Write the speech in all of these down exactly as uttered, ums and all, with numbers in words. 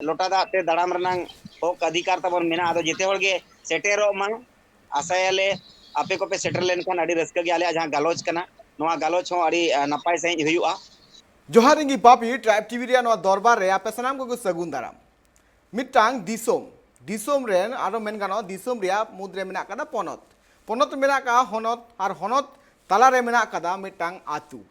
ᱞᱚᱴᱟ ᱫᱟᱜ ᱛᱮ ᱫᱟᱲᱟᱢ ᱨᱮᱱᱟᱜ ᱦᱚᱠ ᱚᱫᱷᱤᱠᱟᱨ ᱛᱟᱵᱚᱱ ᱢᱮᱱᱟᱜᱼᱟ᱾ ᱟᱫᱚ ᱡᱮᱛᱮ ᱦᱚᱲ ᱜᱮ ᱥᱮᱴᱮᱨᱚᱜ ᱢᱟ, ᱟᱥᱟᱭᱟᱞᱮ ᱟᱯᱮ ᱠᱚᱯᱮ ᱥᱮᱴᱮᱨ ᱞᱮᱱᱠᱷᱟᱱ ᱟᱹᱰᱤ ᱨᱟᱹᱥᱠᱟᱹ ᱜᱮ ᱟᱞᱮᱭᱟᱜ ᱡᱟᱦᱟᱸ ᱜᱟᱞᱚᱪ ᱠᱟᱱᱟ, ᱱᱚᱣᱟ ᱜᱟᱞᱚᱪ ᱦᱚᱸ ᱟᱹᱰᱤ ᱱᱟᱯᱟᱭ ᱥᱟᱺᱦᱤᱡ ᱦᱩᱭᱩᱜᱼᱟ᱾ ᱡᱚᱦᱟᱨ, ᱤᱧ ᱜᱮ ᱯᱟᱯᱤ, ᱴᱨᱟᱭᱤᱵᱽ ᱴᱤᱵᱷᱤ ᱨᱮᱭᱟᱜ ᱱᱚᱣᱟ ᱫᱚᱨᱵᱟᱨ ᱨᱮ ᱟᱯᱮ ᱥᱟᱱᱟᱢ ᱠᱚᱜᱮ ᱥᱟᱹᱜᱩᱱ ᱫᱟᱨᱟᱢ᱾ ᱢᱤᱫᱴᱟᱝ ᱫᱤᱥᱚᱢ, ᱫᱤᱥᱚᱢ ᱨᱮᱱ ᱟᱨᱚ ᱢᱮᱱ ᱜᱟᱱᱚᱜᱼᱟ ᱫᱤᱥᱚᱢ ᱨᱮᱭᱟᱜ ᱢᱩᱫᱽᱨᱮ ᱢᱮᱱᱟᱜ ᱠᱟᱫᱟ ᱯᱚᱱᱚᱛ, ᱯᱚᱱᱚᱛ ᱨᱮ ᱢᱮᱱᱟᱜ ᱠᱟᱫᱟ ᱦᱚᱱᱚᱛ, ᱟᱨ ᱦᱚᱱᱚᱛ ᱛᱟᱞᱟᱨᱮ ᱢᱮᱱᱟᱜ ᱠᱟᱫᱟ ᱢᱤᱫᱴᱟᱝ ᱟᱹᱛᱩ᱾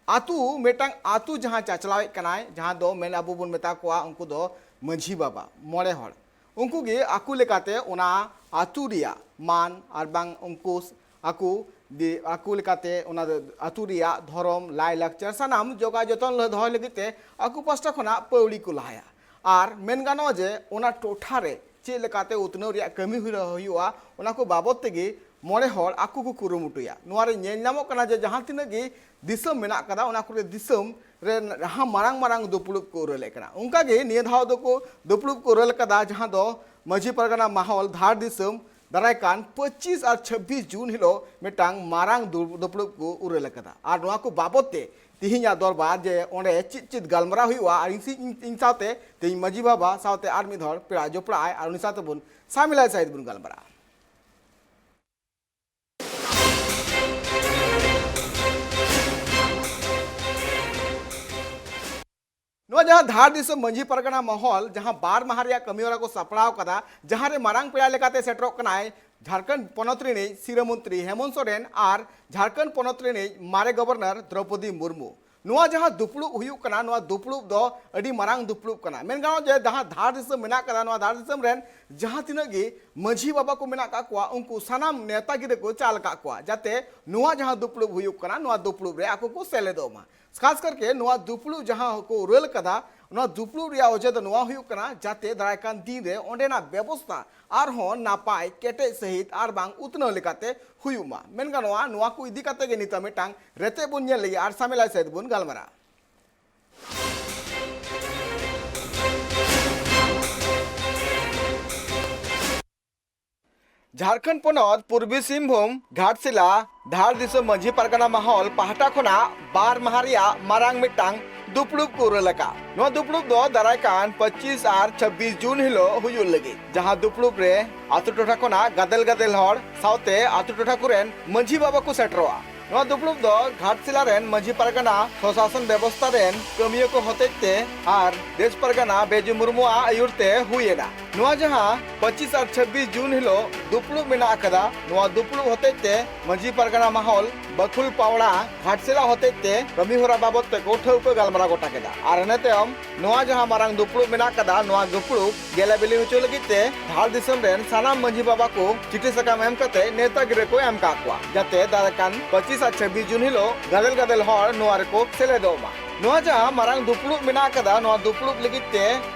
ᱟᱹᱛᱩ, ᱢᱤᱫᱴᱟᱝ ᱟᱹᱛᱩ ᱡᱟᱦᱟᱸ ᱪᱟᱪᱞᱟᱣᱮᱫ ᱠᱟᱱᱟᱭ, ᱡᱟᱦᱟᱸ ᱫᱚ ᱢᱮᱱ ᱟᱵᱚ ᱵᱚᱱ ᱢᱮᱛᱟ ᱠᱚᱣᱟ ᱩᱱᱠᱩ ᱫᱚ ᱢᱟᱹᱡᱷᱤ ᱵᱟᱵᱟ, ᱢᱚᱬᱮ ᱦᱚᱲ᱾ ᱩᱱᱠᱩ ᱜᱮ ᱟᱠᱚ ᱞᱮᱠᱟᱛᱮ ᱚᱱᱟ ᱟᱹᱛᱩ ᱨᱮᱭᱟᱜ ᱢᱟᱱ ᱟᱨ ᱵᱟᱝ ᱩᱱᱠᱩ ᱟᱠᱚ ᱫᱤ-, ᱟᱠᱚ ᱞᱮᱠᱟᱛᱮ ᱚᱱᱟ ᱟᱹᱛᱩ ᱨᱮᱭᱟᱜ ᱫᱷᱚᱨᱚᱢ, ᱞᱟᱭᱼᱞᱟᱠᱪᱟᱨ ᱥᱟᱱᱟᱢ ᱡᱚᱜᱟᱣ ᱡᱚᱛᱚᱱ ᱞᱟᱹ-, ᱫᱚᱦᱚᱭ ᱞᱟᱹᱜᱤᱫ ᱛᱮ ᱟᱠᱚ ᱯᱟᱥᱴᱟ ᱠᱷᱚᱱᱟᱜ ᱯᱟᱹᱣᱲᱤ ᱠᱚ ᱞᱟᱦᱟᱭᱟ᱾ ᱟᱨ ᱢᱮᱱ ᱜᱟᱱᱚᱜᱼᱟ ᱡᱮ ᱚᱱᱟ ᱴᱚᱴᱷᱟ ᱨᱮ ᱪᱮᱫ ᱞᱮᱠᱟᱛᱮ ᱩᱛᱱᱟᱹᱣ ᱨᱮᱭᱟᱜ ᱠᱟᱹᱢᱤ ᱦᱚᱨᱟ ᱦᱩᱭᱩᱜᱼᱟ, ᱚᱱᱟ ᱠᱚ ᱵᱟᱵᱚᱫ ᱛᱮᱜᱮ ᱢᱚᱬᱮ ᱦᱚᱲ ᱟᱠᱚ ᱠᱚ ᱠᱩᱨᱩᱢᱩᱴᱩᱭᱟ᱾ ᱱᱚᱣᱟ ᱨᱮ ᱧᱮᱞ ᱧᱟᱢᱚᱜ ᱠᱟᱱᱟ ᱡᱮ ᱡᱟᱦᱟᱸ ᱛᱤᱱᱟᱹᱜ ᱜᱮ ᱫᱤᱥᱚᱢ ᱢᱮᱱᱟᱜ ᱠᱟᱫᱟ, ᱚᱱᱟ ᱠᱚᱨᱮ ᱫᱤᱥᱚᱢ ᱨᱮ ᱡᱟᱦᱟᱸ ᱢᱟᱨᱟᱝ ᱢᱟᱨᱟᱝ ᱫᱩᱯᱲᱩᱵ ᱠᱚ ᱩᱨᱟᱹᱞᱮᱫ ᱠᱟᱱᱟ, ᱚᱱᱠᱟ ᱜᱮ ᱱᱤᱭᱟᱹ ᱫᱷᱟᱣ ᱫᱚᱠᱚ ᱫᱩᱯᱲᱩᱵ ᱠᱚ ᱩᱨᱟᱹᱞ ᱠᱟᱫᱟ, ᱡᱟᱦᱟᱸ ᱫᱚ ᱢᱟᱹᱡᱷᱤ ᱯᱟᱨᱜᱟᱱᱟ ᱢᱟᱦᱚᱞ ᱫᱷᱟᱲ ᱫᱤᱥᱚᱢ ᱫᱟᱨᱟᱭ ᱠᱟᱱ ᱯᱚᱸᱪᱤᱥ ᱟᱨ ᱪᱷᱟᱵᱵᱤᱥ ᱡᱩᱱ ᱦᱤᱞᱳᱜ ᱢᱤᱫᱴᱟᱝ ᱢᱟᱨᱟᱝ ᱫᱩ-, ᱫᱩᱯᱲᱩᱵ ᱠᱚ ᱩᱨᱟᱹᱞ ᱠᱟᱫᱟ᱾ ᱟᱨ ᱱᱚᱣᱟ ᱠᱚ ᱵᱟᱵᱚᱫ ᱛᱮ ᱛᱤᱦᱤᱧᱟᱜ ᱫᱚᱨᱵᱟᱨ ᱡᱮ ᱚᱸᱰᱮ ᱪᱮᱫ ᱪᱮᱫ ᱜᱟᱞᱢᱟᱨᱟᱣ ᱦᱩᱭᱩᱜᱼᱟ, ᱟᱨ ᱤᱧ ᱥᱤ-, ᱤᱧ, ᱤᱧ ᱥᱟᱶᱛᱮ ᱛᱮᱦᱮᱧ ᱢᱟᱹᱡᱷᱤ ᱵᱟᱵᱟ ᱥᱟᱶᱛᱮ ᱟᱨ ᱢᱤᱫ ᱦᱚᱲ ᱯᱮᱲᱟ ᱡᱚᱯᱲᱟᱜᱼᱟᱭ, ᱟᱨ ᱩᱱᱤ ᱥᱟᱶᱛᱮ ᱵᱚᱱ ᱥᱟᱢᱤᱞᱟᱭ ᱥᱟᱭᱤᱫ ᱵᱚᱱ ᱜᱟᱞᱢᱟᱨᱟᱜᱼᱟ᱾ ᱱᱚᱣᱟ ᱡᱟᱦᱟᱸ ᱫᱷᱟᱲ ᱫᱤᱥᱚᱢ ᱢᱟᱹᱡᱷᱤ ᱯᱟᱨᱜᱟᱱᱟ ᱢᱚᱦᱚᱞ ᱡᱟᱦᱟᱸ ᱵᱟᱨ ᱢᱟᱦᱟ ᱨᱮᱭᱟᱜ ᱠᱟᱹᱢᱤ ᱦᱚᱨᱟ ᱠᱚ ᱥᱟᱯᱲᱟᱣ ᱠᱟᱫᱟ, ᱡᱟᱦᱟᱸ ᱨᱮ ᱢᱟᱨᱟᱝ ᱯᱮᱲᱟ ᱞᱮᱠᱟᱛᱮ ᱥᱮᱴᱮᱨᱚᱜ ᱠᱟᱱᱟᱭ ᱡᱷᱟᱲᱠᱷᱚᱸᱰ ᱯᱚᱱᱚᱛ ᱨᱤᱱᱤᱡ ᱥᱤᱨᱟᱹ ᱢᱚᱱᱛᱨᱤ ᱦᱮᱢᱚᱱᱛ ᱥᱚᱨᱮᱱ ᱟᱨ ᱡᱷᱟᱲᱠᱷᱚᱸᱰ ᱯᱚᱱᱚᱛ ᱨᱤᱱᱤᱡ ᱢᱟᱨᱮ ᱜᱚᱵᱷᱚᱨᱱᱚᱨ ᱫᱨᱚᱯᱚᱫᱤ ᱢᱩᱨᱢᱩ᱾ ᱱᱚᱣᱟ ᱡᱟᱦᱟᱸ ᱫᱩᱯᱲᱩᱵ ᱦᱩᱭᱩᱜ ᱠᱟᱱᱟ, ᱱᱚᱣᱟ ᱫᱩᱯᱲᱩᱵ ᱫᱚ ᱟᱹᱰᱤ ᱢᱟᱨᱟᱝ ᱫᱩᱯᱲᱩᱵ ᱠᱟᱱᱟ᱾ ᱢᱮᱱ ᱜᱟᱱᱚᱜᱼᱟ ᱡᱮ ᱡᱟᱦᱟᱸ ᱫᱷᱟᱲ ᱫᱤᱥᱚᱢ ᱢᱮᱱᱟᱜ ᱠᱟᱫᱟ, ᱱᱚᱣᱟ ᱫᱷᱟᱲ ᱫᱤᱥᱚᱢ ᱨᱮᱱ ᱡᱟᱦᱟᱸ ᱛᱤᱱᱟᱹᱜ ᱜᱮ ᱢᱟᱹᱡᱷᱤ ᱵᱟᱵᱟ ᱠᱚ ᱢᱮᱱᱟᱜ ᱠᱟᱜ ᱠᱚᱣᱟ, ᱩᱱᱠᱩ ᱥᱟᱱᱟᱢ ᱱᱮᱣᱛᱟ ᱜᱤᱨᱟᱹ ᱠᱚ ᱪᱟᱞ ᱟᱠᱟᱫ ᱠᱚᱣᱟ, ᱡᱟᱛᱮ ᱱᱚᱣᱟ ᱡᱟᱦᱟᱸ ᱫᱩᱯᱲᱩᱵ ᱦᱩᱭᱩᱜ ᱠᱟᱱᱟ, ᱱᱚᱣᱟ ᱫᱩᱯᱲᱩᱵ ᱨᱮ ᱟᱠᱚ ᱠᱚ ᱥᱮᱞᱮᱫᱚᱜ ᱢᱟ᱾ ᱠᱷᱟᱥ ᱠᱟᱨᱠᱮ ᱱᱚᱣᱟ ᱫᱩᱯᱲᱩᱵ ᱡᱟᱦᱟᱸ ᱠᱚ ᱩᱨᱟᱹᱞ ᱠᱟᱫᱟ, ᱱᱚᱣᱟ ᱫᱩᱯᱲᱩᱵ ᱨᱮᱭᱟᱜ ᱚᱡᱮ ᱫᱚ ᱱᱚᱣᱟ ᱦᱩᱭᱩᱜ ᱠᱟᱱᱟ, ᱡᱟᱛᱮ ᱫᱟᱨᱟᱭ ᱠᱟᱱ ᱫᱤᱱ ᱨᱮ ᱚᱸᱰᱮᱱᱟᱜ ᱵᱮᱵᱚᱥᱛᱷᱟ ᱟᱨᱦᱚᱸ ᱱᱟᱯᱟᱭ, ᱠᱮᱴᱮᱡ ᱥᱟᱹᱦᱤᱡ ᱟᱨ ᱵᱟᱝ ᱩᱛᱱᱟᱹᱣ ᱞᱮᱠᱟᱛᱮ ᱦᱩᱭᱩᱜ ᱢᱟ᱾ ᱢᱮᱱ ᱜᱟᱱᱚᱜᱼᱟ, ᱱᱚᱣᱟ ᱠᱚ ᱤᱫᱤ ᱠᱟᱛᱮ ᱜᱮ ᱱᱤᱛᱚᱜ ᱢᱤᱫᱴᱟᱝ ᱨᱮᱛᱮᱫ ᱵᱚᱱ ᱧᱮᱞ ᱞᱮᱜᱮ ᱟᱨ ᱥᱟᱢᱮᱞᱟᱭ ᱥᱟᱹᱦᱤᱡ ᱵᱚᱱ ᱜᱟᱞᱢᱟᱨᱟᱜᱼᱟ᱾ ᱡᱷᱟᱲᱠᱷᱚᱸᱰ ᱯᱚᱱᱚᱛ ᱯᱩᱨᱵᱤ ᱥᱤᱝᱵᱷᱩᱢ ᱜᱷᱟᱴᱥᱤᱞᱟ ᱫᱷᱟᱲ ᱫᱤᱥᱚᱢ ᱢᱟᱹᱡᱷᱤ ᱯᱟᱨᱜᱟᱱᱟ ᱢᱟᱦᱚᱞ ᱯᱟᱦᱴᱟ ᱠᱷᱚᱱᱟᱜ ᱵᱟᱨ ᱢᱟᱦᱟ ᱨᱮᱭᱟᱜ ᱢᱟᱨᱟᱝ ᱢᱤᱫᱴᱟᱝ ᱫᱩᱯᱲᱩᱵ ᱠᱚ ᱩᱨᱟᱹᱞ ᱟᱠᱟᱫ᱾ ᱱᱚᱣᱟ ᱫᱩᱯᱲᱩᱵ ᱫᱚ ᱫᱟᱨᱟᱭ ᱠᱟᱱ ᱯᱚᱸᱪᱤᱥ ᱟᱨ ᱪᱷᱟᱵᱵᱤᱥ ᱡᱩᱱ ᱦᱤᱞᱳᱜ ᱦᱩᱭᱩᱜ ᱞᱟᱹᱜᱤᱫ, ᱡᱟᱦᱟᱸ ᱫᱩᱯᱲᱩᱵ ᱨᱮ ᱟᱛᱳ ᱴᱚᱴᱷᱟ ᱠᱷᱚᱱᱟᱜ ᱜᱟᱫᱮᱞ ᱜᱟᱫᱮᱞ ᱦᱚᱲ ᱥᱟᱶᱛᱮ ᱟᱛᱳ ᱴᱚᱴᱷᱟ ᱠᱚᱨᱮᱱ ᱢᱟᱹᱡᱷᱤ ᱵᱟᱵᱟ ᱠᱚ ᱥᱮᱴᱮᱨᱚᱜᱼᱟ᱾ ᱱᱚᱣᱟ ᱫᱩᱯᱲᱩᱵ ᱫᱚ ᱜᱷᱟᱴᱥᱤᱞᱟ ᱨᱮᱱ ᱢᱟᱹᱡᱷᱤ ᱯᱟᱨᱜᱟᱱᱟ ᱥᱚᱥᱟᱥᱚᱱ ᱵᱮᱵᱚᱥᱛᱷᱟ ᱨᱮᱱ ᱠᱟᱹᱢᱤᱭᱟᱹ ᱠᱚ ᱦᱚᱛᱮᱡ ᱛᱮ ᱟᱨ ᱫᱮᱥ ᱯᱟᱨᱜᱟᱱᱟ ᱵᱮᱡᱩ ᱢᱩᱨᱢᱩᱣᱟᱜ ᱟᱹᱭᱩᱨ ᱛᱮ ᱦᱩᱭ ᱮᱱᱟ᱾ ᱱᱚᱣᱟ ᱡᱟᱦᱟᱸ ᱯᱚᱸᱪᱤᱥ ᱟᱨ ᱪᱷᱟᱵᱵᱤᱥ ᱡᱩᱱ ᱦᱤᱞᱳᱜ ᱫᱩᱯᱲᱩᱵ ᱢᱮᱱᱟᱜ ᱟᱠᱟᱫᱟ, ᱱᱚᱣᱟ ᱫᱩᱯᱲᱩᱵ ᱦᱚᱛᱮᱡ ᱛᱮ ᱢᱟᱹᱡᱷᱤ ᱯᱟᱨᱜᱟᱱᱟ ᱢᱟᱦᱚᱞ ᱵᱟᱠᱷᱩᱞ ᱯᱟᱣᱲᱟ ᱜᱷᱟᱴᱥᱤᱞᱟ ᱦᱚᱛᱮᱡ ᱛᱮ ᱠᱟᱹᱢᱤ ᱦᱚᱨᱟ ᱵᱟᱵᱚᱫ ᱛᱮᱠᱚ ᱴᱷᱟᱹᱣᱠᱟᱹ ᱜᱟᱞᱢᱟᱨᱟᱣ ᱜᱚᱴᱟ ᱠᱮᱫᱟ᱾ ᱟᱨ ᱤᱱᱟᱹ ᱛᱟᱭᱚᱢ ᱱᱚᱣᱟ ᱡᱟᱦᱟᱸ ᱢᱟᱨᱟᱝ ᱫᱩᱯᱲᱩᱵ ᱢᱮᱱᱟᱜ ᱟᱠᱟᱫᱟ, ᱱᱚᱣᱟ ᱫᱩᱯᱲᱩᱵ ᱜᱮᱞᱮ ᱵᱤᱞᱤ ᱦᱚᱪᱚ ᱞᱟᱹᱜᱤᱫ ᱛᱮ ᱫᱷᱟᱲ ᱫᱤᱥᱚᱢ ᱨᱮᱱ ᱥᱟᱱᱟᱢ ᱢᱟᱹᱡᱷᱤ ᱵᱟᱵᱟ ᱠᱚ ᱪᱤᱴᱷᱤ ᱥᱟᱠᱟᱢ ᱮᱢ ᱠᱟᱛᱮ ᱱᱮᱣᱛᱟ ᱜᱤᱨᱟᱹ ᱠᱚ ᱮᱢ ᱟᱠᱟᱫ ᱠᱚᱣᱟ, ᱡᱟᱛᱮ ᱫᱟᱨᱟᱭ ᱠᱟᱱ ᱯᱚᱸᱪᱤᱥ ᱟᱨ ᱪᱷᱟᱵᱵᱤᱥ ᱡᱩᱱ ᱦᱤᱞᱳᱜ ᱜᱟᱫᱮᱞ ᱜᱟᱫᱮᱞ ᱦᱚᱲ ᱱᱚᱣᱟ ᱨᱮᱠᱚ ᱥᱮᱞᱮᱫᱚᱜ ᱢᱟ᱾ ᱱᱚᱣᱟ ᱡᱟᱦᱟᱸ ᱢᱟᱨᱟᱝ ᱫᱩᱯᱲᱩᱵ ᱢᱮᱱᱟᱜ ᱟᱠᱟᱫᱟ, ᱱᱚᱣᱟ ᱫᱩᱯᱲᱩᱵ ᱞᱟᱹᱜᱤᱫ ᱛᱮ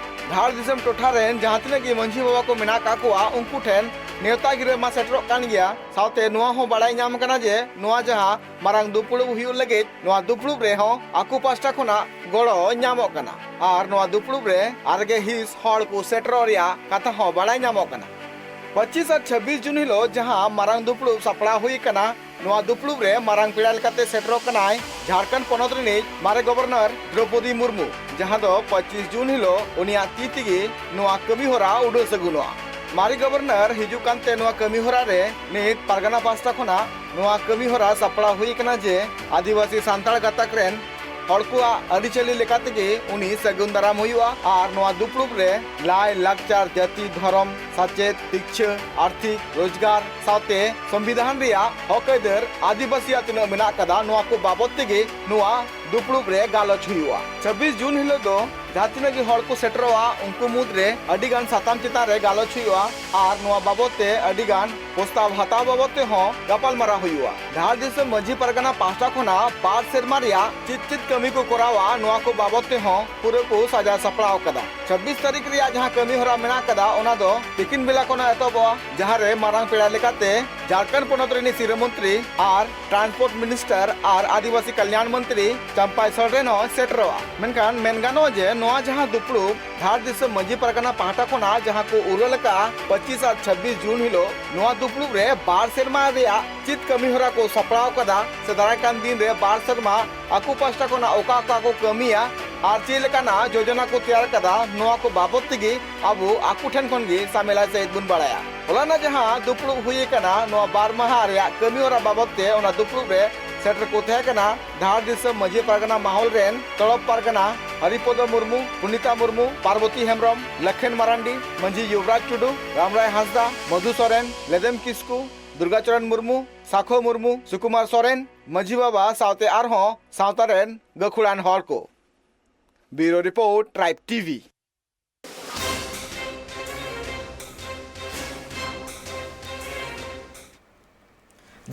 ᱫᱷᱟᱲ ᱫᱤᱥᱚᱢ ᱴᱚᱴᱷᱟ ᱨᱮᱱ ᱡᱟᱦᱟᱸ ᱛᱤᱱᱟᱹᱜ ᱜᱮ ᱢᱟᱹᱡᱷᱤ ᱵᱟᱵᱟ ᱠᱚ ᱢᱮᱱᱟᱜ ᱟᱠᱟᱫ ᱠᱚᱣᱟ, ᱩᱱᱠᱩ ᱴᱷᱮᱱ ᱱᱮᱣᱛᱟ ᱜᱤᱨᱟᱹ ᱢᱟ ᱥᱮᱴᱮᱨᱚᱜ ᱠᱟᱱ ᱜᱮᱭᱟ᱾ ᱥᱟᱶᱛᱮ ᱱᱚᱣᱟ ᱦᱚᱸ ᱵᱟᱲᱟᱭ ᱧᱟᱢ ᱟᱠᱟᱱᱟ ᱡᱮ ᱱᱚᱣᱟ ᱡᱟᱦᱟᱸ ᱢᱟᱨᱟᱝ ᱫᱩᱯᱲᱩᱵ ᱦᱩᱭᱩᱜ ᱞᱟᱹᱜᱤᱫ, ᱱᱚᱣᱟ ᱫᱩᱯᱲᱩᱵ ᱨᱮᱦᱚᱸ ᱟᱠᱚ ᱯᱟᱥᱴᱟ ᱠᱷᱚᱱᱟᱜ ᱜᱚᱲᱚ ᱧᱟᱢᱚᱜ ᱠᱟᱱᱟ᱾ ᱟᱨ ᱱᱚᱣᱟ ᱫᱩᱯᱲᱩᱵ ᱨᱮ ᱟᱨᱜᱮ ᱦᱤᱸᱥ ᱦᱚᱲ ᱠᱚ ᱥᱮᱴᱮᱨᱚᱜ ᱨᱮᱭᱟᱜ ᱠᱟᱛᱷᱟ ᱦᱚᱸ ᱵᱟᱲᱟᱭ ᱧᱟᱢᱚᱜ ᱠᱟᱱᱟ᱾ ᱯᱚᱸᱪᱤᱥ ᱟᱨ ᱪᱷᱟᱵᱵᱤᱥ ᱡᱩᱱ ᱦᱤᱞᱳᱜ ᱡᱟᱦᱟᱸ ᱢᱟᱨᱟᱝ ᱫᱩᱯᱲᱩᱵ ᱥᱟᱯᱲᱟᱣ ᱦᱩᱭ ᱟᱠᱟᱱᱟ, ᱱᱚᱣᱟ ᱫᱩᱯᱲᱩᱵ ᱨᱮ ᱢᱟᱨᱟᱝ ᱯᱮᱲᱟ ᱞᱮᱠᱟᱛᱮ ᱥᱮᱴᱮᱨᱚᱜ ᱠᱟᱱᱟᱭ ᱡᱷᱟᱲᱠᱷᱚᱸᱰ ᱯᱚᱱᱚᱛ ᱨᱤᱱᱤᱡ ᱢᱟᱨᱮ ᱜᱚᱵᱷᱚᱨᱱᱚᱨ ᱫᱨᱚᱣᱯᱚᱫᱤ ᱢᱩᱨᱢᱩ, ᱡᱟᱦᱟᱸ ᱫᱚ ᱯᱚᱸᱪᱤᱥ ᱡᱩᱱ ᱦᱤᱞᱳᱜ ᱩᱱᱤᱭᱟᱜ ᱛᱤ ᱛᱮᱜᱮ ᱱᱚᱣᱟ ᱠᱟᱹᱢᱤ ᱦᱚᱨᱟ ᱩᱰᱟᱹᱣ ᱥᱟᱹᱜᱩᱱᱚᱜᱼᱟ᱾ ᱢᱟᱨᱮ ᱜᱚᱵᱷᱚᱨᱱᱚᱨ ᱦᱤᱡᱩᱜ ᱠᱟᱱᱛᱮ ᱱᱚᱣᱟ ᱠᱟᱹᱢᱤ ᱦᱚᱨᱟ ᱨᱮ ᱱᱤᱛ ᱯᱟᱨᱜᱟᱱᱟ ᱯᱟᱥᱴᱟ ᱠᱷᱚᱱᱟᱜ ᱱᱚᱣᱟ ᱠᱟᱹᱢᱤ ᱦᱚᱨᱟ ᱥᱟᱯᱲᱟᱣ ᱦᱩᱭ ᱟᱠᱟᱱᱟ ᱡᱮ ᱟᱹᱫᱤᱵᱟᱹᱥᱤ ᱥᱟᱱᱛᱟᱲ ᱜᱟᱛᱟᱠ ᱨᱮᱱ ᱦᱚᱲ ᱠᱚᱣᱟᱜ ᱟᱹᱨᱤᱪᱟᱹᱞᱤ ᱞᱮᱠᱟ ᱛᱮᱜᱮ ᱩᱱᱤ ᱥᱟᱹᱜᱩᱱ ᱫᱟᱨᱟᱢ ᱦᱩᱭᱩᱜᱼᱟ᱾ ᱟᱨ ᱱᱚᱣᱟ ᱫᱩᱯᱲᱩᱵ ᱨᱮ ᱞᱟᱭ, ᱞᱟᱠᱪᱟᱨ, ᱡᱟᱹᱛᱤ, ᱫᱷᱚᱨᱚᱢ, ᱥᱟᱪᱮᱫ, ᱥᱤᱠᱪᱷᱟᱹ, ᱟᱨᱛᱷᱤᱠ, ᱨᱳᱡᱽᱜᱟᱨ ᱥᱟᱶᱛᱮ ᱥᱚᱝᱵᱤᱫᱷᱟᱱ ᱨᱮᱭᱟᱜ ᱦᱚᱠ ᱟᱹᱭᱫᱟᱹᱨ ᱟᱹᱫᱤᱵᱟᱹᱥᱤᱭᱟᱜ ᱛᱤᱱᱟᱹᱜ ᱢᱮᱱᱟᱜ ᱟᱠᱟᱫᱟ, ᱱᱚᱣᱟ ᱠᱚ ᱵᱟᱵᱚᱫ ᱛᱮᱜᱮ ᱱᱚᱣᱟ ᱫᱩᱯᱲᱩᱵ ᱨᱮ ᱜᱟᱞᱚᱪ ᱦᱩᱭᱩᱜᱼᱟ᱾ ᱪᱷᱟᱵᱵᱤᱥ ᱡᱩᱱ ᱦᱤᱞᱳᱜ ᱫᱚ ᱡᱟᱦᱟᱸ ᱛᱤᱱᱟᱹᱜ ᱜᱮ ᱦᱚᱲ ᱠᱚ ᱥᱮᱴᱮᱨᱚᱜᱼᱟ, ᱩᱱᱠᱩ ᱢᱩᱫᱽᱨᱮ ᱟᱹᱰᱤ ᱜᱟᱱ ᱥᱟᱛᱟᱢ ᱪᱮᱛᱟᱱ ᱨᱮ ᱜᱟᱞᱚᱪ ᱦᱩᱭᱩᱜᱼᱟ ᱟᱨ ᱱᱚᱣᱟ ᱵᱟᱵᱚᱫ ᱛᱮ ᱟᱹᱰᱤ ᱜᱟᱱ ᱯᱨᱚᱥᱛᱟᱵ ᱦᱟᱛᱟᱣ ᱵᱟᱵᱚᱫ ᱛᱮᱦᱚᱸ ᱜᱟᱯᱟᱞᱢᱟᱨᱟᱣ ᱦᱩᱭᱩᱜᱼᱟ᱾ ᱫᱷᱟᱲ ᱫᱤᱥᱚᱢ ᱢᱟᱹᱡᱷᱤ ᱯᱟᱨᱜᱟᱱᱟ ᱯᱟᱦᱴᱟ ᱠᱷᱚᱱᱟᱜ ᱵᱟᱨ ᱥᱮᱨᱢᱟ ᱨᱮᱭᱟᱜ ᱪᱮᱫ ᱪᱮᱫ ᱠᱟᱹᱢᱤ ᱠᱚ ᱠᱚᱨᱟᱣᱟ, ᱱᱚᱣᱟ ᱠᱚ ᱵᱟᱵᱚᱫ ᱛᱮᱦᱚᱸ ᱯᱩᱨᱟᱹ ᱠᱚ ᱥᱟᱡᱟᱣ ᱥᱟᱯᱲᱟᱣ ᱟᱠᱟᱫᱟ᱾ ᱪᱷᱟᱵᱵᱤᱥ ᱛᱟᱹᱨᱤᱠᱷ ᱨᱮᱭᱟᱜ ᱡᱟᱦᱟᱸ ᱠᱟᱹᱢᱤ ᱦᱚᱨᱟ ᱢᱮᱱᱟᱜ ᱟᱠᱟᱫᱟ, ᱚᱱᱟ ᱫᱚ ᱛᱤᱠᱤᱱ ᱵᱮᱞᱟ ᱠᱷᱚᱱᱟᱜ ᱮᱛᱚᱦᱚᱵᱚᱜᱼᱟ, ᱡᱟᱦᱟᱸ ᱨᱮ ᱢᱟᱨᱟᱝ ᱯᱮᱲᱟ ᱞᱮᱠᱟᱛᱮ ᱡᱷᱟᱲᱠᱷᱚᱸᱰ ᱯᱚᱱᱚᱛ ᱨᱤᱱᱤᱡ ᱥᱤᱨᱟᱹ ᱢᱚᱱᱛᱨᱤ ᱟᱨ ᱴᱨᱟᱱᱥᱯᱳᱨᱴ ᱢᱤᱱᱤᱥᱴᱟᱨ ᱟᱨ ᱟᱹᱫᱤᱵᱟᱹᱥᱤ ᱠᱟᱞᱭᱟᱱ ᱢᱚᱱᱛᱨᱤ ᱪᱟᱢᱯᱟᱭ ᱥᱚᱨᱮᱱ ᱦᱚᱸ ᱥᱮᱴᱮᱨᱚᱜᱼᱟ᱾ ᱢᱮᱱᱠᱷᱟᱱ ᱢᱮᱱ ᱜᱟᱱᱚᱜᱼᱟ ᱡᱮ ᱱᱚᱣᱟ ᱡᱟᱦᱟᱸ ᱫᱩᱯᱲᱩᱵ ᱫᱷᱟᱲ ᱫᱤᱥᱚᱢ ᱢᱟᱹᱡᱷᱤ ᱯᱟᱨᱜᱟᱱᱟ ᱯᱟᱦᱴᱟ ᱠᱷᱚᱱᱟᱜ ᱡᱟᱦᱟᱸ ᱠᱚ ᱩᱨᱟᱹᱞ ᱟᱠᱟᱫᱼᱟ, ᱯᱚᱸᱪᱤᱥ ᱟᱨ ᱪᱷᱟᱵᱵᱤᱥ ᱡᱩᱱ ᱦᱤᱞᱳᱜ ᱱᱚᱣᱟ ᱫᱩᱯᱲᱩᱵ ᱨᱮ ᱵᱟᱨ ᱥᱮᱨᱢᱟ ᱨᱮᱭᱟᱜ ᱪᱮᱫ ᱠᱟᱹᱢᱤ ᱦᱚᱨᱟ ᱠᱚ ᱥᱟᱯᱲᱟᱣ ᱠᱟᱫᱟ ᱥᱮ ᱫᱟᱨᱟᱭ ᱠᱟᱱ ᱫᱤᱱ ᱨᱮ ᱵᱟᱨ ᱥᱮᱨᱢᱟ ᱟᱠᱚ ᱯᱟᱦᱴᱟ ᱠᱷᱚᱱᱟᱜ ᱚᱠᱟ ᱚᱠᱟ ᱠᱚ ᱠᱟᱹᱢᱤᱭᱟ ᱟᱨ ᱪᱮᱫ ᱞᱮᱠᱟᱱᱟᱜ ᱡᱳᱡᱚᱱᱟ ᱠᱚ ᱛᱮᱭᱟᱨ ᱠᱟᱫᱟ, ᱱᱚᱣᱟ ᱠᱚ ᱵᱟᱵᱚᱫ ᱛᱮᱜᱮ ᱟᱵᱚ ᱟᱠᱚ ᱴᱷᱮᱱ ᱠᱷᱚᱱ ᱜᱮ ᱥᱟᱢᱮᱞᱟᱭ ᱥᱟᱹᱦᱤᱡ ᱵᱚᱱ ᱵᱟᱲᱟᱭᱟ᱾ ᱦᱚᱞᱟᱱᱟᱜ ᱡᱟᱦᱟᱸ ᱫᱩᱯᱲᱩᱵ ᱦᱩᱭ ᱟᱠᱟᱱᱟ, ᱱᱚᱣᱟ ᱵᱟᱨ ᱢᱟᱦᱟ ᱨᱮᱭᱟᱜ ᱠᱟᱹᱢᱤ ᱦᱚᱨᱟ ᱵᱟᱵᱚᱫ ᱛᱮ ᱚᱱᱟ ᱫᱩᱯᱲᱩᱵ ᱨᱮ ᱥᱮᱴᱮᱨ ᱠᱚ ᱛᱟᱦᱮᱸ ᱠᱟᱱᱟ ᱫᱷᱟᱲ ᱫᱤᱥᱚᱢ ᱢᱟᱹᱡᱷᱤ ᱯᱟᱨᱜᱟᱱᱟ ᱢᱟᱦᱚᱞ ᱨᱮᱱ ᱛᱚᱲᱚᱯ ᱯᱟᱨᱜᱟᱱᱟ ᱦᱚᱨᱤᱯᱚᱫᱚ ᱢᱩᱨᱢᱩ, ᱯᱩᱱᱤᱛᱟ ᱢᱩᱨᱢᱩ, ᱯᱟᱨᱵᱚᱛᱤ ᱦᱮᱢᱵᱨᱚᱢ, ᱞᱟᱠᱷᱮᱱ ᱢᱟᱨᱟᱱᱰᱤ, ᱢᱟᱹᱡᱷᱤ ᱭᱩᱵᱨᱟᱡᱽ ᱴᱩᱰᱩ, ᱨᱟᱢᱨᱟᱭ ᱦᱟᱸᱥᱫᱟ, ᱢᱚᱫᱷᱩ ᱥᱚᱨᱮᱱ, ᱞᱮᱫᱮᱢ ᱠᱤᱥᱠᱩ, ᱫᱩᱨᱜᱟᱪᱚᱨᱚᱱ ᱢᱩᱨᱢᱩ, ᱥᱟᱠᱷᱚ ᱢᱩᱨᱢᱩ, ᱥᱩᱠᱩᱢᱟᱨ ᱥᱚᱨᱮᱱ, ᱢᱟᱹᱡᱷᱤ ᱵᱟᱵᱟ ᱥᱟᱶᱛᱮ ᱟᱨᱦᱚᱸ ᱥᱟᱶᱛᱟ ᱨᱮᱱ ᱜᱟᱹᱠᱷᱩᱲᱟᱱ ᱦᱚᱲ ᱠᱚ᱾ ᱵᱤᱭᱩᱨᱳ ᱨᱤᱯᱳᱨᱴ, ᱴᱨᱟᱭᱤᱵᱽ ᱴᱤᱵᱷᱤ᱾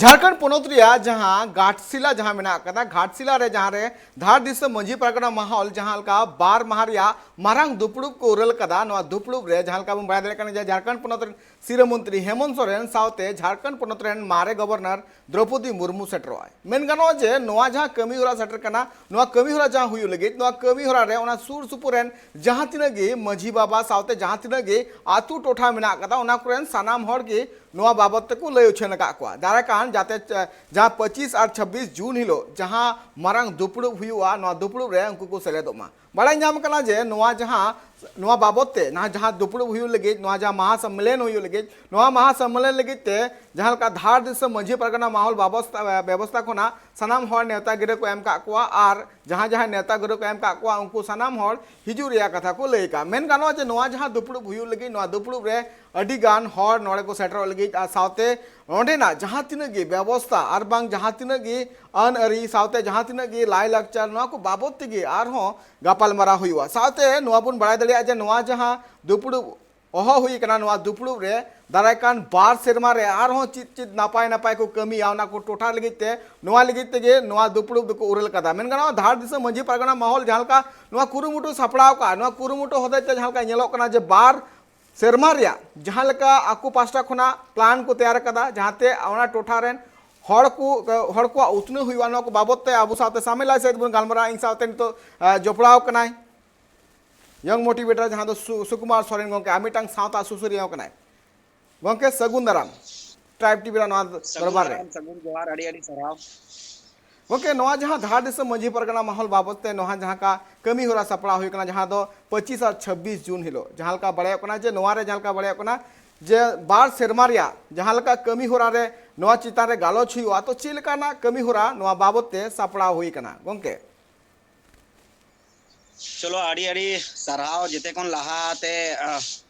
ᱡᱷᱟᱲᱠᱷᱚᱸᱰ ᱯᱚᱱᱚᱛ ᱨᱮᱭᱟᱜ ᱡᱟᱦᱟᱸ ᱜᱷᱟᱴᱥᱤᱞᱟ ᱡᱟᱦᱟᱸ ᱢᱮᱱᱟᱜ ᱟᱠᱟᱫᱟ, ᱜᱷᱟᱴᱥᱤᱞᱟ ᱨᱮ ᱡᱟᱦᱟᱸ ᱨᱮ ᱫᱷᱟᱲ ᱫᱤᱥᱚᱢ ᱢᱟᱹᱡᱷᱤ ᱯᱟᱨᱜᱟᱱᱟ ᱢᱟᱦᱚᱞ ᱡᱟᱦᱟᱸ ᱞᱮᱠᱟ ᱵᱟᱨ ᱢᱟᱦᱟ ᱨᱮᱭᱟᱜ ᱢᱟᱨᱟᱝ ᱫᱩᱯᱲᱩᱵ ᱠᱚ ᱩᱨᱟᱹᱞ ᱟᱠᱟᱫᱟ, ᱱᱚᱣᱟ ᱫᱩᱯᱲᱩᱵ ᱨᱮ ᱡᱟᱦᱟᱸ ᱞᱮᱠᱟ ᱵᱚᱱ ᱵᱟᱲᱟᱭ ᱫᱟᱲᱮᱭᱟᱜ ᱠᱟᱱᱟ ᱡᱮ ᱡᱷᱟᱲᱠᱷᱚᱸᱰ ᱯᱚᱱᱚᱛ ᱨᱮᱱ ᱥᱤᱨᱟᱹ ᱢᱚᱱᱛᱨᱤ ᱦᱮᱢᱚᱱᱛ ᱥᱚᱨᱮᱱ ᱥᱟᱶᱛᱮ ᱡᱷᱟᱲᱠᱷᱚᱸᱰ ᱯᱚᱱᱚᱛ ᱨᱮᱱ ᱢᱟᱨᱮ ᱜᱚᱵᱷᱚᱨᱱᱚᱨ ᱫᱨᱚᱯᱚᱫᱤ ᱢᱩᱨᱢᱩ ᱥᱮᱴᱮᱨᱚᱜᱼᱟᱭ᱾ ᱢᱮᱱ ᱜᱟᱱᱚᱜᱼᱟ ᱡᱮ ᱱᱚᱣᱟ ᱡᱟᱦᱟᱸ ᱠᱟᱹᱢᱤ ᱦᱚᱨᱟ ᱥᱮᱴᱮᱨ ᱠᱟᱱᱟ, ᱱᱚᱣᱟ ᱠᱟᱹᱢᱤ ᱦᱚᱨᱟ ᱡᱟᱦᱟᱸ ᱦᱩᱭᱩᱜ ᱞᱟᱹᱜᱤᱫ, ᱱᱚᱣᱟ ᱠᱟᱹᱢᱤ ᱦᱚᱨᱟ ᱨᱮ ᱚᱱᱟ ᱥᱩᱨ ᱥᱩᱯᱩᱨ ᱨᱮᱱ ᱡᱟᱦᱟᱸ ᱛᱤᱱᱟᱹᱜ ᱜᱮ ᱢᱟᱹᱡᱷᱤ ᱵᱟᱵᱟ ᱥᱟᱶᱛᱮ ᱡᱟᱦᱟᱸ ᱛᱤᱱᱟᱹᱜ ᱜᱮ ᱟᱹᱛᱩ ᱴᱚᱴᱷᱟ ᱢᱮᱱᱟᱜ ᱟᱠᱟᱫᱟ, ᱚᱱᱟ ᱠᱚᱨᱮᱱ ᱥᱟᱱᱟᱢ ᱦᱚᱲ ᱜᱮ ᱱᱚᱣᱟ ᱵᱟᱵᱚᱫ ᱛᱮᱠᱚ ᱞᱟᱹᱭ ᱩᱪᱷᱟᱹᱱ ᱟᱠᱟᱫ ᱠᱚᱣᱟ᱾ ᱫᱟᱨᱟᱭ ᱠᱟᱱ ᱡᱟᱛᱮ, ᱡᱟᱦᱟᱸ ᱯᱚᱸᱪᱤᱥ ᱟᱨ ᱪᱷᱟᱵᱵᱤᱥ ᱡᱩᱱ ᱦᱤᱞᱳᱜ ᱡᱟᱦᱟᱸ ᱢᱟᱨᱟᱝ ᱫᱩᱯᱲᱩᱵ ᱦᱩᱭᱩᱜᱼᱟ, ᱱᱚᱣᱟ ᱫᱩᱯᱲᱩᱵ ᱨᱮ ᱩᱱᱠᱩ ᱠᱚ ᱥᱮᱞᱮᱫᱚᱜ ᱢᱟ᱾ ᱵᱟᱲᱟᱭ ᱧᱟᱢ ᱠᱟᱱᱟ ᱡᱮ ᱱᱚᱣᱟ ᱡᱟᱦᱟᱸ, ᱱᱚᱣᱟ ᱵᱟᱵᱚᱫ ᱛᱮ ᱱᱟᱦᱟᱜ ᱡᱟᱦᱟᱸ ᱫᱩᱯᱲᱩᱵ ᱦᱩᱭᱩᱜ ᱞᱟᱹᱜᱤᱫ, ᱱᱚᱣᱟ ᱡᱟᱦᱟᱸ ᱢᱟᱦᱟ ᱥᱚᱢᱢᱮᱞᱚᱱ ᱦᱩᱭᱩᱜ ᱞᱟᱹᱜᱤᱫ, ᱱᱚᱣᱟ ᱢᱟᱦᱟ ᱥᱚᱢᱢᱮᱞᱚᱱ ᱞᱟᱹᱜᱤᱫ ᱛᱮ ᱡᱟᱦᱟᱸ ᱞᱮᱠᱟ ᱫᱷᱟᱲ ᱫᱤᱥᱚᱢ ᱢᱟᱹᱡᱷᱤ ᱯᱟᱨᱜᱟᱱᱟ ᱢᱟᱦᱚᱞ ᱵᱟᱵᱚᱥᱛᱟ, ᱵᱮᱵᱚᱥᱛᱟ ᱠᱷᱚᱱᱟᱜ ᱥᱟᱱᱟᱢ ᱦᱚᱲ ᱱᱮᱣᱛᱟ ᱜᱤᱨᱟᱹ ᱠᱚ ᱮᱢ ᱠᱟᱜ ᱠᱚᱣᱟ ᱟᱨ ᱡᱟᱦᱟᱸ ᱡᱟᱦᱟᱸᱭ ᱱᱮᱣᱛᱟ ᱜᱤᱨᱟᱹ ᱠᱚ ᱮᱢ ᱠᱟᱜ ᱠᱚᱣᱟ, ᱩᱱᱠᱩ ᱥᱟᱱᱟᱢ ᱦᱚᱲ ᱦᱤᱡᱩᱜ ᱨᱮᱭᱟᱜ ᱠᱟᱛᱷᱟ ᱠᱚ ᱞᱟᱹᱭ ᱟᱠᱟᱫᱼᱟ᱾ ᱢᱮᱱ ᱜᱟᱱᱚᱜᱼᱟ ᱡᱮ ᱱᱚᱣᱟ ᱡᱟᱦᱟᱸ ᱫᱩᱯᱲᱩᱵ ᱦᱩᱭᱩᱜ ᱞᱟᱹᱜᱤᱫ, ᱱᱚᱣᱟ ᱫᱩᱯᱲᱩᱵ ᱨᱮ ᱟᱹᱰᱤ ᱜᱟᱱ ᱦᱚᱲ ᱱᱚᱰᱮ ᱠᱚ ᱥᱮᱴᱮᱨᱚᱜ ᱞᱟᱹᱜᱤᱫ ᱟᱨ ᱥᱟᱶᱛᱮ ᱚᱸᱰᱮᱱᱟᱜ ᱡᱟᱦᱟᱸ ᱛᱤᱱᱟᱹᱜ ᱜᱮ ᱵᱮᱵᱚᱥᱛᱟ ᱟᱨ ᱵᱟᱝ ᱡᱟᱦᱟᱸ ᱛᱤᱱᱟᱹᱜ ᱜᱮ ᱟᱹᱱ ᱟᱹᱨᱤ ᱥᱟᱶᱛᱮ ᱡᱟᱦᱟᱸ ᱛᱤᱱᱟᱹᱜ ᱜᱮ ᱞᱟᱭᱼᱞᱟᱠᱪᱟᱨ, ᱱᱚᱣᱟ ᱠᱚ ᱵᱟᱵᱚᱫ ᱛᱮᱜᱮ ᱟᱨᱦᱚᱸ ᱜᱟᱯᱟᱞᱢᱟᱨᱟᱣ ᱦᱩᱭᱩᱜᱼᱟ᱾ ᱥᱟᱶᱛᱮ ᱱᱚᱣᱟ ᱵᱚᱱ ᱵᱟᱲᱟᱭ ᱫᱟᱲᱮᱭᱟᱜᱼᱟ ᱡᱮ ᱱᱚᱣᱟ ᱡᱟᱦᱟᱸ ᱫᱩᱯᱲᱩᱵ ᱦᱚᱦᱚ ᱦᱩᱭ ᱟᱠᱟᱱᱟ, ᱱᱚᱣᱟ ᱫᱩᱯᱲᱩᱵ ᱨᱮ ᱫᱟᱨᱟᱭ ᱠᱟᱱ ᱵᱟᱨ ᱥᱮᱨᱢᱟ ᱨᱮ ᱟᱨᱦᱚᱸ ᱪᱮᱫ ᱪᱮᱫ ᱱᱟᱯᱟᱭ ᱱᱟᱯᱟᱭ ᱠᱚ ᱠᱟᱹᱢᱤᱭᱟ, ᱚᱱᱟ ᱠᱚ ᱴᱚᱴᱷᱟ ᱞᱟᱹᱜᱤᱫ ᱛᱮ, ᱱᱚᱣᱟ ᱞᱟᱹᱜᱤᱫ ᱛᱮᱜᱮ ᱱᱚᱣᱟ ᱫᱩᱯᱲᱩᱵ ᱫᱚᱠᱚ ᱩᱨᱟᱹᱞ ᱠᱟᱫᱟ᱾ ᱢᱮᱱ ᱜᱟᱱᱚᱜᱼᱟ, ᱫᱷᱟᱲ ᱫᱤᱥᱚᱢ ᱢᱟᱹᱡᱷᱤ ᱯᱟᱨᱜᱟᱱᱟ ᱢᱟᱦᱚᱞ ᱡᱟᱦᱟᱸ ᱞᱮᱠᱟ ᱱᱚᱣᱟ ᱠᱩᱨᱩᱢᱩᱴᱩ ᱥᱟᱯᱲᱟᱣ ᱠᱟᱜᱼᱟ, ᱱᱚᱣᱟ ᱠᱩᱨᱩᱢᱩᱴᱩ ᱦᱚᱛᱮᱡ ᱛᱮ ᱡᱟᱦᱟᱸ ᱞᱮᱠᱟ ᱧᱮᱞᱚᱜ ᱠᱟᱱᱟ ᱡᱮ ᱵᱟᱨ ᱥᱮᱨᱢᱟ ᱨᱮᱭᱟᱜ ᱡᱟᱦᱟᱸ ᱞᱮᱠᱟ ᱟᱠᱚ ᱯᱟᱥᱴᱟ ᱠᱷᱚᱱᱟᱜ ᱯᱞᱟᱱ ᱠᱚ ᱛᱮᱭᱟᱨ ᱠᱟᱫᱟ, ᱡᱟᱦᱟᱸᱛᱮ ᱚᱱᱟ ᱴᱚᱴᱷᱟ ᱨᱮᱱ ᱦᱚᱲ ᱠᱚ, ᱦᱚᱲ ᱠᱚᱣᱟᱜ ᱩᱛᱱᱟᱹᱣ ᱦᱩᱭᱩᱜᱼᱟ, ᱱᱚᱣᱟ ᱠᱚ ᱵᱟᱵᱚᱫ ᱛᱮ ᱟᱵᱚ ᱥᱟᱶᱛᱮ ᱥᱟᱢᱮᱞᱟᱭ ᱥᱮᱫ ᱵᱚᱱ ᱜᱟᱞᱢᱟᱨᱟᱣᱟ᱾ ᱤᱧ ᱥᱟᱶᱛᱮ ᱱᱤᱛᱚᱜ, ᱟ, ᱡᱚᱯᱲᱟᱣ ᱠᱟᱱᱟᱭ ᱭᱚᱝ ᱢᱳᱴᱤᱵᱷᱮᱴᱟᱨ, ᱡᱟᱦᱟᱸ ᱫᱚ ᱥᱩ-, ᱥᱩᱠᱩᱢᱟᱨ ᱥᱚᱨᱮᱱ ᱜᱚᱢᱠᱮ, ᱟᱨ ᱢᱤᱫᱴᱟᱝ ᱥᱟᱶᱛᱟ ᱥᱩᱥᱟᱹᱨᱤᱭᱟᱹ ᱦᱚᱸ ᱠᱟᱱᱟᱭ᱾ ᱜᱚᱢᱠᱮ, ᱥᱟᱹᱜᱩᱱ ᱫᱟᱨᱟᱢ ᱴᱨᱟᱭᱤᱵᱽ ᱴᱤᱵᱷᱤ ᱨᱮ ᱱᱚᱣᱟ ᱥᱟᱹᱜᱩᱱ ᱫᱚᱨᱵᱟᱨ ᱨᱮ᱾ ᱫᱟᱨᱟᱢ, ᱥᱟᱹᱜᱩᱱ ᱡᱚᱦᱟᱨ, ᱟᱹᱰᱤ ᱟᱹᱰᱤ ᱥᱟᱨᱦᱟᱣ᱾ ᱜᱚᱢᱠᱮ, ᱱᱚᱣᱟ ᱡᱟᱦᱟᱸ ᱫᱷᱟᱲ ᱫᱤᱥᱚᱢ ᱢᱟᱹᱡᱷᱤ ᱯᱟᱨᱜᱟᱱᱟ ᱢᱚᱦᱚᱞ ᱵᱟᱵᱚᱫ ᱛᱮ ᱱᱚᱣᱟ ᱡᱟᱦᱟᱸ ᱠᱟ-, ᱠᱟᱹᱢᱤ ᱦᱚᱨᱟ ᱥᱟᱯᱲᱟᱣ ᱦᱩᱭ ᱠᱟᱱᱟ, ᱡᱟᱦᱟᱸ ᱫᱚ ᱯᱚᱸᱪᱤᱥ ᱟᱨ ᱪᱷᱟᱵᱵᱤᱥ ᱡᱩᱱ ᱦᱤᱞᱳᱜ, ᱡᱟᱦᱟᱸ ᱞᱮᱠᱟ ᱵᱟᱲᱟᱭᱚᱜ ᱠᱟᱱᱟ ᱡᱮ ᱱᱚᱣᱟ ᱨᱮ ᱡᱟᱦᱟᱸ ᱞᱮᱠᱟ ᱵᱟᱲᱟᱭᱚᱜ ᱠᱟᱱᱟ ᱡᱮ ᱵᱟᱨ ᱥᱮᱨᱢᱟ ᱨᱮᱭᱟᱜ ᱡᱟᱦᱟᱸ ᱞᱮᱠᱟ ᱠᱟᱹᱢᱤ ᱦᱚᱨᱟ ᱨᱮ ᱱᱚᱣᱟ ᱪᱮᱛᱟᱱ ᱨᱮ ᱜᱟᱞᱚᱪ ᱦᱩᱭᱩᱜᱼᱟ, ᱛᱚ ᱪᱮᱫ ᱞᱮᱠᱟᱱᱟᱜ ᱠᱟᱹᱢᱤ ᱦᱚᱨᱟ ᱱᱚᱣᱟ ᱵᱟᱵᱚᱫ ᱛᱮ ᱥᱟᱯᱲᱟᱣ ᱦᱩᱭ ᱠᱟᱱᱟ ᱜᱚᱢᱠᱮ? ᱪᱚᱞᱚ, ᱟᱹᱰᱤ ᱟᱹᱰᱤ ᱥᱟᱨᱦᱟᱣ᱾ ᱡᱮᱛᱮ ᱠᱷᱚᱱ ᱞᱟᱦᱟᱛᱮ, ᱟᱦ,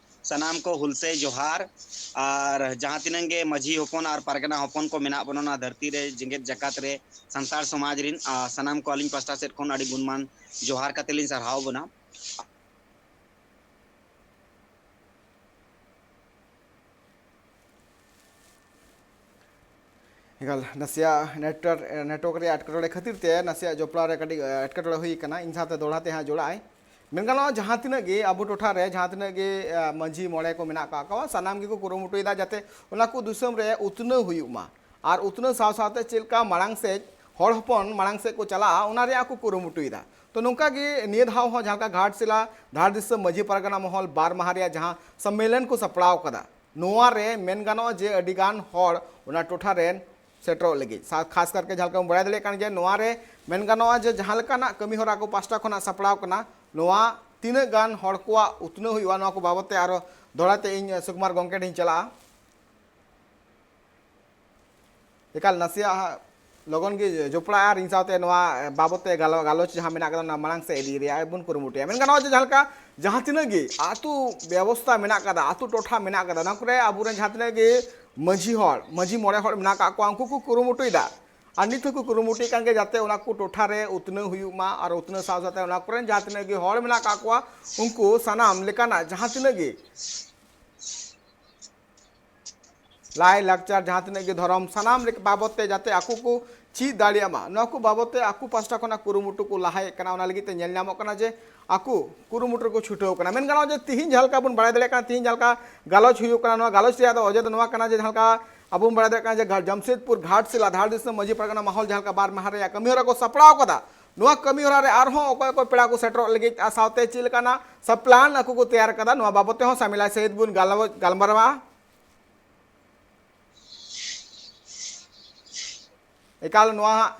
ᱥᱟᱱᱟᱢ ᱠᱚ ᱦᱩᱞᱥᱟᱹᱭ ᱡᱚᱦᱟᱨ᱾ ᱟᱨ ᱡᱟᱦᱟᱸ ᱛᱤᱱᱟᱹᱜ ᱜᱮ ᱢᱟᱹᱡᱷᱤ ᱦᱚᱯᱚᱱ ᱟᱨ ᱯᱟᱨᱜᱟᱱᱟ ᱦᱚᱯᱚᱱ ᱠᱚ ᱢᱮᱱᱟᱜ ᱵᱚᱱᱟ ᱱᱚᱣᱟ ᱫᱷᱟᱹᱨᱛᱤ ᱨᱮ, ᱡᱮᱜᱮᱛ ᱡᱟᱠᱟᱛ ᱨᱮ, ᱥᱟᱱᱛᱟᱲ ᱥᱚᱢᱟᱡᱽ ᱨᱤᱱ, ᱟᱦ, ᱥᱟᱱᱟᱢ ᱠᱚ ᱟᱹᱞᱤᱧ ᱯᱟᱥᱴᱟ ᱥᱮᱫ ᱠᱷᱚᱱ ᱟᱹᱰᱤ ᱜᱩᱱᱢᱟᱱ ᱡᱚᱦᱟᱨ ᱠᱟᱛᱮ ᱞᱤᱧ ᱥᱟᱨᱦᱟᱣ ᱵᱚᱱᱟ᱾ ᱮᱠᱟᱞ, ᱱᱟᱥᱮᱭᱟᱜ ᱱᱮᱴᱣᱟᱨᱠ, ᱱᱮᱴᱣᱟᱨᱠ ᱨᱮᱭᱟᱜ ᱮᱴᱠᱮᱴᱚᱬᱮ ᱠᱷᱟᱹᱛᱤᱨ ᱛᱮ ᱱᱟᱥᱮᱭᱟᱜ ᱡᱚᱯᱲᱟᱣ ᱨᱮ ᱠᱟᱹᱴᱤᱡ, ᱮ, ᱮᱴᱠᱮᱴᱚᱬᱮ ᱦᱩᱭ ᱠᱟᱱᱟ᱾ ᱤᱧ ᱥᱟᱶᱛᱮ ᱫᱚᱦᱲᱟ ᱛᱮ ᱦᱟᱸᱜ ᱡᱚᱲᱟᱜ ᱟᱭ᱾ ᱢᱮᱱ ᱜᱟᱱᱚᱜᱼᱟ, ᱡᱟᱦᱟᱸ ᱛᱤᱱᱟᱹᱜ ᱜᱮ ᱟᱵᱚ ᱴᱚᱴᱷᱟ ᱨᱮ ᱡᱟᱦᱟᱸ ᱛᱤᱱᱟᱹᱜ ᱜᱮ, ᱮ, ᱢᱟᱹᱡᱷᱤ ᱢᱚᱬᱮ ᱠᱚ ᱢᱮᱱᱟᱜ ᱠᱟᱜ ᱠᱚᱣᱟ, ᱥᱟᱱᱟᱢ ᱜᱮᱠᱚ ᱠᱩᱨᱩᱢᱩᱴᱩᱭᱮᱫᱟ ᱡᱟᱛᱮ ᱚᱱᱟ ᱠᱚ ᱫᱤᱥᱚᱢ ᱨᱮ ᱩᱛᱱᱟᱹᱣ ᱦᱩᱭᱩᱜ ᱢᱟ᱾ ᱟᱨ ᱩᱛᱱᱟᱹᱣ ᱥᱟᱶ ᱥᱟᱶᱛᱮ ᱪᱮᱫ ᱞᱮᱠᱟ ᱢᱟᱲᱟᱝ ᱥᱮᱫ ᱦᱚᱲ ᱦᱚᱯᱚᱱ ᱢᱟᱲᱟᱝ ᱥᱮᱫ ᱠᱚ ᱪᱟᱞᱟᱜᱼᱟ, ᱚᱱᱟ ᱨᱮᱭᱟᱜ ᱠᱚ ᱠᱩᱨᱩᱢᱩᱴᱩᱭᱮᱫᱟ᱾ ᱛᱚ, ᱱᱚᱝᱠᱟ ᱜᱮ ᱱᱤᱭᱟᱹ ᱫᱷᱟᱣ ᱦᱚᱸ ᱡᱟᱦᱟᱸ ᱞᱮᱠᱟ ᱜᱷᱟᱴᱥᱤᱞᱟ ᱫᱷᱟᱲ ᱫᱤᱥᱚᱢ ᱢᱟᱹᱡᱷᱤ ᱯᱟᱨᱜᱟᱱᱟ ᱢᱚᱦᱚᱞ ᱵᱟᱨ ᱢᱟᱦᱟ ᱨᱮᱭᱟᱜ ᱡᱟᱦᱟᱸ ᱥᱚᱢᱢᱮᱞᱚᱱ ᱠᱚ ᱥᱟᱯᱲᱟᱣ ᱠᱟᱫᱟ, ᱱᱚᱣᱟ ᱨᱮ ᱢᱮᱱ ᱜᱟᱱᱚᱜᱼᱟ ᱡᱮ ᱟᱹᱰᱤ ᱜᱟᱱ ᱦᱚᱲ ᱚᱱᱟ ᱴᱚᱴᱷᱟ ᱨᱮᱱ ᱥᱮᱴᱮᱨᱚᱜ ᱞᱟᱹᱜᱤᱫ᱾ ᱥᱟ-, ᱠᱷᱟᱥ ᱠᱟᱨᱠᱮ ᱡᱟᱦᱟᱸ ᱞᱮᱠᱟ ᱵᱚᱱ ᱵᱟᱲᱟᱭ ᱫᱟᱲᱮᱭᱟᱜ ᱠᱟᱱ ᱜᱮᱭᱟ, ᱱᱚᱣᱟ ᱨᱮ ᱢᱮᱱ ᱜᱟᱱᱚᱜᱼᱟ ᱡᱮ ᱡᱟᱦᱟᱸ ᱞᱮᱠᱟᱱᱟᱜ ᱠᱟᱹᱢᱤ ᱦᱚᱨᱟ ᱠᱚ ᱯᱟᱥᱴᱟ ᱠᱷᱚᱱᱟᱜ ᱥᱟᱯᱲᱟᱣ ᱠᱟᱱᱟ, ᱱᱚᱣᱟ ᱛᱤᱱᱟᱹᱜ ᱜᱟᱱ ᱦᱚᱲ ᱠᱚᱣᱟᱜ ᱩᱛᱱᱟᱹᱣ ᱦᱩᱭᱩᱜᱼᱟ, ᱱᱚᱣᱟ ᱠᱚ ᱵᱟᱵᱚᱫ ᱛᱮ ᱟᱨᱚ ᱫᱚᱦᱲᱟ ᱛᱮ ᱤᱧ ᱥᱩᱠᱩᱢᱟᱨ ᱜᱚᱢᱠᱮ ᱴᱷᱮᱱ ᱤᱧ ᱪᱟᱞᱟᱜᱼᱟ᱾ ᱮᱠᱟᱞ, ᱱᱟᱥᱮᱭᱟᱜ ᱦᱟᱸᱜ ᱞᱚᱜᱚᱱ ᱜᱮ ᱡᱚᱯᱲᱟᱜᱼᱟ ᱟᱨ ᱤᱧ ᱥᱟᱶᱛᱮ ᱱᱚᱣᱟ ᱵᱟᱵᱚᱫ ᱛᱮ ᱜᱟᱞᱚ-, ᱜᱟᱞᱚᱪ ᱡᱟᱦᱟᱸ ᱢᱮᱱᱟᱜ ᱠᱟᱫᱟ, ᱚᱱᱟ ᱢᱟᱲᱟᱝ ᱥᱮᱫ ᱤᱫᱤ ᱨᱮᱭᱟᱜ ᱵᱚᱱ ᱠᱩᱨᱩᱢᱩᱴᱩᱭᱟ᱾ ᱢᱮᱱ ᱜᱟᱱᱚᱜᱼᱟ ᱡᱮ ᱡᱟᱦᱟᱸ ᱞᱮᱠᱟ ᱡᱟᱦᱟᱸ ᱛᱤᱱᱟᱹᱜ ᱜᱮ ᱟᱹᱛᱩ ᱵᱮᱵᱚᱥᱛᱷᱟ ᱢᱮᱱᱟᱜ ᱠᱟᱫᱟ, ᱟᱹᱛᱩ ᱴᱚᱴᱷᱟ ᱢᱮᱱᱟᱜ ᱠᱟᱫᱟ, ᱚᱱᱟ ᱠᱚᱨᱮ ᱟᱵᱚᱨᱮᱱ ᱡᱟᱦᱟᱸ ᱛᱤᱱᱟᱹᱜ ᱜᱮ ᱢᱟᱹᱡᱷᱤ ᱦᱚᱲ, ᱢᱟᱹᱡᱷᱤ ᱢᱚᱬᱮ ᱦᱚᱲ ᱢᱮᱱᱟᱜ ᱠᱟᱜ ᱠᱚᱣᱟ, ᱩᱱᱠᱩ ᱠᱚ ᱠᱩᱨᱩᱢᱩᱴᱩᱭᱮᱫᱟ᱾ ᱟᱨ ᱱᱤᱛ ᱦᱚᱸᱠᱚ ᱠᱩᱨᱩᱢᱩᱴᱩᱭᱮᱫ ᱠᱟᱱ ᱜᱮᱭᱟ ᱡᱟᱛᱮ ᱚᱱᱟ ᱠᱚ ᱴᱚᱴᱷᱟ ᱨᱮ ᱩᱛᱱᱟᱹᱣ ᱦᱩᱭᱩᱜ ᱢᱟ ᱟᱨ ᱩᱛᱱᱟᱹᱣ ᱥᱟᱶ ᱥᱟᱶᱛᱮ ᱚᱱᱟ ᱠᱚᱨᱮᱱ ᱡᱟᱦᱟᱸ ᱛᱤᱱᱟᱹᱜ ᱜᱮ ᱦᱚᱲ ᱢᱮᱱᱟᱜ ᱠᱟᱜ ᱠᱚᱣᱟ, ᱩᱱᱠᱩ ᱥᱟᱱᱟᱢ ᱞᱮᱠᱟᱱᱟᱜ ᱡᱟᱦᱟᱸ ᱛᱤᱱᱟᱹᱜ ᱜᱮ ᱞᱟᱭ ᱞᱟᱠᱪᱟᱨ, ᱡᱟᱦᱟᱸ ᱛᱤᱱᱟᱹᱜ ᱜᱮ ᱫᱷᱚᱨᱚᱢ, ᱥᱟᱱᱟᱢ ᱞᱮᱠᱟ ᱵᱟᱵᱚᱫ ᱛᱮ ᱡᱟᱛᱮ ᱟᱠᱚ ᱠᱚ ᱪᱮᱫ ᱫᱟᱲᱮᱭᱟᱜ ᱢᱟ, ᱱᱚᱣᱟ ᱠᱚ ᱵᱟᱵᱚᱫ ᱛᱮ ᱟᱠᱚ ᱯᱟᱥᱴᱟ ᱠᱷᱚᱱᱟᱜ ᱠᱩᱨᱩᱢᱩᱴᱩ ᱠᱚ ᱞᱟᱦᱟᱭᱮᱫ ᱠᱟᱱᱟ᱾ ᱚᱱᱟ ᱞᱟᱹᱜᱤᱫ ᱛᱮ ᱧᱮᱞ ᱧᱟᱢᱚᱜ ᱠᱟᱱᱟ ᱡᱮ ᱟᱠᱚ ᱠᱩᱨᱩᱢᱩᱴᱩ ᱨᱮᱠᱚ ᱪᱷᱩᱴᱟᱹᱣ ᱠᱟᱱᱟ᱾ ᱢᱮᱱ ᱜᱟᱱᱚᱜᱼᱟ ᱡᱮ ᱛᱤᱦᱤᱧ ᱡᱟᱦᱟᱸ ᱞᱮᱠᱟ ᱵᱚᱱ ᱵᱟᱲᱟᱭ ᱫᱟᱲᱮᱭᱟᱜ ᱠᱟᱱᱟ, ᱛᱤᱦᱤᱧ ᱡᱟᱦᱟᱸ ᱞᱮᱠᱟ ᱜᱟᱞᱚᱪ ᱦᱩᱭᱩᱜ ᱠᱟᱱᱟ, ᱱᱚᱣᱟ ᱜᱟᱞᱚᱪ ᱨᱮᱭᱟᱜ ᱫᱚ ᱚᱡᱮ ᱫᱚ ᱱᱚᱣᱟ ᱠᱟᱱᱟ ᱡᱮ ᱡᱟᱦᱟᱸ ᱞᱮᱠᱟ ᱟᱵᱚ ᱵᱚᱱ ᱵᱟᱲᱟᱭ ᱫᱟᱲᱮᱭᱟᱜ ᱠᱟᱱᱟ ᱡᱮ ᱜᱷᱟ-, ᱡᱟᱢᱥᱮᱫᱽᱯᱩᱨ ᱜᱷᱟᱴᱥᱤᱞᱟ ᱫᱷᱟᱲ ᱫᱤᱥᱚᱢ ᱢᱟᱹᱡᱷᱤ ᱯᱟᱨᱜᱟᱱᱟ ᱢᱚᱦᱚᱞ ᱡᱟᱦᱟᱸ ᱞᱮᱠᱟ ᱵᱟᱨ ᱢᱟᱦᱟ ᱨᱮᱭᱟᱜ ᱠᱟᱹᱢᱤ ᱦᱚᱨᱟ ᱠᱚ ᱥᱟᱯᱲᱟᱣ ᱠᱟᱫᱟ, ᱱᱚᱣᱟ ᱠᱟᱹᱢᱤ ᱦᱚᱨᱟ ᱨᱮ ᱟᱨᱦᱚᱸ ᱚᱠᱚᱭ ᱚᱠᱚᱭ ᱯᱮᱲᱟ ᱠᱚ ᱥᱮᱴᱮᱨᱚᱜ ᱞᱟᱹᱜᱤᱫ ᱟᱨ ᱥᱟᱶᱛᱮ ᱪᱮᱫ ᱞᱮᱠᱟᱱᱟᱜ ᱥᱟ ᱯᱞᱟᱱ ᱟᱠᱚ ᱠᱚ ᱛᱮᱭᱟᱨ ᱠᱟᱫᱟ, ᱱᱚᱣᱟ ᱵᱟᱵᱚᱛ ᱛᱮᱦᱚᱸ ᱥᱟᱢᱤᱞᱟ ᱥᱟᱹᱦᱤᱛ ᱵᱚᱱ ᱜᱟᱞᱚᱪ- ᱜᱟᱞᱢᱟᱨᱟᱣᱟ᱾ ᱮᱠᱟᱞ ᱱᱚᱣᱟ ᱦᱟᱸᱜ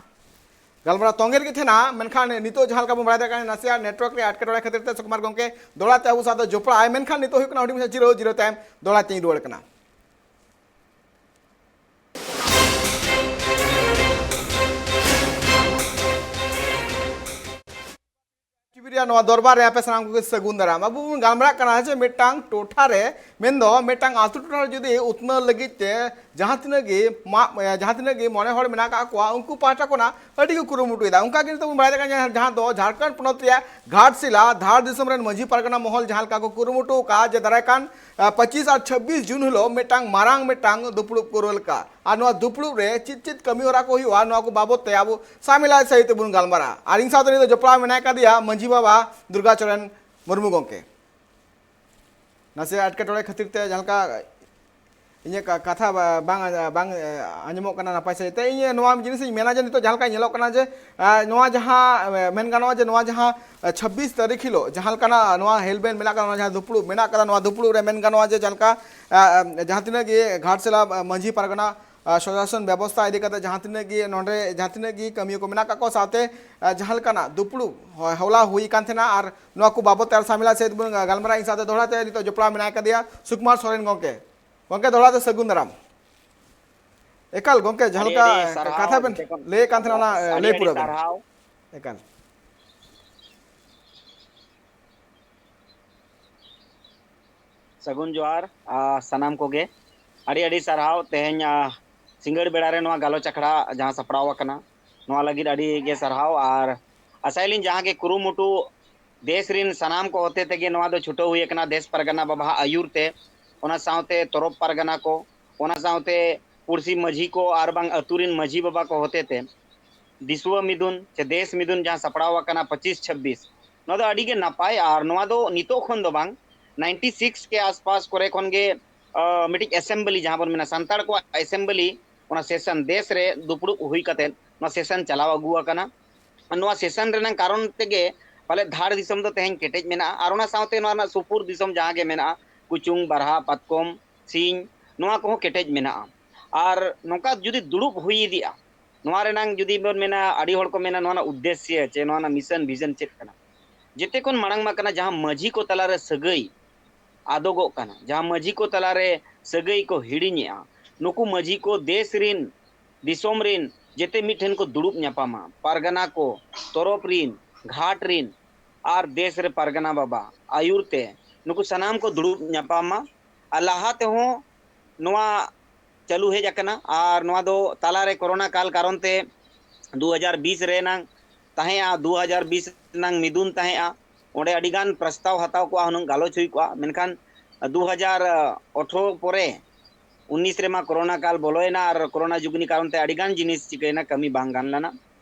ᱜᱟᱞᱢᱟᱨᱟᱣ ᱛᱚᱸᱜᱮ ᱨᱮᱜᱮ ᱛᱟᱦᱮᱱᱟ, ᱢᱮᱱᱠᱷᱟᱱ ᱱᱤᱛᱚᱜ ᱡᱟᱦᱟᱸ ᱞᱮᱠᱟ ᱵᱚᱱ ᱵᱟᱲᱟᱭ ᱫᱟᱲᱮᱭᱟᱜ ᱠᱟᱱᱟ, ᱱᱟᱥᱮᱭᱟᱜ ᱱᱮᱴᱣᱟᱨᱠ ᱨᱮᱭᱟᱜ ᱮᱴᱠᱮᱴᱚᱬᱮ ᱠᱷᱟᱹᱛᱤᱨ ᱛᱮ ᱥᱩᱠᱩᱢᱟᱨ ᱜᱚᱢᱠᱮ ᱫᱚᱦᱲᱟ ᱛᱮ ᱟᱵᱚ ᱥᱟᱶ ᱫᱚ ᱡᱚᱯᱲᱟᱜ ᱟᱭ, ᱢᱮᱱᱠᱷᱟᱱ ᱱᱤᱛᱚᱜ ᱦᱩᱭᱩᱜ ᱠᱟᱱᱟ ᱦᱩᱰᱤᱧ ᱢᱟᱪᱷᱟ ᱡᱤᱨᱟᱹᱣ, ᱡᱤᱨᱟᱹᱣ ᱛᱟᱭᱚᱢ ᱫᱚᱦᱲᱟ ᱛᱮᱧ ᱨᱩᱣᱟᱹᱲ ᱠᱟᱱᱟ᱾ ᱴᱤᱵᱷᱤ ᱨᱮᱭᱟᱜ ᱱᱚᱣᱟ ᱫᱚᱨᱵᱟᱨ ᱨᱮ ᱟᱯᱮ ᱥᱟᱱᱟᱢ ᱠᱚᱜᱮ ᱥᱟᱹᱜᱩᱱ ᱫᱟᱨᱟᱢ᱾ ᱟᱵᱚ ᱵᱚᱱ ᱜᱟᱞᱢᱟᱨᱟᱜ ᱠᱟᱱᱟ ᱡᱮ ᱢᱤᱫᱴᱟᱝ ᱴᱚᱴᱷᱟ ᱨᱮ, ᱢᱮᱱᱫᱚ ᱢᱤᱫᱴᱟᱝ ᱟᱹᱛᱩ ᱴᱚᱴᱷᱟ ᱨᱮ ᱡᱩᱫᱤ ᱩᱛᱱᱟᱹᱣ ᱞᱟᱹᱜᱤᱫ ᱛᱮ ᱡᱟᱦᱟᱸ ᱛᱤᱱᱟᱹᱜ ᱜᱮ ᱢᱟᱜ, ᱡᱟᱦᱟᱸ ᱛᱤᱱᱟᱹᱜ ᱜᱮ ᱢᱚᱬᱮ ᱦᱚᱲ ᱢᱮᱱᱟᱜ ᱟᱠᱟᱫ ᱠᱚᱣᱟ, ᱩᱱᱠᱩ ᱯᱟᱦᱴᱟ ᱠᱷᱚᱱᱟᱜ ᱟᱹᱰᱤ ᱠᱚ ᱠᱩᱨᱩᱢᱩᱴᱩᱭᱮᱫᱟ᱾ ᱚᱱᱠᱟ ᱜᱮ ᱱᱤᱛᱚᱜ ᱵᱚᱱ ᱵᱟᱲᱟᱭ ᱫᱟᱲᱮᱭᱟᱜ ᱠᱟᱱᱟ, ᱡᱟᱦᱟᱸ ᱫᱚ ᱡᱷᱟᱲᱠᱷᱚᱸᱰ ᱯᱚᱱᱚᱛ ᱨᱮᱭᱟᱜ ᱜᱷᱟᱴᱥᱤᱞᱟ ᱫᱷᱟᱲ ᱫᱤᱥᱚᱢ ᱨᱮᱱ ᱢᱟᱹᱡᱷᱤ ᱯᱟᱨᱜᱟᱱᱟ ᱢᱚᱦᱚᱞ ᱡᱟᱦᱟᱸ ᱞᱮᱠᱟ ᱠᱚ ᱠᱩᱨᱩᱢᱩᱴᱩ ᱟᱠᱟᱫ ᱡᱮ ᱫᱟᱨᱟᱭ ᱠᱟᱱ, ᱟᱸ, ᱯᱚᱸᱪᱤᱥ ᱟᱨ ᱪᱷᱟᱵᱵᱤᱥ ᱡᱩᱱ ᱦᱤᱞᱳᱜ ᱢᱤᱫᱴᱟᱝ ᱢᱟᱨᱟᱝ ᱢᱤᱫᱴᱟᱝ ᱫᱩᱯᱲᱩᱵ ᱠᱚ ᱨᱚᱲ ᱠᱟᱜ ᱟᱨ ᱱᱚᱣᱟ ᱫᱩᱯᱲᱩᱵ ᱨᱮ ᱪᱮᱫ ᱪᱮᱫ ᱠᱟᱹᱢᱤ ᱦᱚᱨᱟ ᱠᱚ ᱦᱩᱭᱩᱜᱼᱟ, ᱱᱚᱣᱟ ᱠᱚ ᱵᱟᱵᱚᱛ ᱛᱮ ᱟᱵᱚ ᱥᱟᱢᱮᱞᱟ ᱥᱟᱹᱦᱤᱡ ᱛᱮᱵᱚᱱ ᱜᱟᱞᱢᱟᱨᱟᱜᱼᱟ᱾ ᱟᱨ ᱤᱧ ᱥᱟᱶᱛᱮ ᱱᱤᱛᱚᱜ ᱡᱚᱯᱲᱟᱣ ᱢᱮᱱᱟᱭ ᱠᱟᱫᱮᱭᱟ ᱢᱟᱹᱡᱷᱤ ᱵᱟᱵᱟ ᱫᱩᱨᱜᱟᱪᱚᱨᱚᱱ ᱢᱩᱨᱢᱩ ᱜᱚᱢᱠᱮ᱾ ᱱᱟᱥᱮ ᱮᱴᱠᱮᱴᱚᱬᱮ ᱠᱷᱟᱹᱛᱤᱨ ᱛᱮ ᱡᱟᱦᱟᱸ ᱞᱮᱠᱟ ᱤᱧᱟᱹᱜ ᱠᱟ-, ᱠᱟᱛᱷᱟ ᱵᱟ-, ᱵᱟᱝ, ᱵᱟᱝ, ᱮ, ᱟᱸᱡᱚᱢᱚᱜ ᱠᱟᱱᱟ ᱱᱟᱯᱟᱭ ᱥᱟᱹᱦᱤᱡ ᱛᱮ᱾ ᱤᱧ ᱱᱚᱣᱟ ᱡᱤᱱᱤᱥ ᱤᱧ ᱢᱮᱱᱟ ᱡᱮ ᱱᱤᱛᱚᱜ ᱡᱟᱦᱟᱸ ᱞᱮᱠᱟ ᱧᱮᱞᱚᱜ ᱠᱟᱱᱟ ᱡᱮ, ᱮ, ᱱᱚᱣᱟ ᱡᱟᱦᱟᱸ, ᱮ, ᱢᱮᱱ ᱜᱟᱱᱚᱜᱼᱟ ᱡᱮ ᱱᱚᱣᱟ ᱡᱟᱦᱟᱸ, ᱮ, ᱪᱷᱟᱵᱵᱤᱥ ᱛᱟᱹᱨᱤᱠᱷ ᱦᱤᱞᱳᱜ ᱡᱟᱦᱟᱸ ᱞᱮᱠᱟᱱᱟᱜ ᱱᱚᱣᱟ ᱦᱮᱞᱢᱮᱴ ᱢᱮᱱᱟᱜ ᱠᱟᱫᱟ, ᱱᱚᱣᱟ ᱡᱟᱦᱟᱸ ᱫᱩᱯᱲᱩᱵ ᱢᱮᱱᱟᱜ ᱠᱟᱫᱟ, ᱱᱚᱣᱟ ᱫᱩᱯᱲᱩᱵ ᱨᱮ ᱢᱮᱱ ᱜᱟᱱᱚᱜᱼᱟ ᱡᱮ ᱡᱟᱦᱟᱸ ᱞᱮᱠᱟ, ᱮ, ᱮ, ᱡᱟᱦᱟᱸ ᱛᱤᱱᱟᱹᱜ ᱜᱮ ᱜᱷᱟᱴᱥᱤᱞᱟ, ᱮ, ᱢᱟᱹᱡᱷᱤ ᱯᱟᱨᱜᱟᱱᱟ, ᱮ, ᱥᱚᱥᱟᱥᱚᱱ ᱵᱮᱵᱚᱥᱛᱷᱟ ᱤᱫᱤ ᱠᱟᱛᱮ ᱡᱟᱦᱟᱸ ᱛᱤᱱᱟᱹᱜ ᱜᱮ ᱱᱚᱰᱮ ᱡᱟᱦᱟᱸ ᱛᱤᱱᱟᱹᱜ ᱜᱮ ᱠᱟᱹᱢᱤᱭᱟᱹ ᱠᱚ ᱢᱮᱱᱟᱜ ᱠᱟᱜ ᱠᱚᱣᱟ, ᱥᱟᱶᱛᱮ, ᱮ, ᱡᱟᱦᱟᱸ ᱞᱮᱠᱟᱱᱟᱜ ᱫᱩᱯᱲᱩᱵ ᱦᱚ-, ᱦᱚᱞᱟ ᱦᱩᱭ ᱠᱟᱱ ᱛᱟᱦᱮᱱᱟ ᱟᱨ ᱱᱚᱣᱟ ᱠᱚ ᱵᱟᱵᱚᱛ ᱛᱮ ᱟᱨ ᱥᱟᱢᱮᱞᱟ ᱥᱮᱫ ᱵᱚᱱ ᱜᱟᱞᱢᱟᱨᱟᱜᱼᱟ᱾ ᱤᱧ ᱥᱟᱶᱛᱮ ᱫᱚᱦᱲᱟ ᱛᱮ ᱱᱤᱛᱚᱜ ᱡᱚᱯᱲᱟᱣ ᱢᱮᱱᱟᱭ ᱠᱟᱫᱮᱭᱟ ᱥᱩᱠᱩᱢᱟᱨ ᱥᱚᱨᱮᱱ ᱜᱚᱢᱠᱮ᱾ ᱜᱚᱢᱠᱮ, ᱫᱚᱦᱲᱟ ᱛᱮ ᱥᱟᱹᱜᱩᱱ ᱫᱟᱨᱟᱢ᱾ ᱮᱠᱟᱞ ᱜᱚᱢᱠᱮ, ᱡᱟᱦᱟᱸ ᱟᱹᱰᱤ ᱞᱮᱠᱟ ᱟᱹᱰᱤ ᱥᱟᱨᱦᱟᱣ ᱠᱟᱛᱷᱟ ᱵᱮᱱ ᱡᱚᱛᱚ ᱠᱷᱚᱱ ᱞᱟᱹᱭᱮᱫ ᱠᱟᱱ ᱛᱟᱦᱮᱱᱟ, ᱚᱱᱟ, ᱟᱹᱰᱤ ᱞᱟᱹᱭ ᱟᱹᱰᱤ ᱯᱩᱨᱟᱹᱣ ᱵᱮᱱ᱾ ᱥᱟᱨᱦᱟᱣ᱾ ᱮᱠᱟᱞ᱾ ᱥᱟᱹᱜᱩᱱ ᱡᱚᱦᱟᱨ, ᱟ, ᱥᱟᱱᱟᱢ ᱠᱚᱜᱮ᱾ ᱟᱹᱰᱤ ᱟᱹᱰᱤ ᱥᱟᱨᱦᱟᱣ ᱛᱮᱦᱮᱧ, ᱟ, ᱥᱤᱸᱜᱟᱹᱲ ᱵᱮᱲᱟ ᱨᱮ ᱱᱚᱣᱟ ᱜᱟᱞᱚᱪ ᱟᱠᱷᱲᱟ ᱡᱟᱦᱟᱸ ᱥᱟᱯᱲᱟᱣ ᱟᱠᱟᱱᱟ, ᱱᱚᱣᱟ ᱞᱟᱹᱜᱤᱫ ᱟᱹᱰᱤ ᱜᱮ ᱥᱟᱨᱦᱟᱣ᱾ ᱟᱨ ᱟᱥᱟᱭᱟᱞᱤᱧ ᱡᱟᱦᱟᱸ ᱜᱮ ᱠᱩᱨᱩᱢᱩᱴᱩ ᱫᱮᱥ ᱨᱤᱱ ᱥᱟᱱᱟᱢ ᱠᱚ ᱦᱚᱛᱮ ᱛᱮᱜᱮ ᱱᱚᱣᱟ ᱫᱚ ᱪᱷᱩᱴᱟᱹᱣ ᱦᱩᱭ ᱟᱠᱟᱱᱟ, ᱫᱮᱥ ᱯᱟᱨᱜᱟᱱᱟ ᱵᱟᱵᱟᱣᱟᱜ ᱟᱹᱭᱩᱨ ᱛᱮ, ᱚᱱᱟ ᱥᱟᱶᱛᱮ ᱛᱚᱨᱚᱯ ᱯᱟᱨᱜᱟᱱᱟ ᱠᱚ, ᱚᱱᱟ ᱥᱟᱶᱛᱮ ᱯᱩᱲᱥᱤ ᱢᱟᱹᱡᱷᱤ ᱠᱚ ᱟᱨ ᱵᱟᱝ ᱟᱹᱛᱩ ᱨᱤᱱ ᱢᱟᱹᱡᱷᱤ ᱵᱟᱵᱟ ᱠᱚ ᱦᱚᱛᱮ ᱛᱮ ᱫᱤᱥᱩᱣᱟᱹ ᱢᱤᱫᱩᱱ ᱥᱮ ᱫᱮᱥ ᱢᱤᱫᱩᱱ ᱡᱟᱦᱟᱸ ᱥᱟᱯᱲᱟᱣ ᱟᱠᱟᱱᱟ ᱯᱚᱸᱪᱤᱥ ᱪᱷᱟᱵᱵᱤᱥ, ᱱᱚᱣᱟ ᱫᱚ ᱟᱹᱰᱤ ᱜᱮ ᱱᱟᱯᱟᱭ᱾ ᱟᱨ ᱱᱚᱣᱟ ᱫᱚ ᱱᱤᱛᱚᱜ ᱠᱷᱚᱱ ᱫᱚ ᱵᱟᱝ, ᱱᱟᱭᱤᱱᱴᱤ ᱥᱤᱠᱥ ᱠᱮ ᱟᱥᱯᱟᱥ ᱠᱚᱨᱮ ᱠᱷᱚᱱ ᱜᱮ, ᱟ, ᱢᱤᱫᱴᱤᱡ ᱮᱥᱮᱢᱵᱞᱤ ᱡᱟᱦᱟᱸ ᱵᱚᱱ ᱢᱮᱱᱟ ᱥᱟᱱᱛᱟᱲ ᱠᱚᱣᱟᱜ ᱮᱥᱮᱢᱵᱞᱤ, ᱚᱱᱟ ᱥᱮᱥᱚᱱ ᱫᱮᱥ ᱨᱮ ᱫᱩᱯᱲᱩᱵ ᱦᱩᱭ ᱠᱟᱛᱮ ᱱᱚᱣᱟ ᱥᱮᱥᱚᱱ ᱪᱟᱞᱟᱣ ᱟᱹᱜᱩ ᱟᱠᱟᱱᱟ᱾ ᱱᱚᱣᱟ ᱥᱮᱥᱚᱱ ᱨᱮᱱᱟᱜ ᱠᱟᱨᱚᱱ ᱛᱮᱜᱮ ᱯᱟᱞᱮ ᱫᱷᱟᱲ ᱫᱤᱥᱚᱢ ᱫᱚ ᱛᱮᱦᱮᱧ ᱠᱮᱴᱮᱡ ᱢᱮᱱᱟᱜᱼᱟ᱾ ᱟᱨ ᱚᱱᱟ ᱥᱟᱶᱛᱮ ᱱᱚᱣᱟ ᱨᱮᱱᱟᱜ ᱥᱩᱯᱩᱨ ᱫᱤᱥᱚᱢ ᱡᱟᱦᱟᱸ ᱜᱮ ᱢᱮᱱᱟᱜᱼᱟ, ᱠᱩᱪᱩᱝ, ᱵᱟᱨᱦᱟ, ᱯᱟᱛᱠᱚᱢ, ᱥᱤᱧ, ᱱᱚᱣᱟ ᱠᱚᱦᱚᱸ ᱠᱮᱴᱮᱡ ᱢᱮᱱᱟᱜᱼᱟ᱾ ᱟᱨ ᱱᱚᱝᱠᱟ ᱡᱩᱫᱤ ᱫᱩᱲᱩᱵ ᱦᱩᱭ ᱤᱫᱤᱜᱼᱟ, ᱱᱚᱣᱟ ᱨᱮᱱᱟᱝ ᱡᱩᱫᱤ ᱵᱚᱱ ᱢᱮᱱᱟ, ᱟᱹᱰᱤ ᱦᱚᱲ ᱠᱚ ᱢᱮᱱᱟ, ᱱᱚᱣᱟ ᱨᱮᱱᱟᱜ ᱩᱫᱽᱫᱮᱥᱭᱚ ᱪᱮ ᱱᱚᱣᱟ ᱨᱮᱱᱟᱜ mission vision ᱪᱮᱫ ᱠᱟᱱᱟ? ᱡᱮᱛᱮ ᱠᱷᱚᱱ ᱢᱟᱲᱟᱝ ᱢᱟ ᱠᱟᱱᱟ ᱡᱟᱦᱟᱸ ᱢᱟᱹᱡᱷᱤ ᱠᱚ ᱛᱟᱞᱟᱨᱮ ᱥᱟᱹᱜᱟᱹᱭ ᱟᱫᱚᱜᱚᱜ ᱠᱟᱱᱟ, ᱡᱟᱦᱟᱸ ᱢᱟᱹᱡᱷᱤ ᱠᱚ ᱛᱟᱞᱟᱨᱮ ᱥᱟᱹᱜᱟᱹᱭ ᱠᱚ ᱦᱤᱲᱤᱧᱮᱜᱼᱟ᱾ ᱱᱩᱠᱩ ᱢᱟᱹᱡᱷᱤ ᱠᱚ ᱫᱮᱥ ᱨᱤᱱ, ᱫᱤᱥᱚᱢ ᱨᱤᱱ ᱡᱮᱛᱮ ᱢᱤᱫ ᱴᱷᱮᱱ ᱠᱚ ᱫᱩᱲᱩᱵ ᱧᱟᱯᱟᱢᱟ, ᱯᱟᱨᱜᱟᱱᱟ ᱠᱚ ᱛᱚᱨᱚᱯ ᱨᱤᱱ, ᱜᱷᱟᱴ ᱨᱤᱱ ᱟᱨ ᱫᱮᱥ ᱨᱮ ᱯᱟᱨᱜᱟᱱᱟ ᱵᱟᱵᱟ ᱟᱹᱭᱩᱨ ᱛᱮ ᱱᱩᱠᱩ ᱥᱟᱱᱟᱢ ᱠᱚ ᱫᱩᱲᱩᱵ ᱧᱟᱯᱟᱢᱟ᱾ ᱟᱨ ᱞᱟᱦᱟ ᱛᱮᱦᱚᱸ ᱱᱚᱣᱟ ᱪᱟᱹᱞᱩ ᱦᱮᱡ ᱟᱠᱟᱱᱟ᱾ ᱟᱨ ᱱᱚᱣᱟ ᱫᱚ ᱛᱟᱞᱟᱨᱮ ᱠᱳᱨᱳᱱᱟ ᱠᱟᱞ ᱠᱟᱨᱚᱱ ᱛᱮ ᱫᱩ ᱦᱟᱡᱟᱨ ᱵᱤᱥ ᱨᱮᱱᱟᱝ ᱛᱟᱦᱮᱸᱜᱼᱟ, ᱫᱩ ᱦᱟᱡᱟᱨ ᱵᱤᱥ ᱨᱮᱱᱟᱝ ᱢᱤᱫᱩᱱ ᱛᱟᱦᱮᱸᱜᱼᱟ᱾ ᱚᱸᱰᱮ ᱟᱹᱰᱤᱜᱟᱱ ᱯᱨᱚᱥᱛᱟᱵ ᱦᱟᱛᱟᱣ ᱠᱚᱜᱼᱟ, ᱦᱩᱱᱟᱹᱝ ᱜᱟᱞᱚᱪ ᱦᱩᱭ ᱠᱚᱜᱼᱟ, ᱢᱮᱱᱠᱷᱟᱱ ᱫᱩ ᱦᱟᱡᱟᱨ ᱟᱴᱷᱨᱚ ᱯᱚᱨᱮ ᱩᱱᱤᱥ ᱨᱮᱢᱟ ᱠᱳᱨᱳᱱᱟ ᱠᱟᱞ ᱵᱚᱞᱚᱭᱮᱱᱟ, ᱟᱨ ᱠᱳᱨᱳᱱᱟ ᱡᱩᱜᱽᱱᱤ ᱠᱟᱨᱚᱱ ᱛᱮ ᱟᱹᱰᱤᱜᱟᱱ ᱡᱤᱱᱤᱥ ᱪᱤᱠᱟᱹᱭᱮᱱᱟ, ᱠᱟᱹᱢᱤ ᱵᱟᱝ ᱜᱟᱱ ᱞᱮᱱᱟ᱾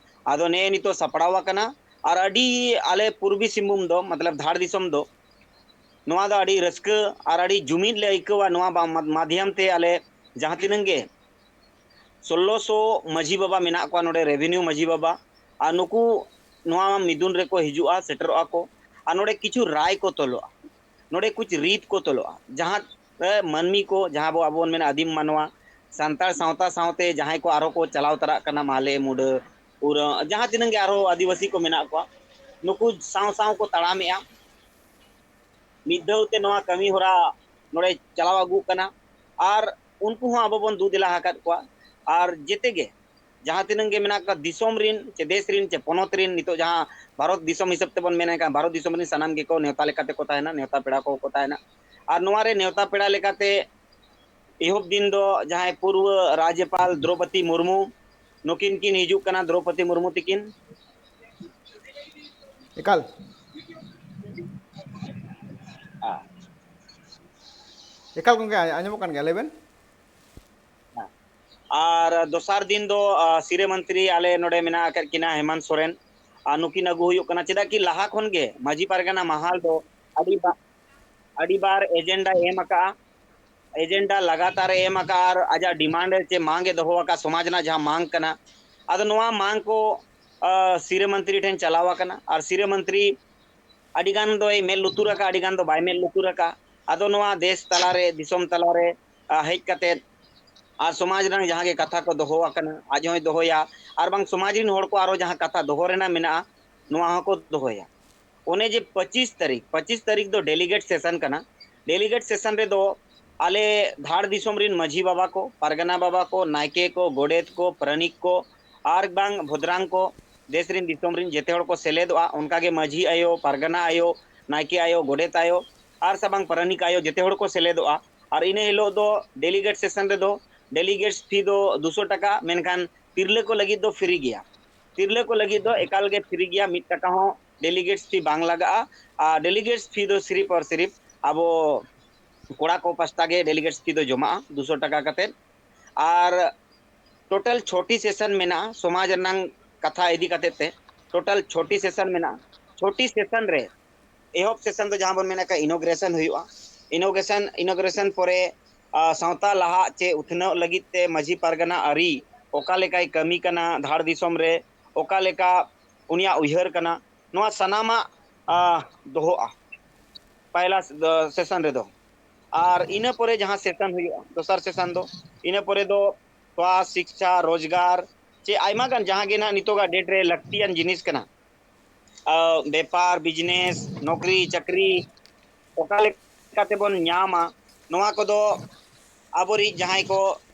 ᱟᱫᱚ ᱱᱮᱜᱼᱮ ᱱᱤᱛᱚᱜ ᱥᱟᱯᱲᱟᱣ ᱟᱠᱟᱱᱟ᱾ ᱟᱨ ᱟᱹᱰᱤ ᱟᱞᱮ ᱯᱩᱨᱵᱤ ᱥᱤᱝᱵᱷᱩᱢ ᱫᱚ, ᱢᱚᱛᱞᱚᱵ ᱫᱷᱟᱲ ᱫᱤᱥᱚᱢ ᱫᱚ, ᱱᱚᱣᱟ ᱫᱚ ᱟᱹᱰᱤ ᱨᱟᱹᱥᱠᱟᱹ ᱟᱨ ᱟᱹᱰᱤ ᱡᱩᱢᱤᱫ ᱞᱮ ᱟᱹᱭᱠᱟᱹᱣᱟ᱾ ᱱᱚᱣᱟ ᱵᱟ-, ᱢᱟ-, ᱢᱟᱫᱷᱭᱟᱢ ᱛᱮ ᱟᱞᱮ ᱡᱟᱦᱟᱸ ᱛᱤᱱᱟᱹᱜ ᱜᱮ ᱥᱳᱞᱞᱳᱥᱚ ᱢᱟᱹᱡᱷᱤ ᱵᱟᱵᱟ ᱢᱮᱱᱟᱜ ᱠᱚᱣᱟ ᱱᱚᱰᱮ, ᱨᱮᱵᱷᱮᱱᱤᱭᱩ ᱢᱟᱹᱡᱷᱤ ᱵᱟᱵᱟ, ᱟᱨ ᱱᱩᱠᱩ ᱱᱚᱣᱟ ᱢᱤᱫᱩᱱ ᱨᱮᱠᱚ ᱦᱤᱡᱩᱜᱼᱟ, ᱥᱮᱴᱮᱨᱚᱜᱼᱟ ᱠᱚ, ᱟᱨ ᱱᱚᱰᱮ ᱠᱤᱪᱷᱩ ᱨᱟᱭ ᱠᱚ ᱛᱚᱞᱚᱜᱼᱟ, ᱱᱚᱰᱮ ᱠᱩᱪ ᱨᱤᱛ ᱠᱚ ᱛᱚᱞᱚᱜᱼᱟ, ᱡᱟᱦᱟᱸ ᱨᱮ ᱢᱟᱹᱱᱢᱤ ᱠᱚ, ᱡᱟᱦᱟᱸ ᱵᱚ, ᱟᱵᱚ ᱵᱚᱱ ᱢᱮᱱᱟ ᱟᱹᱫᱤᱢ ᱢᱟᱱᱣᱟ, ᱥᱟᱱᱛᱟᱲ ᱥᱟᱶᱛᱟ ᱥᱟᱶᱛᱮ ᱡᱟᱦᱟᱸᱭ ᱠᱚ ᱟᱨᱦᱚᱸ ᱠᱚ ᱪᱟᱞᱟᱣ ᱛᱟᱨᱟᱜ ᱠᱟᱱᱟ, ᱢᱟᱦᱞᱮ, ᱢᱩᱰᱟᱹ, ᱩᱨᱟᱹ, ᱡᱟᱦᱟᱸ ᱛᱤᱱᱟᱹᱜ ᱜᱮ ᱟᱨᱦᱚᱸ ᱟᱹᱫᱤᱵᱟᱹᱥᱤ ᱠᱚ ᱢᱮᱱᱟᱜ ᱠᱚᱣᱟ, ᱱᱩᱠᱩ ᱥᱟᱶ ᱥᱟᱶ ᱠᱚ ᱛᱟᱲᱟᱢᱮᱜᱼᱟ᱾ ᱢᱤᱫ ᱫᱷᱟᱣ ᱛᱮ ᱱᱚᱣᱟ ᱠᱟᱹᱢᱤ ᱦᱚᱨᱟ ᱱᱚᱰᱮ ᱪᱟᱞᱟᱣ ᱟᱹᱜᱩᱜ ᱠᱟᱱᱟ᱾ ᱟᱨ ᱩᱱᱠᱩ ᱦᱚᱸ ᱟᱵᱚ ᱵᱚᱱ ᱫᱩ ᱫᱮᱞᱟ ᱟᱠᱟᱫ ᱠᱚᱣᱟ᱾ ᱟᱨ ᱡᱮᱛᱮ ᱜᱮ ᱡᱟᱦᱟᱸ ᱛᱤᱱᱟᱹᱜ ᱜᱮ ᱢᱮᱱᱟᱜ ᱠᱚᱣᱟ ᱫᱤᱥᱚᱢ ᱨᱤᱱ ᱪᱮ ᱫᱮᱥ ᱨᱤᱱ ᱪᱮ ᱯᱚᱱᱚᱛ ᱨᱤᱱ, ᱱᱤᱛᱚᱜ ᱡᱟᱦᱟᱸ ᱵᱷᱟᱨᱚᱛ ᱫᱤᱥᱚᱢ ᱦᱤᱥᱟᱹᱵ ᱛᱮᱵᱚᱱ ᱢᱮᱱᱮᱫ ᱠᱟᱱ, ᱵᱷᱟᱨᱚᱛ ᱫᱤᱥᱚᱢ ᱨᱤᱱ ᱥᱟᱱᱟᱢ ᱜᱮᱠᱚ ᱱᱮᱣᱛᱟ ᱞᱮᱠᱟᱛᱮ ᱠᱚ ᱛᱟᱦᱮᱱᱟ, ᱱᱮᱣᱛᱟ ᱯᱮᱲᱟ ᱠᱚᱦᱚᱸ ᱠᱚ ᱛᱟᱦᱮᱱᱟ᱾ ᱟᱨ ᱱᱚᱣᱟ ᱨᱮ ᱱᱮᱣᱛᱟ ᱯᱮᱲᱟ ᱞᱮᱠᱟᱛᱮ ᱮᱦᱚᱵ ᱫᱤᱱ ᱫᱚ ᱡᱟᱦᱟᱸᱭ ᱯᱩᱨᱣᱟᱹ ᱨᱟᱡᱽᱭᱚᱯᱟᱞ ᱫᱨᱚᱣᱯᱚᱫᱤ ᱢᱩᱨᱢᱩ, ᱱᱩᱠᱤᱱ ᱠᱤᱱ ᱦᱤᱡᱩᱜ ᱠᱟᱱᱟ, ᱫᱨᱚᱣᱯᱚᱫᱤ ᱢᱩᱨᱢᱩ ᱛᱤᱠᱤᱱ᱾ ᱮᱠᱟᱞ᱾ ᱦᱮᱸ᱾ ᱮᱠᱟᱞ ᱜᱚᱢᱠᱮ, ᱟᱸᱡᱚᱢᱚᱜ ᱠᱟᱱ ᱜᱮᱭᱟ, ᱞᱟᱹᱭ ᱵᱮᱱ᱾ ᱟᱨ ᱫᱚᱥᱟᱨ ᱫᱤᱱ ᱫᱚ, ᱟ, ᱥᱤᱨᱟᱹ ᱢᱚᱱᱛᱨᱤ ᱟᱞᱮ ᱱᱚᱰᱮ ᱢᱮᱱᱟᱜ ᱟᱠᱟᱫ ᱠᱤᱱᱟ, ᱦᱮᱢᱟᱱᱛ ᱥᱚᱨᱮᱱ, ᱟᱨ ᱱᱩᱠᱤᱱ ᱟᱹᱜᱩ ᱦᱩᱭᱩᱜ ᱠᱟᱱᱟ᱾ ᱪᱮᱫᱟᱜ ᱠᱤ ᱞᱟᱦᱟ ᱠᱷᱚᱱ ᱜᱮ ᱢᱟᱹᱡᱷᱤ ᱯᱟᱨᱜᱟᱱᱟ ᱢᱟᱦᱟᱞ ᱫᱚ ᱟᱹᱰᱤ ᱵᱟ-, ᱟᱹᱰᱤ ᱵᱟᱨ ᱮᱡᱮᱱᱰᱟᱭ ᱮᱢ ᱟᱠᱟᱫᱼᱟ, ᱮᱡᱮᱱᱰᱟ ᱞᱟᱜᱟᱛᱟᱨ ᱮ ᱮᱢ ᱟᱠᱟᱫᱼᱟ, ᱟᱨ ᱟᱡᱟᱜ ᱰᱤᱢᱟᱱᱰ ᱮ ᱪᱮ ᱢᱟᱝ ᱮ ᱫᱚᱦᱚ ᱟᱠᱟᱫ, ᱥᱚᱢᱟᱡᱽ ᱨᱮᱱᱟᱜ ᱡᱟᱦᱟᱸ ᱢᱟᱝ ᱠᱟᱱᱟ, ᱟᱫᱚ ᱱᱚᱣᱟ ᱢᱟᱝ ᱠᱚ ᱥᱤᱨᱟᱹ ᱢᱚᱱᱛᱨᱤ ᱴᱷᱮᱱ ᱪᱟᱞᱟᱣ ᱟᱠᱟᱱᱟ᱾ ᱟᱨ ᱥᱤᱨᱟᱹ ᱢᱚᱱᱛᱨᱤ ᱟᱹᱰᱤ ᱜᱟᱱ ᱫᱚᱭ ᱢᱮᱫ ᱞᱩᱛᱩᱨ ᱟᱠᱟᱫ, ᱟᱹᱰᱤ ᱜᱟᱱ ᱫᱚ ᱵᱟᱭ ᱢᱮᱫ ᱞᱩᱛᱩᱨ ᱟᱠᱟᱫ᱾ ᱟᱫᱚ ᱱᱚᱣᱟ ᱫᱮᱥ ᱛᱟᱞᱟᱨᱮ, ᱫᱤᱥᱚᱢ ᱛᱟᱞᱟᱨᱮ ᱦᱮᱡ ᱠᱟᱛᱮᱫ ᱟᱨ ᱥᱚᱢᱟᱡᱽ ᱨᱮᱱᱟᱜ ᱡᱟᱦᱟᱸ ᱜᱮ ᱠᱟᱛᱷᱟ ᱠᱚ ᱫᱚᱦᱚ ᱟᱠᱟᱱᱟ, ᱟᱡ ᱦᱚᱸᱭ ᱫᱚᱦᱚᱭᱟ᱾ ᱟᱨ ᱵᱟᱝ ᱥᱚᱢᱟᱡᱽ ᱨᱮᱱ ᱦᱚᱲ ᱠᱚ ᱟᱨᱚ ᱡᱟᱦᱟᱸ ᱠᱟᱛᱷᱟ ᱫᱚᱦᱚ ᱨᱮᱱᱟᱜ ᱢᱮᱱᱟᱜᱼᱟ, ᱱᱚᱣᱟ ᱦᱚᱸᱠᱚ ᱫᱚᱦᱚᱭᱟ᱾ ᱚᱱᱮ ᱡᱮ ᱯᱚᱸᱪᱤᱥ ᱛᱟᱹᱨᱤᱠᱷ, ᱯᱚᱸᱪᱤᱥ ᱛᱟᱹᱨᱤᱠᱷ ᱫᱚ ᱰᱮᱞᱤᱜᱮᱴ ᱥᱮᱥᱚᱱ ᱠᱟᱱᱟ᱾ ᱰᱮᱞᱤᱜᱮᱴ ᱥᱮᱥᱚᱱ ᱨᱮᱫᱚ ᱟᱞᱮ ᱫᱷᱟᱲ ᱫᱤᱥᱚᱢ ᱨᱮᱱ ᱢᱟᱹᱡᱷᱤ ᱵᱟᱵᱟ ᱠᱚ, ᱯᱟᱨᱜᱟᱱᱟ ᱵᱟᱵᱟ ᱠᱚ, ᱱᱟᱭᱠᱮ ᱠᱚ, ᱜᱚᱰᱮᱛ ᱠᱚ, ᱯᱟᱨᱟᱱᱤᱠ ᱠᱚ, ᱟᱨ ᱵᱟᱝ ᱵᱷᱚᱫᱽᱨᱟᱝ ᱠᱚ, ᱫᱮᱥ ᱨᱮᱱ ᱫᱤᱥᱚᱢ ᱨᱮᱱ ᱡᱮᱛᱮ ᱦᱚᱲ ᱠᱚ ᱥᱮᱞᱮᱫᱚᱜᱼᱟ᱾ ᱚᱱᱠᱟᱜᱮ ᱢᱟᱹᱡᱷᱤ ᱟᱭᱳ, ᱯᱟᱨᱜᱟᱱᱟ ᱟᱭᱳ, ᱱᱟᱭᱠᱮ ᱟᱭᱳ, ᱜᱚᱰᱮᱛ ᱟᱭᱳ, ᱟᱨ ᱥᱮ ᱵᱟᱝ ᱯᱟᱨᱟᱱᱤᱠ ᱟᱭᱳ, ᱡᱮᱛᱮ ᱦᱚᱲ ᱠᱚ ᱥᱮᱞᱮᱫᱚᱜᱼᱟ᱾ ᱟᱨ ᱤᱱᱟᱹ ᱦᱤᱞᱳᱜ ᱫᱚ ᱰᱮᱞᱤᱜᱮᱴ ᱥᱮᱥᱚᱱ ᱨᱮᱫᱚ ᱰᱮᱞᱤᱜᱮᱴᱥ ᱯᱷᱤ ᱫᱚ ᱫᱩᱥᱚ ᱴᱟᱠᱟ, ᱢᱮᱱᱠᱷᱟᱱ ᱛᱤᱨᱞᱟᱹ ᱠᱚ ᱞᱟᱹᱜᱤᱫ ᱫᱚ ᱯᱷᱨᱤ ᱜᱮᱭᱟ᱾ ᱛᱤᱨᱞᱟᱹ ᱠᱚ ᱞᱟᱹᱜᱤᱫ ᱫᱚ ᱮᱠᱟᱞ ᱜᱮ ᱯᱷᱨᱤ ᱜᱮᱭᱟ, ᱢᱤᱫ ᱴᱟᱠᱟ ᱦᱚᱸ ᱰᱮᱞᱤᱜᱮᱴᱥ ᱯᱷᱤ ᱵᱟᱝ ᱞᱟᱜᱟᱜᱼᱟ᱾ ᱟᱨ ᱰᱮᱞᱤᱜᱮᱴᱥ ᱯᱷᱤ ᱫᱚ ᱥᱤᱨᱤᱯ ᱟᱨ ᱥᱤᱨᱤᱯ ᱟᱵᱚ ᱠᱚᱲᱟ ᱠᱚ ᱯᱟᱥᱴᱟ ᱜᱮ ᱰᱮᱞᱤᱜᱮᱴᱥ ᱯᱷᱤ ᱫᱚ ᱡᱚᱢᱟᱜᱼᱟ, ᱫᱩᱥᱚ ᱴᱟᱠᱟ ᱠᱟᱛᱮᱫ᱾ ᱟᱨ ᱴᱳᱴᱟᱞ ᱪᱷᱚᱴᱤ ᱥᱮᱥᱚᱱ ᱢᱮᱱᱟᱜᱼᱟ ᱥᱚᱢᱟᱡᱽ ᱨᱮᱱᱟᱝ ᱠᱟᱛᱷᱟ ᱤᱫᱤ ᱠᱟᱛᱮᱫ ᱛᱮ᱾ ᱴᱳᱴᱟᱞ ᱪᱷᱚᱴᱤ ᱥᱮᱥᱚᱱ ᱢᱮᱱᱟᱜᱼᱟ᱾ ᱪᱷᱚᱴᱤ ᱥᱮᱥᱚᱱ ᱨᱮ ᱮᱦᱚᱵ ᱥᱮᱥᱚᱱ ᱫᱚ ᱡᱟᱦᱟᱸ ᱵᱚᱱ ᱢᱮᱱ ᱟᱠᱟᱫ ᱤᱱᱳᱜᱨᱮᱥᱚᱱ ᱦᱩᱭᱩᱜᱼᱟ᱾ ᱤᱱᱳᱜᱨᱮᱥᱚᱱ, ᱤᱱᱳᱜᱨᱮᱥᱚᱱ ᱯᱚᱨᱮ ᱟᱨ ᱥᱟᱶᱛᱟ ᱞᱟᱦᱟᱜ ᱪᱮ ᱩᱛᱱᱟᱹᱣ ᱞᱟᱹᱜᱤᱫ ᱛᱮ ᱢᱟᱹᱡᱷᱤ ᱯᱟᱨᱜᱟᱱᱟ ᱟᱹᱨᱤ ᱚᱠᱟ ᱞᱮᱠᱟᱭ ᱠᱟᱹᱢᱤ ᱠᱟᱱᱟ, ᱫᱷᱟᱲ ᱫᱤᱥᱚᱢ ᱨᱮ ᱚᱠᱟ ᱞᱮᱠᱟ ᱩᱱᱤᱭᱟᱜ ᱩᱭᱦᱟᱹᱨ ᱠᱟᱱᱟ, ᱱᱚᱣᱟ ᱥᱟᱱᱟᱢᱟᱜ ᱟᱨ ᱫᱚᱦᱚᱜᱼᱟ ᱯᱟᱭᱞᱟ ᱥᱮᱥᱚᱱ ᱨᱮᱫᱚ᱾ ᱟᱨ ᱤᱱᱟᱹ ᱯᱚᱨᱮ ᱡᱟᱦᱟᱸ ᱥᱮᱥᱚᱱ ᱦᱩᱭᱩᱜᱼᱟ, ᱫᱚᱥᱟᱨ ᱥᱮᱥᱚᱱ ᱫᱚ, ᱤᱱᱟᱹ ᱯᱚᱨᱮ ᱫᱚ ᱥᱣᱟᱥ, ᱥᱤᱠᱪᱷᱟ, ᱨᱳᱡᱽᱜᱟᱨ ᱪᱮ ᱟᱭᱢᱟ ᱜᱟᱱ ᱡᱟᱦᱟᱸ ᱜᱮ ᱱᱟᱦᱟᱜ ᱱᱤᱛᱚᱜᱟᱜ ᱰᱮᱴ ᱨᱮ ᱞᱟᱹᱠᱛᱤᱭᱟᱱ ᱡᱤᱱᱤᱥ ᱠᱟᱱᱟ, ᱟᱨ ᱵᱮᱯᱟᱨ, ᱵᱤᱡᱽᱱᱮᱥ, ᱱᱚᱠᱨᱤ ᱪᱟᱹᱠᱨᱤ ᱚᱠᱟ ᱞᱮᱠᱟ ᱛᱮᱵᱚᱱ ᱧᱟᱢᱟ, ᱱᱚᱣᱟ ᱠᱚᱫᱚ ᱟᱵᱚᱨᱤᱡ ᱡᱟᱦᱟᱸᱭ ᱠᱚ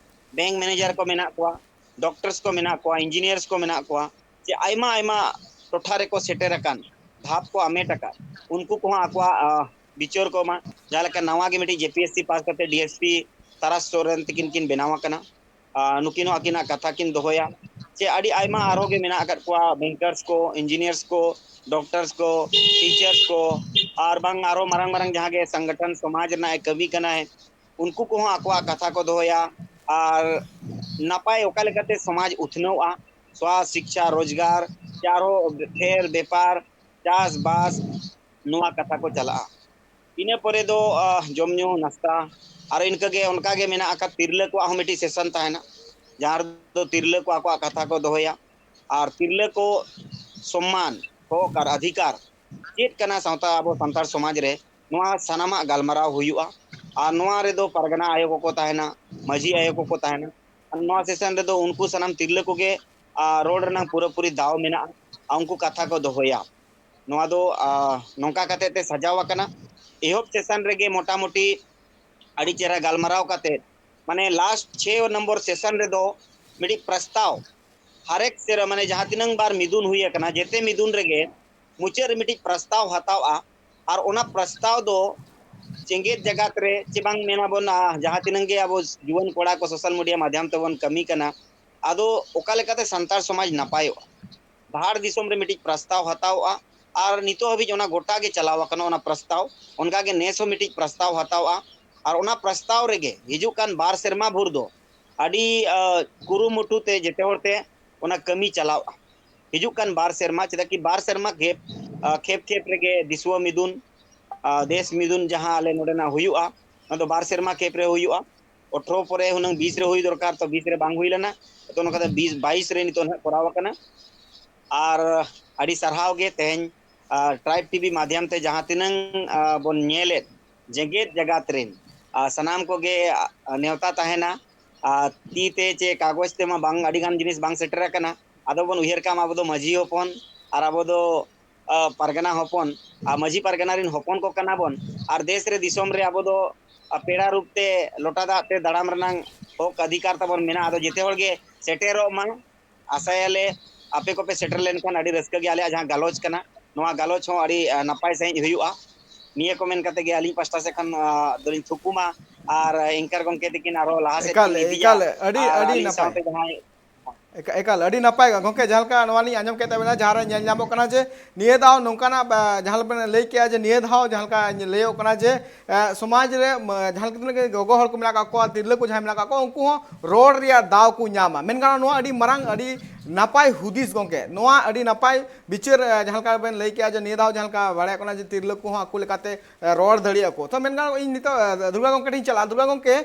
ᱵᱮᱝᱠ ᱢᱮᱱᱮᱡᱟᱨ ᱠᱚ ᱢᱮᱱᱟᱜ ᱠᱚᱣᱟ, ᱰᱚᱠᱴᱚᱨᱥ ᱠᱚ ᱢᱮᱱᱟᱜ ᱠᱚᱣᱟ, ᱤᱧᱡᱤᱱᱤᱭᱟᱨᱥ ᱠᱚ ᱢᱮᱱᱟᱜ ᱠᱚᱣᱟ, ᱪᱮ ᱟᱭᱢᱟ ᱟᱭᱢᱟ ᱴᱚᱴᱷᱟ ᱨᱮᱠᱚ ᱥᱮᱴᱮᱨ ᱟᱠᱟᱱ, ᱫᱷᱟᱯ ᱠᱚ ᱟᱢᱮᱴ ᱟᱠᱟᱫ, ᱩᱱᱠᱩ ᱠᱚᱦᱚᱸ ᱟᱠᱚᱣᱟᱜ ᱟᱸ, ᱵᱤᱪᱟᱹᱨ ᱠᱚ ᱮᱢᱟ᱾ ᱡᱟᱦᱟᱸ ᱞᱮᱠᱟ ᱱᱟᱣᱟ ᱜᱮ ᱢᱤᱫᱴᱤᱡ ᱡᱮ ᱯᱤ ᱮᱥ ᱥᱤ ᱯᱟᱥ ᱠᱟᱛᱮ ᱰᱤ ᱮᱥ ᱯᱤ ᱛᱟᱨᱟᱥ ᱥᱚᱨᱮᱱ ᱛᱤᱠᱤᱱ ᱠᱤᱱ ᱵᱮᱱᱟᱣ ᱟᱠᱟᱱᱟ᱾ ᱟᱨ ᱱᱩᱠᱤᱱ ᱦᱚᱸ ᱟᱹᱠᱤᱱᱟᱜ ᱠᱟᱛᱷᱟ ᱠᱤᱱ ᱫᱚᱦᱚᱭᱟ᱾ ᱪᱮ ᱟᱹᱰᱤ ᱟᱭᱢᱟ ᱟᱨᱦᱚᱸ ᱜᱮ ᱢᱮᱱᱟᱜ ᱟᱠᱟᱫ ᱠᱚᱣᱟ, ᱵᱮᱝᱠᱟᱨᱥ ᱠᱚ, ᱤᱧᱡᱤᱱᱤᱭᱟᱨᱥ ᱠᱚ, ᱰᱚᱠᱴᱚᱨᱥ ᱠᱚ, ᱴᱤᱪᱟᱨᱥ ᱠᱚ, ᱟᱨ ᱵᱟᱝ ᱟᱨᱦᱚᱸ ᱢᱟᱨᱟᱝ ᱢᱟᱨᱟᱝ ᱡᱟᱦᱟᱸ ᱜᱮ ᱥᱚᱝᱜᱚᱴᱷᱚᱱ ᱥᱚᱢᱟᱡᱽ ᱨᱮᱱᱟᱜ ᱮ ᱠᱟᱹᱢᱤ ᱠᱟᱱᱟᱭ, ᱩᱱᱠᱩ ᱠᱚᱦᱚᱸ ᱟᱠᱚᱣᱟᱜ ᱠᱟᱛᱷᱟ ᱠᱚ ᱫᱚᱦᱚᱭᱟ᱾ ᱟᱨ ᱱᱟᱯᱟᱭ ᱚᱠᱟ ᱞᱮᱠᱟᱛᱮ ᱥᱚᱢᱟᱡᱽ ᱩᱛᱱᱟᱹᱣᱼᱟ, ᱥᱣᱟᱥ, ᱥᱤᱠᱪᱷᱟ, ᱨᱳᱡᱽᱜᱟᱨ, ᱪᱮ ᱟᱨᱦᱚᱸ ᱯᱷᱮᱨ ᱵᱮᱯᱟᱨ, ᱪᱟᱥᱵᱟᱥ, ᱱᱚᱣᱟ ᱠᱟᱛᱷᱟ ᱠᱚ ᱪᱟᱞᱟᱜᱼᱟ᱾ ᱤᱱᱟᱹ ᱯᱚᱨᱮ ᱫᱚ ᱟᱦ, ᱡᱚᱢ ᱧᱩ ᱱᱟᱥᱛᱟ, ᱟᱨ ᱤᱱᱠᱟᱹᱜᱮ ᱚᱱᱠᱟᱜᱮ ᱢᱮᱱᱟᱜ ᱟᱠᱟᱫ ᱛᱤᱨᱞᱟᱹ ᱠᱚᱣᱟᱜ ᱦᱚᱸ ᱢᱤᱫᱴᱤᱡ ᱥᱮᱥᱚᱱ ᱛᱟᱦᱮᱱᱟ, ᱡᱟᱦᱟᱸ ᱨᱮᱫᱚ ᱛᱤᱨᱞᱟᱹ ᱠᱚ ᱟᱠᱚᱣᱟᱜ ᱠᱟᱛᱷᱟ ᱠᱚ ᱫᱚᱦᱚᱭᱟ᱾ ᱟᱨ ᱛᱤᱨᱞᱟᱹ ᱠᱚ ᱥᱚᱢᱢᱟᱱ, ᱦᱚᱠ ᱟᱨ ᱚᱫᱷᱤᱠᱟᱨ ᱪᱮᱫ ᱠᱟᱱᱟ ᱥᱟᱶᱛᱟ, ᱟᱵᱚ ᱥᱟᱱᱛᱟᱲ ᱥᱚᱢᱟᱡᱽ ᱨᱮ, ᱱᱚᱣᱟ ᱥᱟᱱᱟᱢᱟᱜ ᱜᱟᱞᱢᱟᱨᱟᱣ ᱦᱩᱭᱩᱜᱼᱟ᱾ ᱟᱨ ᱱᱚᱣᱟ ᱨᱮᱫᱚ ᱯᱟᱨᱜᱟᱱᱟ ᱟᱭᱳ ᱠᱚᱠᱚ ᱛᱟᱦᱮᱱᱟ, ᱢᱟᱹᱡᱷᱤ ᱟᱭᱳ ᱠᱚᱠᱚ ᱛᱟᱦᱮᱱᱟ᱾ ᱟᱨ ᱱᱚᱣᱟ ᱥᱮᱥᱚᱱ ᱨᱮᱫᱚ ᱩᱱᱠᱩ ᱥᱟᱱᱟᱢ ᱛᱤᱨᱞᱟᱹ ᱠᱚᱜᱮ, ᱟᱨ, ᱨᱚᱲ ᱨᱮᱱᱟᱜ ᱯᱩᱨᱟᱹᱯᱩᱨᱤ ᱫᱟᱣ ᱢᱮᱱᱟᱜᱼᱟ᱾ ᱟᱨ ᱩᱱᱠᱩ ᱠᱟᱛᱷᱟ ᱠᱚ ᱫᱚᱦᱚᱭᱟ᱾ ᱱᱚᱣᱟ ᱫᱚ, ᱟᱨ, ᱱᱚᱝᱠᱟ ᱠᱟᱛᱮ ᱛᱮ ᱥᱟᱡᱟᱣ ᱟᱠᱟᱱᱟ᱾ ᱮᱦᱚᱵ ᱥᱮᱥᱚᱱ ᱨᱮᱜᱮ ᱢᱚᱴᱟᱢᱩᱴᱤ ᱟᱹᱰᱤ ᱪᱮᱦᱨᱟ ᱜᱟᱞᱢᱟᱨᱟᱣ ᱠᱟᱛᱮ, ᱢᱟᱱᱮ, ᱞᱟᱥᱴ ᱪᱷᱮ ᱱᱚᱢᱵᱚᱨ ᱥᱮᱥᱚᱱ ᱨᱮᱫᱚ ᱢᱤᱫᱴᱤᱡ ᱯᱨᱚᱥᱛᱟᱵ, ᱦᱟᱨᱮᱠ ᱥᱮᱨᱢᱟ, ᱢᱟᱱᱮ, ᱡᱟᱦᱟᱸ ᱛᱤᱱᱟᱹᱝ ᱵᱟᱨ ᱢᱤᱫᱩᱱ ᱦᱩᱭ ᱟᱠᱟᱱᱟ, ᱡᱮᱛᱮ ᱢᱤᱫᱩᱱ ᱨᱮᱜᱮ ᱢᱩᱪᱟᱹᱫ ᱨᱮ ᱢᱤᱫᱴᱤᱡ ᱯᱨᱚᱥᱛᱟᱵ ᱦᱟᱛᱟᱣᱼᱟ᱾ ᱟᱨ ᱚᱱᱟ ᱯᱨᱚᱥᱛᱟᱵ ᱫᱚ ᱡᱮᱜᱮᱛ ᱡᱟᱠᱟᱛ ᱨᱮ, ᱪᱮ ᱵᱟᱝ ᱢᱮᱱᱟᱵᱚᱱ, ᱟᱸ, ᱡᱟᱦᱟᱸ ᱛᱤᱱᱟᱹᱝ ᱜᱮ ᱟᱵᱚ ᱡᱩᱣᱟᱹᱱ ᱠᱚᱲᱟ ᱠᱚ ᱥᱳᱥᱟᱞ ᱢᱤᱰᱤᱭᱟ ᱢᱟᱫᱽᱫᱷᱚᱢ ᱛᱮᱵᱚᱱ ᱠᱟᱹᱢᱤ ᱠᱟᱱᱟ, ᱟᱫᱚ ᱚᱠᱟ ᱞᱮᱠᱟᱛᱮ ᱥᱟᱱᱛᱟᱲ ᱥᱚᱢᱟᱡᱽ ᱱᱟᱯᱟᱭᱚᱜᱼᱟ, ᱵᱷᱟᱨᱚᱛ ᱫᱤᱥᱚᱢ ᱨᱮ ᱢᱤᱫᱴᱤᱡ ᱯᱨᱚᱥᱛᱟᱵ ᱦᱟᱛᱟᱣᱚᱜᱼᱟ᱾ ᱟᱨ ᱱᱤᱛᱚᱜ ᱦᱟᱹᱵᱤᱡ ᱚᱱᱟ ᱜᱚᱴᱟ ᱜᱮ ᱪᱟᱞᱟᱣ ᱟᱠᱟᱱᱟ ᱚᱱᱟ ᱯᱨᱚᱥᱛᱟᱵ᱾ ᱚᱱᱠᱟ ᱜᱮ ᱱᱮᱥ ᱦᱚᱸ ᱢᱤᱫᱴᱤᱡ ᱯᱨᱚᱥᱛᱟᱵ ᱦᱟᱛᱟᱣᱚᱜᱼᱟ᱾ ᱟᱨ ᱚᱱᱟ ᱯᱨᱚᱥᱛᱟᱵ ᱨᱮᱜᱮ ᱦᱤᱡᱩᱜ ᱠᱟᱱ ᱵᱟᱨ ᱥᱮᱨᱢᱟ ᱵᱷᱳᱨ ᱫᱚ ᱟᱹᱰᱤ, ᱟᱸ, ᱠᱩᱨᱩᱢᱩᱴᱩ ᱛᱮ ᱡᱮᱛᱮ ᱦᱚᱲ ᱛᱮ ᱚᱱᱟ ᱠᱟᱹᱢᱤ ᱪᱟᱞᱟᱣᱚᱜᱼᱟ᱾ ᱦᱤᱡᱩᱜ ᱠᱟᱱ ᱵᱟᱨ ᱥᱮᱨᱢᱟ, ᱪᱮᱫᱟᱜ ᱠᱤ ᱵᱟᱨ ᱥᱮᱨᱢᱟ ᱜᱮᱯ, ᱟᱸ, ᱠᱷᱮᱯ ᱠᱷᱮᱯ ᱨᱮᱜᱮ ᱫᱤᱥᱩᱣᱟᱹ ᱢᱤᱫᱩᱱ, ᱟᱸ, ᱫᱮᱥ ᱢᱤᱫᱩᱱ ᱡᱟᱦᱟᱸ ᱟᱞᱮ ᱱᱚᱰᱮᱱᱟᱜ ᱦᱩᱭᱩᱜᱼᱟ, ᱚᱱᱟ ᱫᱚ ᱵᱟᱨ ᱥᱮᱨᱢᱟ ᱠᱷᱮᱯ ᱨᱮ ᱦᱩᱭᱩᱜᱼᱟ᱾ ᱟᱴᱷᱨᱚ ᱯᱚᱨᱮ ᱦᱩᱱᱟᱹᱝ ᱵᱤᱥ ᱨᱮ ᱦᱩᱭ ᱫᱚᱨᱠᱟᱨ, ᱛᱚ ᱵᱤᱥ ᱨᱮ ᱵᱟᱝ ᱦᱩᱭ ᱞᱮᱱᱟ, ᱛᱚ ᱱᱚᱝᱠᱟ ᱛᱮ ᱵᱤᱥ, ᱵᱟᱭᱤᱥ ᱨᱮ ᱱᱤᱛᱚᱜ ᱱᱟᱦᱟᱜ ᱠᱚᱨᱟᱣ ᱟᱠᱟᱱᱟ᱾ ᱟᱨ ᱟᱹᱰᱤ ᱥᱟᱨᱦᱟᱣ ᱜᱮ ᱛᱮᱦᱮᱧ, ᱟᱨ, ᱴᱨᱟᱭᱤᱵᱽ ᱴᱤᱵᱷᱤ ᱢᱟᱫᱽᱫᱷᱚᱢ ᱛᱮ ᱡᱟᱦᱟᱸ ᱛᱤᱱᱟᱹᱝ, ᱟᱨ, ᱵᱚᱱ ᱧᱮᱞᱮᱫ ᱡᱮᱜᱮᱛ ᱡᱟᱠᱟᱛ ᱨᱮᱱ, ᱟᱨ, ᱥᱟᱱᱟᱢ ᱠᱚᱜᱮ, ᱟᱨ, ᱱᱮᱣᱛᱟ ᱛᱟᱦᱮᱱᱟ᱾ ᱟᱨ ᱛᱤ ᱛᱮ ᱪᱮ ᱠᱟᱜᱚᱡᱽ ᱛᱮᱢᱟ ᱵᱟᱝ, ᱟᱹᱰᱤ ᱜᱟᱱ ᱡᱤᱱᱤᱥ ᱵᱟᱝ ᱥᱮᱴᱮᱨ ᱟᱠᱟᱱᱟ᱾ ᱟᱫᱚ ᱵᱚᱱ ᱩᱭᱦᱟᱹᱨ ᱠᱟᱜ ᱢᱟ, ᱟᱵᱚ ᱫᱚ ᱢᱟᱹᱡᱷᱤ ᱦᱚᱯᱚᱱ ᱟᱨ ᱟᱵᱚ ᱫᱚ, ᱟᱨ, ᱯᱟᱨᱜᱟᱱᱟ ᱦᱚᱯᱚᱱ ᱟᱨ ᱢᱟᱹᱡᱷᱤ ᱯᱟᱨᱜᱟᱱᱟ ᱨᱮᱱ ᱦᱚᱯᱚᱱ ᱠᱚ ᱠᱟᱱᱟ ᱵᱚᱱ᱾ ᱟᱨ ᱫᱮᱥ ᱨᱮ ᱫᱤᱥᱚᱢ ᱨᱮ ᱟᱵᱚ ᱫᱚ, ᱟᱨ, ᱯᱮᱲᱟ ᱨᱩᱯ ᱛᱮ ᱞᱚᱴᱟ ᱫᱟᱜ ᱛᱮ ᱫᱟᱲᱟᱢ ᱨᱮᱱᱟᱝ ᱦᱚᱠ ᱚᱫᱷᱤᱠᱟᱨ ᱛᱟᱵᱚᱱ ᱢᱮᱱᱟᱜᱼᱟ᱾ ᱟᱫᱚ ᱡᱮᱛᱮ ᱦᱚᱲ ᱜᱮ ᱥᱮᱴᱮᱨᱚᱜ ᱢᱟ᱾ ᱟᱥᱟᱭᱟᱞᱮ ᱟᱯᱮ ᱠᱚᱯᱮ ᱥᱮᱴᱮᱨ ᱞᱮᱱᱠᱷᱟᱱ ᱟᱹᱰᱤ ᱨᱟᱹᱥᱠᱟᱹ ᱜᱮ ᱟᱞᱮᱭᱟᱜ ᱡᱟᱦᱟᱸ ᱜᱟᱞᱚᱪ ᱠᱟᱱᱟ, ᱱᱚᱣᱟ ᱜᱟᱞᱚᱪ ᱦᱚᱸ ᱟᱹᱰᱤ, ᱟᱸ, ᱱᱟᱯᱟᱭ ᱥᱟᱺᱦᱤᱡ ᱦᱩᱭᱩᱜᱼᱟ᱾ ᱱᱤᱭᱟᱹ ᱠᱚ ᱢᱮᱱ ᱠᱟᱛᱮ ᱜᱮ ᱟᱹᱞᱤᱧ ᱯᱟᱥᱴᱟ ᱥᱮᱫ ᱠᱷᱚᱱ, ᱟᱸ, ᱫᱚᱞᱤᱧ ᱛᱷᱩᱠᱩᱢᱟ᱾ ᱟᱨ ᱮᱝᱠᱟᱨ ᱜᱚᱢᱠᱮ ᱛᱟᱹᱠᱤᱱ ᱟᱨᱦᱚᱸ ᱞᱟᱦᱟ ᱥᱮᱫ ᱮᱠᱟᱞ, ᱠᱤᱱ ᱤᱫᱤᱭᱟ᱾ ᱮᱠᱟᱞ, ᱟᱹᱰᱤ, ᱟᱨ ᱟᱹᱰᱤ ᱟᱹᱞᱤᱧ ᱱᱟᱯᱟᱭ᱾ ᱥᱟᱶᱛᱮ ᱡᱟᱦᱟᱸᱭ ᱮᱠᱟ-, ᱮᱠᱟᱞ, ᱟᱹᱰᱤ ᱱᱟᱯᱟᱭ ᱜᱚᱢᱠᱮ, ᱡᱟᱦᱟᱸ ᱞᱮᱠᱟ ᱱᱚᱣᱟ ᱞᱤᱧ ᱟᱸᱡᱚᱢ ᱠᱮᱫ ᱛᱟᱵᱮᱱᱟ, ᱡᱟᱦᱟᱸ ᱨᱮ ᱧᱮᱞ ᱧᱟᱢᱚᱜ ᱠᱟᱱᱟ ᱡᱮ ᱱᱤᱭᱟᱹ ᱫᱷᱟᱣ ᱱᱚᱝᱠᱟᱱᱟᱜ, ᱵᱟ, ᱡᱟᱦᱟᱸ ᱞᱮᱠᱟ ᱵᱮᱱ ᱞᱟᱹᱭ ᱠᱮᱜᱼᱟ ᱡᱮ ᱱᱤᱭᱟᱹ ᱫᱷᱟᱣ ᱡᱟᱦᱟᱸ ᱞᱮᱠᱟ ᱞᱟᱹᱭᱚᱜ ᱠᱟᱱᱟ ᱡᱮ, ᱮ, ᱥᱚᱢᱟᱡᱽ ᱨᱮ, ᱢᱟ, ᱡᱟᱦᱟᱸ ᱞᱮᱠᱟ ᱛᱤᱱᱟᱹᱜ ᱜᱮ ᱜᱚᱜᱚ ᱦᱚᱲ ᱠᱚ ᱢᱮᱱᱟᱜ ᱟᱠᱟᱫ ᱠᱚᱣᱟ, ᱛᱤᱨᱞᱟᱹ ᱠᱚ ᱡᱟᱦᱟᱸᱭ ᱢᱮᱱᱟᱜ ᱟᱠᱟᱫ ᱠᱚᱣᱟ, ᱩᱱᱠᱩ ᱦᱚᱸ ᱨᱚᱲ ᱨᱮᱭᱟᱜ ᱫᱟᱣ ᱠᱚ ᱧᱟᱢᱟ᱾ ᱢᱮᱱ ᱜᱟᱱᱚᱜᱼᱟ, ᱱᱚᱣᱟ ᱟᱹᱰᱤ ᱢᱟᱨᱟᱝ, ᱟᱹᱰᱤ ᱱᱟᱯᱟᱭ ᱦᱩᱫᱤᱥ ᱜᱚᱢᱠᱮ, ᱱᱚᱣᱟ ᱟᱹᱰᱤ ᱱᱟᱯᱟᱭ ᱵᱤᱪᱟᱹᱨ, ᱮ, ᱡᱟᱦᱟᱸ ᱞᱮᱠᱟ ᱵᱮᱱ ᱞᱟᱹᱭ ᱠᱮᱜᱼᱟ ᱡᱮ ᱱᱤᱭᱟᱹ ᱫᱷᱟᱣ ᱡᱟᱦᱟᱸ ᱞᱮᱠᱟ ᱵᱟᱲᱟᱭᱚᱜ ᱠᱟᱱᱟ ᱡᱮ ᱛᱤᱨᱞᱟᱹ ᱠᱚᱦᱚᱸ ᱟᱠᱚ ᱞᱮᱠᱟᱛᱮ, ᱮ, ᱨᱚᱲ ᱫᱟᱲᱮᱭᱟᱜᱼᱟ ᱠᱚ᱾ ᱛᱚ ᱢᱮᱱ ᱜᱟᱱᱚᱜᱼᱟ, ᱤᱧ ᱱᱤᱛᱚᱜ, ᱮ, ᱫᱩᱨᱜᱟ ᱜᱚᱢᱠᱮ ᱴᱷᱮᱱ ᱤᱧ ᱪᱟᱞᱟᱜᱼᱟ᱾ ᱫᱩᱨᱜᱟ ᱜᱚᱢᱠᱮ,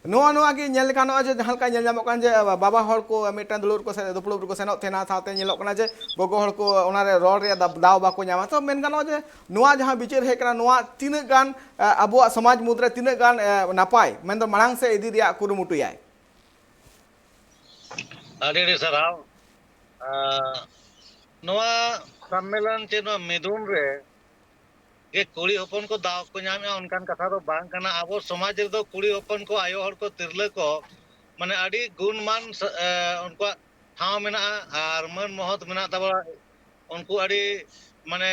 ᱱᱚᱣᱟ ᱱᱚᱣᱟ ᱜᱮ ᱧᱮᱞ ᱜᱟᱱᱚᱜᱼᱟ ᱡᱮ ᱡᱟᱦᱟᱸ ᱞᱮᱠᱟ ᱧᱮᱞ ᱧᱟᱢᱚᱜ ᱠᱟᱱ ᱡᱮ ᱵᱟᱵᱟ ᱦᱚᱲ ᱠᱚ ᱢᱤᱫᱴᱟᱝ ᱫᱩᱲᱩᱵ ᱨᱮᱠᱚ ᱥᱮ ᱫᱩᱯᱲᱩᱵ ᱨᱮᱠᱚ ᱥᱮᱱᱚᱜ ᱛᱟᱦᱮᱱᱟ, ᱥᱟᱶᱛᱮ ᱧᱮᱞᱚᱜ ᱠᱟᱱᱟ ᱡᱮ ᱜᱚᱜᱚ ᱦᱚᱲ ᱠᱚ ᱚᱱᱟᱨᱮ ᱨᱚᱲ ᱨᱮᱭᱟᱜ ᱫᱟ- ᱫᱟᱣ ᱵᱟᱠᱚ ᱧᱟᱢᱟ᱾ ᱛᱚ ᱢᱮᱱ ᱜᱟᱱᱚᱜᱼᱟ ᱡᱮ ᱱᱚᱣᱟ ᱡᱟᱦᱟᱸ ᱵᱤᱪᱟᱹᱨ ᱦᱮᱡ ᱠᱟᱱᱟ, ᱱᱚᱣᱟ ᱛᱤᱱᱟᱹᱜ ᱜᱟᱱ ᱮ, ᱟᱵᱚᱣᱟᱜ ᱥᱚᱢᱟᱡᱽ ᱢᱩᱫᱽᱨᱮ ᱛᱤᱱᱟᱹᱜ ᱜᱟᱱ ᱮ, ᱱᱟᱯᱟᱭ, ᱢᱮᱱᱫᱚ ᱢᱟᱲᱟᱝ ᱥᱮᱫ ᱤᱫᱤ ᱨᱮᱭᱟᱜ ᱠᱩᱨᱩᱢᱩᱴᱩᱭᱟᱭ? ᱟᱹᱰᱤ ᱟᱹᱰᱤ ᱥᱟᱨᱦᱟᱣ᱾ ᱟᱸ, ᱱᱚᱣᱟ ᱥᱚᱢᱢᱮᱞᱚᱱ ᱪᱮ ᱱᱚᱣᱟ ᱢᱤᱫᱩᱱ ᱨᱮ ᱜᱮ ᱠᱩᱲᱤ ᱦᱚᱯᱚᱱ ᱠᱚ ᱫᱟᱣ ᱠᱚ ᱧᱟᱢᱮᱜᱼᱟ, ᱚᱱᱠᱟᱱ ᱠᱟᱛᱷᱟ ᱫᱚ ᱵᱟᱝ ᱠᱟᱱᱟ᱾ ᱟᱵᱚ ᱥᱚᱢᱟᱡᱽ ᱨᱮᱫᱚ ᱠᱩᱲᱤ ᱦᱚᱯᱚᱱ ᱠᱚ, ᱟᱭᱳ ᱦᱚᱲ ᱠᱚ, ᱛᱤᱨᱞᱟᱹ ᱠᱚ, ᱢᱟᱱᱮ, ᱟᱹᱰᱤ ᱜᱩᱱᱢᱟᱱ ᱥ-, ᱮ, ᱩᱱᱠᱩᱣᱟᱜ ᱴᱷᱟᱶ ᱢᱮᱱᱟᱜᱼᱟ ᱟᱨ ᱢᱟᱹᱱ ᱢᱚᱦᱚᱛ ᱢᱮᱱᱟᱜ ᱛᱟᱵᱚᱱᱟ᱾ ᱩᱱᱠᱩ ᱟᱹᱰᱤ, ᱢᱟᱱᱮ,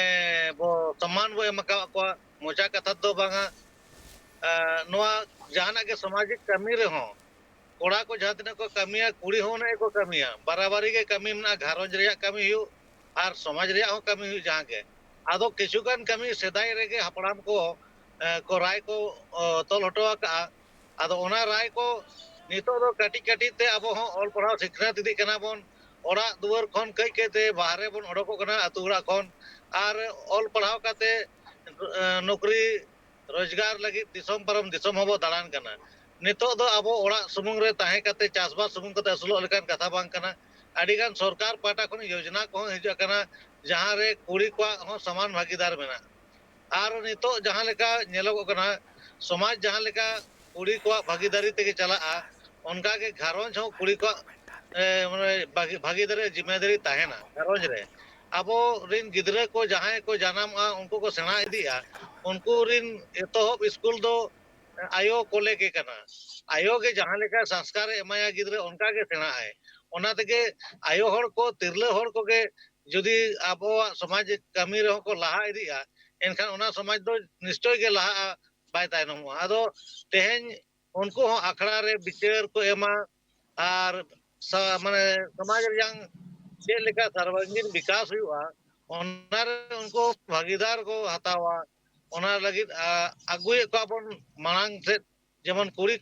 ᱵᱚ ᱥᱚᱢᱢᱟᱱ ᱵᱚ ᱮᱢ ᱟᱠᱟᱫ ᱠᱚᱣᱟ᱾ ᱢᱚᱪᱟ ᱠᱟᱛᱷᱟ ᱫᱚ ᱵᱟᱝᱟ, ᱮ, ᱱᱚᱣᱟ ᱡᱟᱦᱟᱱᱟᱜ ᱜᱮ ᱥᱟᱢᱟᱡᱤᱠ ᱠᱟᱹᱢᱤ ᱨᱮᱦᱚᱸ ᱠᱚᱲᱟ ᱠᱚ ᱡᱟᱦᱟᱸ ᱛᱤᱱᱟᱹᱜ ᱠᱚ ᱠᱟᱹᱢᱤᱭᱟ, ᱠᱩᱲᱤ ᱦᱚᱸ ᱩᱱᱟᱹᱜ ᱜᱮᱠᱚ ᱠᱟᱹᱢᱤᱭᱟ᱾ ᱵᱟᱨᱟᱵᱟᱨᱤ ᱜᱮ ᱠᱟᱹᱢᱤ ᱢᱮᱱᱟᱜᱼᱟ, ᱜᱷᱟᱨᱚᱸᱡᱽ ᱨᱮᱭᱟᱜ ᱠᱟᱹᱢᱤ ᱦᱩᱭᱩᱜ ᱟᱨ ᱥᱚᱢᱟᱡᱽ ᱨᱮᱭᱟᱜ ᱦᱚᱸ ᱠᱟᱹᱢᱤ ᱦᱩᱭᱩᱜ ᱡᱟᱦᱟᱸ ᱜᱮ᱾ ᱟᱫᱚ ᱠᱤᱪᱷᱩ ᱜᱟᱱ ᱠᱟᱹᱢᱤ ᱥᱮᱫᱟᱭ ᱨᱮᱜᱮ ᱦᱟᱯᱲᱟᱢ ᱠᱚ, ᱮ, ᱠᱚ ᱨᱟᱭ ᱠᱚ, ᱚ, ᱛᱚᱞ ᱦᱚᱴᱚ ᱟᱠᱟᱫᱼᱟ᱾ ᱟᱫᱚ ᱚᱱᱟ ᱨᱟᱭ ᱠᱚ ᱱᱤᱛᱚᱜ ᱫᱚ ᱠᱟᱹᱴᱤᱡ ᱠᱟᱹᱴᱤᱡ ᱛᱮ ᱟᱵᱚ ᱦᱚᱸ ᱚᱞ ᱯᱟᱲᱦᱟᱣ ᱥᱤᱠᱷᱱᱟᱹᱛ ᱤᱫᱤᱜ ᱠᱟᱱᱟ ᱵᱚᱱ᱾ ᱚᱲᱟᱜ ᱫᱩᱣᱟᱹᱨ ᱠᱷᱚᱱ ᱠᱟᱹᱡ ᱠᱟᱹᱡ ᱛᱮ ᱵᱟᱦᱨᱮ ᱵᱚᱱ ᱚᱰᱚᱠᱚᱜ ᱠᱟᱱᱟ, ᱟᱹᱛᱩ ᱚᱲᱟᱜ ᱠᱷᱚᱱ, ᱟᱨ ᱚᱞ ᱯᱟᱲᱦᱟᱣ ᱠᱟᱛᱮ, ᱮ, ᱱᱚᱠᱨᱤ ᱨᱳᱡᱽᱜᱟᱨ ᱞᱟᱹᱜᱤᱫ ᱫᱤᱥᱚᱢ ᱯᱟᱨᱚᱢ ᱫᱤᱥᱚᱢ ᱦᱚᱸᱵᱚ ᱫᱟᱬᱟᱱ ᱠᱟᱱᱟ᱾ ᱱᱤᱛᱚᱜ ᱫᱚ ᱟᱵᱚ ᱚᱲᱟᱜ ᱥᱩᱢᱩᱝ ᱨᱮ ᱛᱟᱦᱮᱸ ᱠᱟᱛᱮ, ᱪᱟᱥᱵᱟᱥ ᱥᱩᱢᱩᱝ ᱠᱟᱛᱮ ᱟᱹᱥᱩᱞᱚᱜ ᱞᱮᱠᱟᱱ ᱠᱟᱛᱷᱟ ᱵᱟᱝ ᱠᱟᱱᱟ᱾ ᱟᱹᱰᱤᱜᱟᱱ ᱥᱚᱨᱠᱟᱨ ᱯᱟᱦᱴᱟ ᱠᱷᱚᱱ ᱭᱳᱡᱽᱱᱟ ᱠᱚᱦᱚᱸ ᱦᱤᱡᱩᱜ ᱠᱟᱱᱟ, ᱡᱟᱦᱟᱸ ᱨᱮ ᱠᱩᱲᱤ ᱠᱚᱣᱟᱜ ᱦᱚᱸ ᱥᱚᱢᱟᱱ ᱵᱷᱟᱹᱜᱤᱫᱟᱨ ᱢᱮᱱᱟᱜᱼᱟ᱾ ᱟᱨ ᱱᱤᱛᱚᱜ ᱡᱟᱦᱟᱸ ᱞᱮᱠᱟ ᱧᱮᱞᱚᱜᱚᱜ ᱠᱟᱱᱟ, ᱥᱚᱢᱟᱡᱽ ᱡᱟᱦᱟᱸ ᱞᱮᱠᱟ ᱠᱩᱲᱤ ᱠᱚᱣᱟᱜ ᱵᱷᱟᱹᱜᱤᱫᱟᱨᱤ ᱛᱮᱜᱮ ᱪᱟᱞᱟᱜᱼᱟ, ᱚᱱᱠᱟ ᱜᱮ ᱜᱷᱟᱨᱚᱸᱡᱽ ᱦᱚᱸ ᱠᱩᱲᱤ ᱠᱚᱣᱟᱜ, ᱮ, ᱢᱟᱱᱮ ᱵᱷᱟᱹᱜᱤ, ᱵᱷᱟᱹᱜᱤᱫᱟᱨᱤ, ᱡᱤᱢᱢᱮᱫᱟᱨᱤ ᱛᱟᱦᱮᱱᱟ ᱜᱷᱟᱨᱚᱸᱡᱽ ᱨᱮ᱾ ᱟᱵᱚ ᱨᱤᱱ ᱜᱤᱫᱽᱨᱟᱹ ᱠᱚ ᱡᱟᱦᱟᱸᱭ ᱠᱚ ᱡᱟᱱᱟᱢᱚᱜᱼᱟ, ᱩᱱᱠᱩ ᱠᱚ ᱥᱮᱬᱟ ᱤᱫᱤᱜᱼᱟ, ᱩᱱᱠᱩ ᱨᱤᱱ ᱮᱛᱚᱦᱚᱵ ᱥᱠᱩᱞ ᱫᱚ ᱟᱭᱳ ᱠᱚᱞᱮ ᱜᱮ ᱠᱟᱱᱟ᱾ ᱟᱭᱳ ᱜᱮ ᱡᱟᱦᱟᱸ ᱞᱮᱠᱟ ᱥᱚᱝᱥᱠᱟᱨᱮ ᱮᱢᱟᱭᱟ ᱜᱤᱫᱽᱨᱟᱹ, ᱚᱱᱠᱟ ᱜᱮ ᱥᱮᱬᱟᱜ ᱟᱭ᱾ ᱚᱱᱟ ᱛᱮᱜᱮ ᱟᱭᱳ ᱦᱚᱲ ᱠᱚ, ᱛᱤᱨᱞᱟᱹ ᱦᱚᱲ ᱠᱚᱜᱮ ᱡᱩᱫᱤ ᱟᱵᱚᱣᱟᱜ ᱥᱚᱢᱟᱡᱽ ᱠᱟᱹᱢᱤ ᱨᱮᱦᱚᱸ ᱠᱚ ᱞᱟᱦᱟ ᱤᱫᱤᱜᱼᱟ, ᱮᱱᱠᱷᱟᱱ ᱚᱱᱟ ᱥᱚᱢᱟᱡᱽ ᱫᱚ ᱱᱤᱥᱪᱚᱭ ᱜᱮ ᱞᱟᱦᱟᱜᱼᱟ, ᱵᱟᱭ ᱛᱟᱭᱱᱚᱢᱚᱜᱼᱟ᱾ ᱟᱫᱚ ᱛᱮᱦᱮᱧ ᱩᱱᱠᱩ ᱦᱚᱸ ᱟᱠᱷᱲᱟ ᱨᱮ ᱵᱤᱪᱟᱹᱨ ᱠᱚ ᱮᱢᱟ ᱟᱨ ᱥᱟ-, ᱢᱟᱱᱮ ᱥᱚᱢᱟᱡᱽ ᱨᱮᱭᱟᱝ ᱪᱮᱫ ᱞᱮᱠᱟ ᱥᱟᱨᱵᱟᱝᱜᱤᱱ ᱵᱤᱠᱟᱥ ᱦᱩᱭᱩᱜᱼᱟ, ᱚᱱᱟ ᱨᱮ ᱩᱱᱠᱩ ᱵᱷᱟᱹᱜᱤᱫᱟᱨ ᱠᱚ ᱦᱟᱛᱟᱣᱟ᱾ ᱚᱱᱟ ᱞᱟᱹᱜᱤᱫ, ᱟ, ᱟᱹᱜᱩᱭᱮᱫ ᱠᱚᱣᱟ ᱵᱚᱱ ᱢᱟᱲᱟᱝ ᱥᱮᱫ, ᱡᱮᱢᱚᱱ ᱠᱩᱲᱤ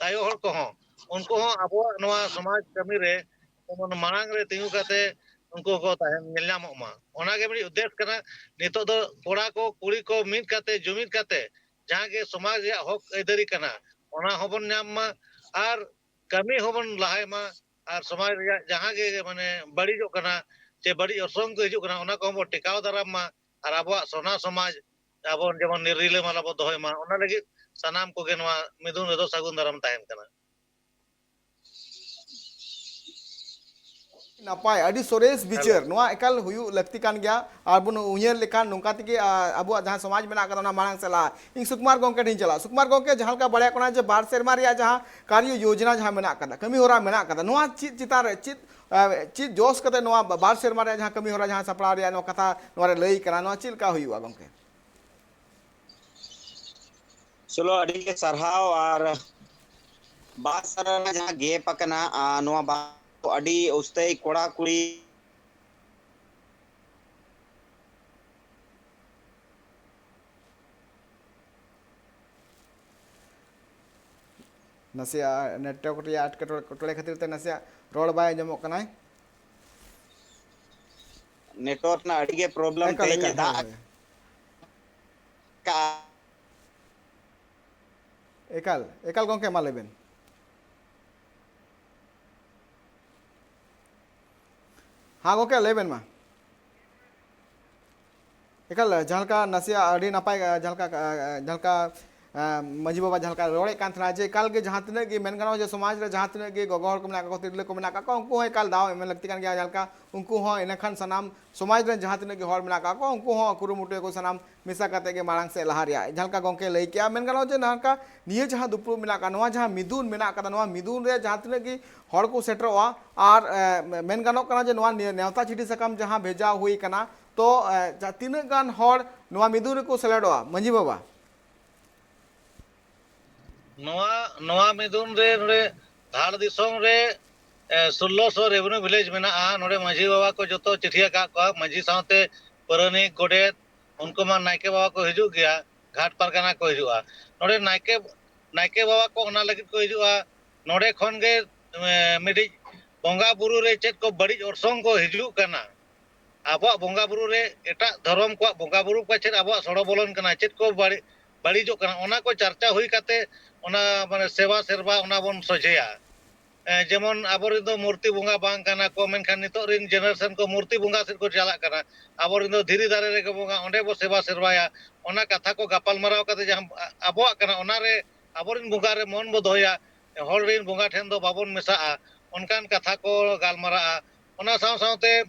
ᱟᱭᱳ ᱦᱚᱲ ᱠᱚᱦᱚᱸ, ᱩᱱᱠᱩ ᱦᱚᱸ ᱟᱵᱚᱣᱟᱜ ᱱᱚᱣᱟ ᱥᱚᱢᱟᱡᱽ ᱠᱟᱹᱢᱤ ᱨᱮ ᱡᱮᱢᱚᱱ ᱢᱟᱲᱟᱝ ᱨᱮ ᱛᱤᱸᱜᱩ ᱠᱟᱛᱮ ᱩᱱᱠᱩ ᱠᱚ ᱛᱟᱦᱮᱱ, ᱧᱮᱞ ᱧᱟᱢᱚᱜ ᱢᱟ᱾ ᱚᱱᱟᱜᱮ ᱢᱤᱫᱴᱤᱡ ᱩᱫᱽᱫᱮᱥ ᱠᱟᱱᱟ᱾ ᱱᱤᱛᱚᱜ ᱫᱚ ᱠᱚᱲᱟ ᱠᱚ ᱠᱩᱲᱤ ᱠᱚ ᱢᱤᱫ ᱠᱟᱛᱮ, ᱡᱩᱢᱤᱫ ᱠᱟᱛᱮ, ᱡᱟᱦᱟᱸ ᱜᱮ ᱥᱚᱢᱟᱡᱽ ᱨᱮᱭᱟᱜ ᱦᱚᱠ ᱟᱹᱭᱫᱟᱹᱨᱤ ᱠᱟᱱᱟ, ᱚᱱᱟ ᱦᱚᱸᱵᱚᱱ ᱧᱟᱢ ᱢᱟ, ᱟᱨ ᱠᱟᱹᱢᱤ ᱦᱚᱸᱵᱚᱱ ᱞᱟᱦᱟᱭ ᱢᱟ, ᱟᱨ ᱥᱚᱢᱟᱡᱽ ᱨᱮᱭᱟᱜ ᱡᱟᱦᱟᱸ ᱜᱮ ᱢᱟᱱᱮ ᱵᱟᱹᱲᱤᱡᱚᱜ ᱠᱟᱱᱟ ᱥᱮ ᱵᱟᱹᱲᱤᱡ ᱚᱨᱥᱚᱝ ᱠᱚ ᱦᱤᱡᱩᱜ ᱠᱟᱱᱟ, ᱚᱱᱟ ᱠᱚᱦᱚᱸ ᱵᱚᱱ ᱴᱮᱠᱟᱣ ᱫᱟᱨᱟᱢ ᱢᱟ, ᱟᱨ ᱟᱵᱚᱣᱟᱜ ᱥᱚᱱᱟ ᱥᱚᱢᱟᱡᱽ ᱟᱵᱚ ᱡᱮᱢᱚᱱ ᱨᱤᱞᱟᱹᱢᱟᱞᱟ ᱵᱚ ᱫᱚᱦᱚᱭ ᱢᱟ, ᱚᱱᱟ ᱞᱟᱹᱜᱤᱫ ᱥᱟᱱᱟᱢ ᱠᱚᱜᱮ ᱱᱚᱣᱟ ᱢᱤᱫᱩᱱ ᱨᱮᱫᱚ ᱥᱟᱹᱜᱩᱱ ᱫᱟᱨᱟᱢ ᱛᱟᱦᱮᱱ ᱠᱟᱱᱟ᱾ ᱱᱟᱯᱟᱭ, ᱟᱹᱰᱤ ᱥᱚᱨᱮᱥ ᱵᱤᱪᱟᱹᱨ᱾ ᱱᱚᱣᱟ ᱮᱠᱟᱞ ᱦᱩᱭᱩᱜ ᱞᱟᱹᱠᱛᱤ ᱠᱟᱱ ᱜᱮᱭᱟ᱾ ᱟᱨ ᱵᱚᱱ ᱩᱭᱦᱟᱹᱨ ᱞᱮᱠᱷᱟᱱ ᱱᱚᱝᱠᱟ ᱛᱮᱜᱮ, ᱟ, ᱟᱵᱚᱣᱟᱜ ᱡᱟᱦᱟᱸ ᱥᱚᱢᱟᱡᱽ ᱢᱮᱱᱟᱜ ᱟᱠᱟᱫᱟ, ᱚᱱᱟ ᱢᱟᱲᱟᱝ ᱥᱮᱫ ᱞᱟᱦᱟ᱾ ᱤᱧ ᱥᱩᱠᱩᱢᱟᱨ ᱜᱚᱢᱠᱮ ᱴᱷᱮᱱ ᱤᱧ ᱪᱟᱞᱟᱜᱼᱟ᱾ ᱥᱩᱠᱩᱢᱟᱨ ᱜᱚᱢᱠᱮ, ᱡᱟᱦᱟᱸ ᱞᱮᱠᱟ ᱵᱟᱲᱟᱭᱚᱜ ᱠᱟᱱᱟ ᱡᱮ ᱵᱟᱨ ᱥᱮᱨᱢᱟ ᱨᱮᱭᱟᱜ ᱡᱟᱦᱟᱸ ᱠᱟᱨᱭᱚ ᱭᱳᱡᱽᱱᱟ ᱡᱟᱦᱟᱸ ᱢᱮᱱᱟᱜ ᱟᱠᱟᱫᱟ, ᱠᱟᱹᱢᱤ ᱦᱚᱨᱟ ᱢᱮᱱᱟᱜ ᱟᱠᱟᱫᱟ, ᱱᱚᱣᱟ ᱪᱮᱫ ᱪᱮᱛᱟᱱ ᱨᱮ, ᱪᱮᱫ, ᱟ, ᱪᱮᱫ ᱡᱚᱥ ᱠᱟᱛᱮ ᱱᱚᱣᱟ ᱵᱟᱨ ᱥᱮᱨᱢᱟ ᱨᱮᱭᱟᱜ ᱡᱟᱦᱟᱸ ᱠᱟᱹᱢᱤ ᱦᱚᱨᱟ ᱡᱟᱦᱟᱸ ᱥᱟᱯᱲᱟᱣ ᱨᱮᱭᱟᱜ ᱱᱚᱣᱟ ᱠᱟᱛᱷᱟ ᱱᱚᱣᱟ ᱨᱮ ᱞᱟᱹᱭ ᱠᱟᱱᱟ, ᱱᱚᱣᱟ ᱪᱮᱫ ᱞᱮᱠᱟ ᱦᱩᱭᱩᱜᱼᱟ ᱜᱚᱢᱠᱮ? ᱪᱚᱞᱚ, ᱟᱹᱰᱤ ᱜᱮ ᱥᱟᱨᱦᱟᱣ᱾ ᱟᱨ ᱵᱟᱨ ᱥᱮᱨᱢᱟ ᱡᱟᱦᱟᱸ ᱜᱮᱯ ᱟᱠᱟᱱᱟ, ᱟᱨ ᱱᱚᱣᱟ ᱵᱟᱨ ᱟᱹᱰᱤ ᱩᱥᱛᱟᱹᱭ ᱠᱚᱲᱟ ᱠᱩᱲᱤ ᱱᱟᱥᱮᱭᱟᱜ ᱱᱮᱴᱣᱟᱨᱠ ᱨᱮᱭᱟᱜ ᱮᱴᱠᱮᱴᱚᱬᱮ ᱠᱷᱟᱹᱛᱤᱨ ᱛᱮ ᱱᱟᱥᱮᱭᱟᱜ ᱨᱚᱲ ᱵᱟᱭ ᱟᱸᱡᱚᱢᱚᱜ ᱠᱟᱱᱟᱭ᱾ ᱱᱮᱴᱣᱟᱨᱠ ᱨᱮᱱᱟᱜ ᱟᱹᱰᱤ ᱜᱮ ᱯᱨᱚᱵᱞᱮᱢ᱾ ᱮᱠᱟᱞ, ᱛᱮᱦᱮᱧ ᱮ ᱮᱠᱟᱞ, ᱦᱳᱭ, ᱫᱟᱜ ᱦᱳᱭ᱾ ᱟᱠᱟᱫᱼᱟ᱾ ᱮᱠᱟᱞ, ᱮᱠᱟᱞ ᱜᱚᱢᱠᱮ, ᱢᱟ ᱞᱟᱹᱭ ᱵᱮᱱ᱾ ᱦᱮᱸ ᱜᱚᱢᱠᱮ, ᱞᱟᱹᱭ ᱵᱮᱱ ᱢᱟ᱾ ᱮᱠᱟᱞ, ᱡᱟᱦᱟᱸ ᱞᱮᱠᱟ ᱱᱟᱥᱮᱭᱟᱜ ᱟᱹᱰᱤ ᱱᱟᱯᱟᱭ, ᱡᱟᱦᱟᱸ ᱞᱮᱠᱟ, ᱡᱟᱦᱟᱸ ᱞᱮᱠᱟ, ᱮᱸ, ᱢᱟᱹᱡᱷᱤ ᱵᱟᱵᱟ ᱡᱟᱦᱟᱸ ᱞᱮᱠᱟ ᱨᱚᱲᱮᱫ ᱠᱟᱱ ᱛᱟᱦᱮᱱᱟ ᱡᱮ ᱮᱠᱟᱞ ᱜᱮ ᱡᱟᱦᱟᱸ ᱛᱤᱱᱟᱹᱜ ᱜᱮ ᱢᱮᱱ ᱜᱟᱱᱚᱜᱼᱟ ᱡᱮ ᱥᱚᱢᱟᱡᱽ ᱨᱮ ᱡᱟᱦᱟᱸ ᱛᱤᱱᱟᱹᱜ ᱜᱮ ᱜᱚᱜᱚ ᱦᱚᱲ ᱠᱚ ᱢᱮᱱᱟᱜ ᱠᱟᱜ ᱠᱚᱣᱟ, ᱛᱤᱨᱞᱟᱹ ᱠᱚ ᱢᱮᱱᱟᱜ ᱠᱟᱜ ᱠᱚᱣᱟ, ᱩᱱᱠᱩ ᱦᱚᱸ ᱮᱠᱟᱞ ᱫᱟᱣ ᱮᱢ ᱞᱟᱹᱠᱛᱤ ᱠᱟᱱ ᱜᱮᱭᱟ᱾ ᱡᱟᱦᱟᱸ ᱞᱮᱠᱟ ᱩᱱᱠᱩ ᱦᱚᱸ ᱤᱱᱟᱹ ᱠᱷᱟᱱ ᱥᱟᱱᱟᱢ ᱥᱚᱢᱟᱡᱽ ᱨᱮᱱ ᱡᱟᱦᱟᱸ ᱛᱤᱱᱟᱹᱜ ᱜᱮ ᱦᱚᱲ ᱢᱮᱱᱟᱜ ᱠᱟᱜ ᱠᱚᱣᱟ, ᱩᱱᱠᱩ ᱦᱚᱸ ᱠᱩᱨᱩᱢᱩᱴᱩᱭᱟᱠᱚ ᱥᱟᱱᱟᱢ ᱢᱮᱥᱟ ᱠᱟᱛᱮ ᱜᱮ ᱢᱟᱲᱟᱝ ᱥᱮᱫ ᱞᱟᱦᱟ ᱨᱮᱭᱟᱜ᱾ ᱡᱟᱦᱟᱸ ᱞᱮᱠᱟ ᱜᱚᱢᱠᱮ ᱞᱟᱹᱭ ᱠᱮᱜᱼᱟ, ᱢᱮᱱ ᱜᱟᱱᱚᱜᱼᱟ ᱡᱮ ᱱᱚᱝᱠᱟ ᱱᱤᱭᱟᱹ ᱡᱟᱦᱟᱸ ᱫᱩᱯᱲᱩᱵ ᱢᱮᱱᱟᱜ ᱟᱠᱟᱫ, ᱱᱚᱣᱟ ᱡᱟᱦᱟᱸ ᱢᱤᱫᱩᱱ ᱢᱮᱱᱟᱜ ᱟᱠᱟᱫᱟ, ᱱᱚᱣᱟ ᱢᱤᱫᱩᱱ ᱨᱮ ᱡᱟᱦᱟᱸ ᱛᱤᱱᱟᱹᱜ ᱜᱮ ᱦᱚᱲ ᱠᱚ ᱥᱮᱴᱮᱨᱚᱜᱼᱟ, ᱟᱨ, ᱮ, ᱢᱮᱱ ᱜᱟᱱᱚᱜ ᱠᱟᱱᱟ ᱡᱮ ᱱᱚᱣᱟ ᱱᱮ-, ᱱᱮᱣᱛᱟ ᱪᱤᱴᱷᱤ ᱥᱟᱠᱟᱢ ᱡᱟᱦᱟᱸ ᱵᱷᱮᱡᱟ ᱦᱩᱭ ᱠᱟᱱᱟ, ᱛᱚ, ᱮ, ᱡᱟ-, ᱛᱤᱱᱟᱹᱜ ᱜᱟᱱ ᱦᱚᱲ ᱱᱚᱣᱟ ᱢᱤᱫᱩᱱ ᱨᱮᱠᱚ ᱥᱮᱞᱮᱰᱚᱜᱼᱟ, ᱢᱟᱹᱡᱷᱤ ᱵᱟᱵᱟ? ᱱᱚᱣᱟ, ᱱᱚᱣᱟ ᱢᱤᱫᱩᱱ ᱨᱮ ᱱᱚᱰᱮ ᱫᱷᱟᱲ ᱫᱤᱥᱚᱢ ᱨᱮ, ᱮ, ᱥᱳᱞᱞᱳ ᱥᱚ revenue village ᱢᱮᱱᱟᱜᱼᱟ᱾ ᱱᱚᱰᱮ ᱢᱟᱹᱡᱷᱤ ᱵᱟᱵᱟ ᱠᱚ ᱡᱚᱛᱚ ᱪᱤᱴᱷᱤ ᱟᱠᱟᱫ ᱠᱚᱣᱟ, ᱢᱟᱹᱡᱷᱤ ᱥᱟᱶᱛᱮ ᱯᱟᱨᱟᱱᱤᱠ, ᱜᱚᱰᱮᱛ, ᱩᱱᱠᱩ ᱢᱟ ᱱᱟᱭᱠᱮ ᱵᱟᱵᱟ ᱠᱚ ᱦᱤᱡᱩᱜ ᱜᱮᱭᱟ, ᱜᱷᱟᱴ ᱯᱟᱨᱜᱟᱱᱟ ᱠᱚ ᱦᱤᱡᱩᱜᱼᱟ᱾ ᱱᱚᱰᱮ ᱱᱟᱭᱠᱮ, ᱱᱟᱭᱠᱮ ᱵᱟᱵᱟ ᱠᱚ ᱚᱱᱟ ᱞᱟᱹᱜᱤᱫ ᱠᱚ ᱦᱤᱡᱩᱜᱼᱟ᱾ ᱱᱚᱰᱮ ᱠᱷᱚᱱ ᱜᱮ, ᱮ, ᱢᱤᱫᱴᱤᱡ ᱵᱚᱸᱜᱟ ᱵᱩᱨᱩ ᱨᱮ ᱪᱮᱫ ᱠᱚ ᱵᱟᱹᱲᱤᱡ ᱚᱨᱥᱚᱝ ᱠᱚ ᱦᱤᱡᱩᱜ ᱠᱟᱱᱟ, ᱟᱵᱚᱣᱟᱜ ᱵᱚᱸᱜᱟ ᱵᱩᱨᱩ ᱨᱮ ᱮᱴᱟᱜ ᱫᱷᱚᱨᱚᱢ ᱠᱚᱣᱟᱜ ᱵᱚᱸᱜᱟ ᱵᱩᱨᱩ ᱠᱚ ᱪᱮᱫ ᱟᱵᱚᱣᱟᱜ ᱥᱚᱲᱚ ᱵᱚᱞᱚᱱ ᱠᱟᱱᱟ, ᱪᱮᱫ ᱠᱚ ᱵᱟᱹᱲᱤᱡ, ᱵᱟᱹᱲᱤᱡᱚᱜ ᱠᱟᱱᱟ, ᱚᱱᱟ ᱠᱚ ᱪᱟᱨᱪᱟ ᱦᱩᱭ ᱠᱟᱛᱮ ᱚᱱᱟ ᱢᱟᱱᱮ ᱥᱮᱵᱟ ᱥᱮᱨᱵᱟ ᱚᱱᱟ ᱵᱚᱱ ᱥᱚᱡᱷᱮᱭᱟ᱾ ᱮ, ᱡᱮᱢᱚᱱ ᱟᱵᱚᱨᱮᱱ ᱫᱚ ᱢᱩᱨᱛᱤ ᱵᱚᱸᱜᱟ ᱵᱟᱝ ᱠᱟᱱᱟ ᱠᱚ, ᱢᱮᱱᱠᱷᱟᱱ ᱱᱤᱛᱚᱜ ᱨᱮᱱ generation ᱠᱚ ᱢᱩᱨᱛᱤ ᱵᱚᱸᱜᱟ ᱥᱮᱫ ᱠᱚ ᱪᱟᱞᱟᱜ ᱠᱟᱱᱟ᱾ ᱟᱵᱚᱨᱮᱱ ᱫᱚ ᱫᱷᱤᱨᱤ ᱫᱟᱨᱮ ᱨᱮᱜᱮ ᱵᱚᱸᱜᱟ, ᱚᱸᱰᱮ ᱵᱚ ᱥᱮᱵᱟ ᱥᱮᱨᱵᱟᱭᱟ᱾ ᱚᱱᱟ ᱠᱟᱛᱷᱟ ᱠᱚ ᱜᱟᱯᱟᱞᱢᱟᱨᱟᱣ ᱠᱟᱛᱮ ᱡᱟᱦᱟᱸ ᱟᱵᱚᱣᱟᱜ ᱠᱟᱱᱟ, ᱚᱱᱟᱨᱮ ᱟᱵᱚᱨᱮᱱ ᱵᱚᱸᱜᱟ ᱨᱮ ᱢᱚᱱ ᱵᱚ ᱫᱚᱦᱚᱭᱟ᱾ ᱦᱚᱲ ᱨᱮᱱ ᱵᱚᱸᱜᱟ ᱴᱷᱮᱱ ᱫᱚ ᱵᱟᱵᱚᱱ ᱢᱮᱥᱟᱜᱼᱟ, ᱚᱱᱠᱟᱱ ᱠᱟᱛᱷᱟ ᱠᱚ ᱜᱟᱞᱢᱟᱨᱟᱜᱼᱟ᱾ ᱚᱱᱟ ᱥᱟᱶ ᱥᱟᱶᱛᱮ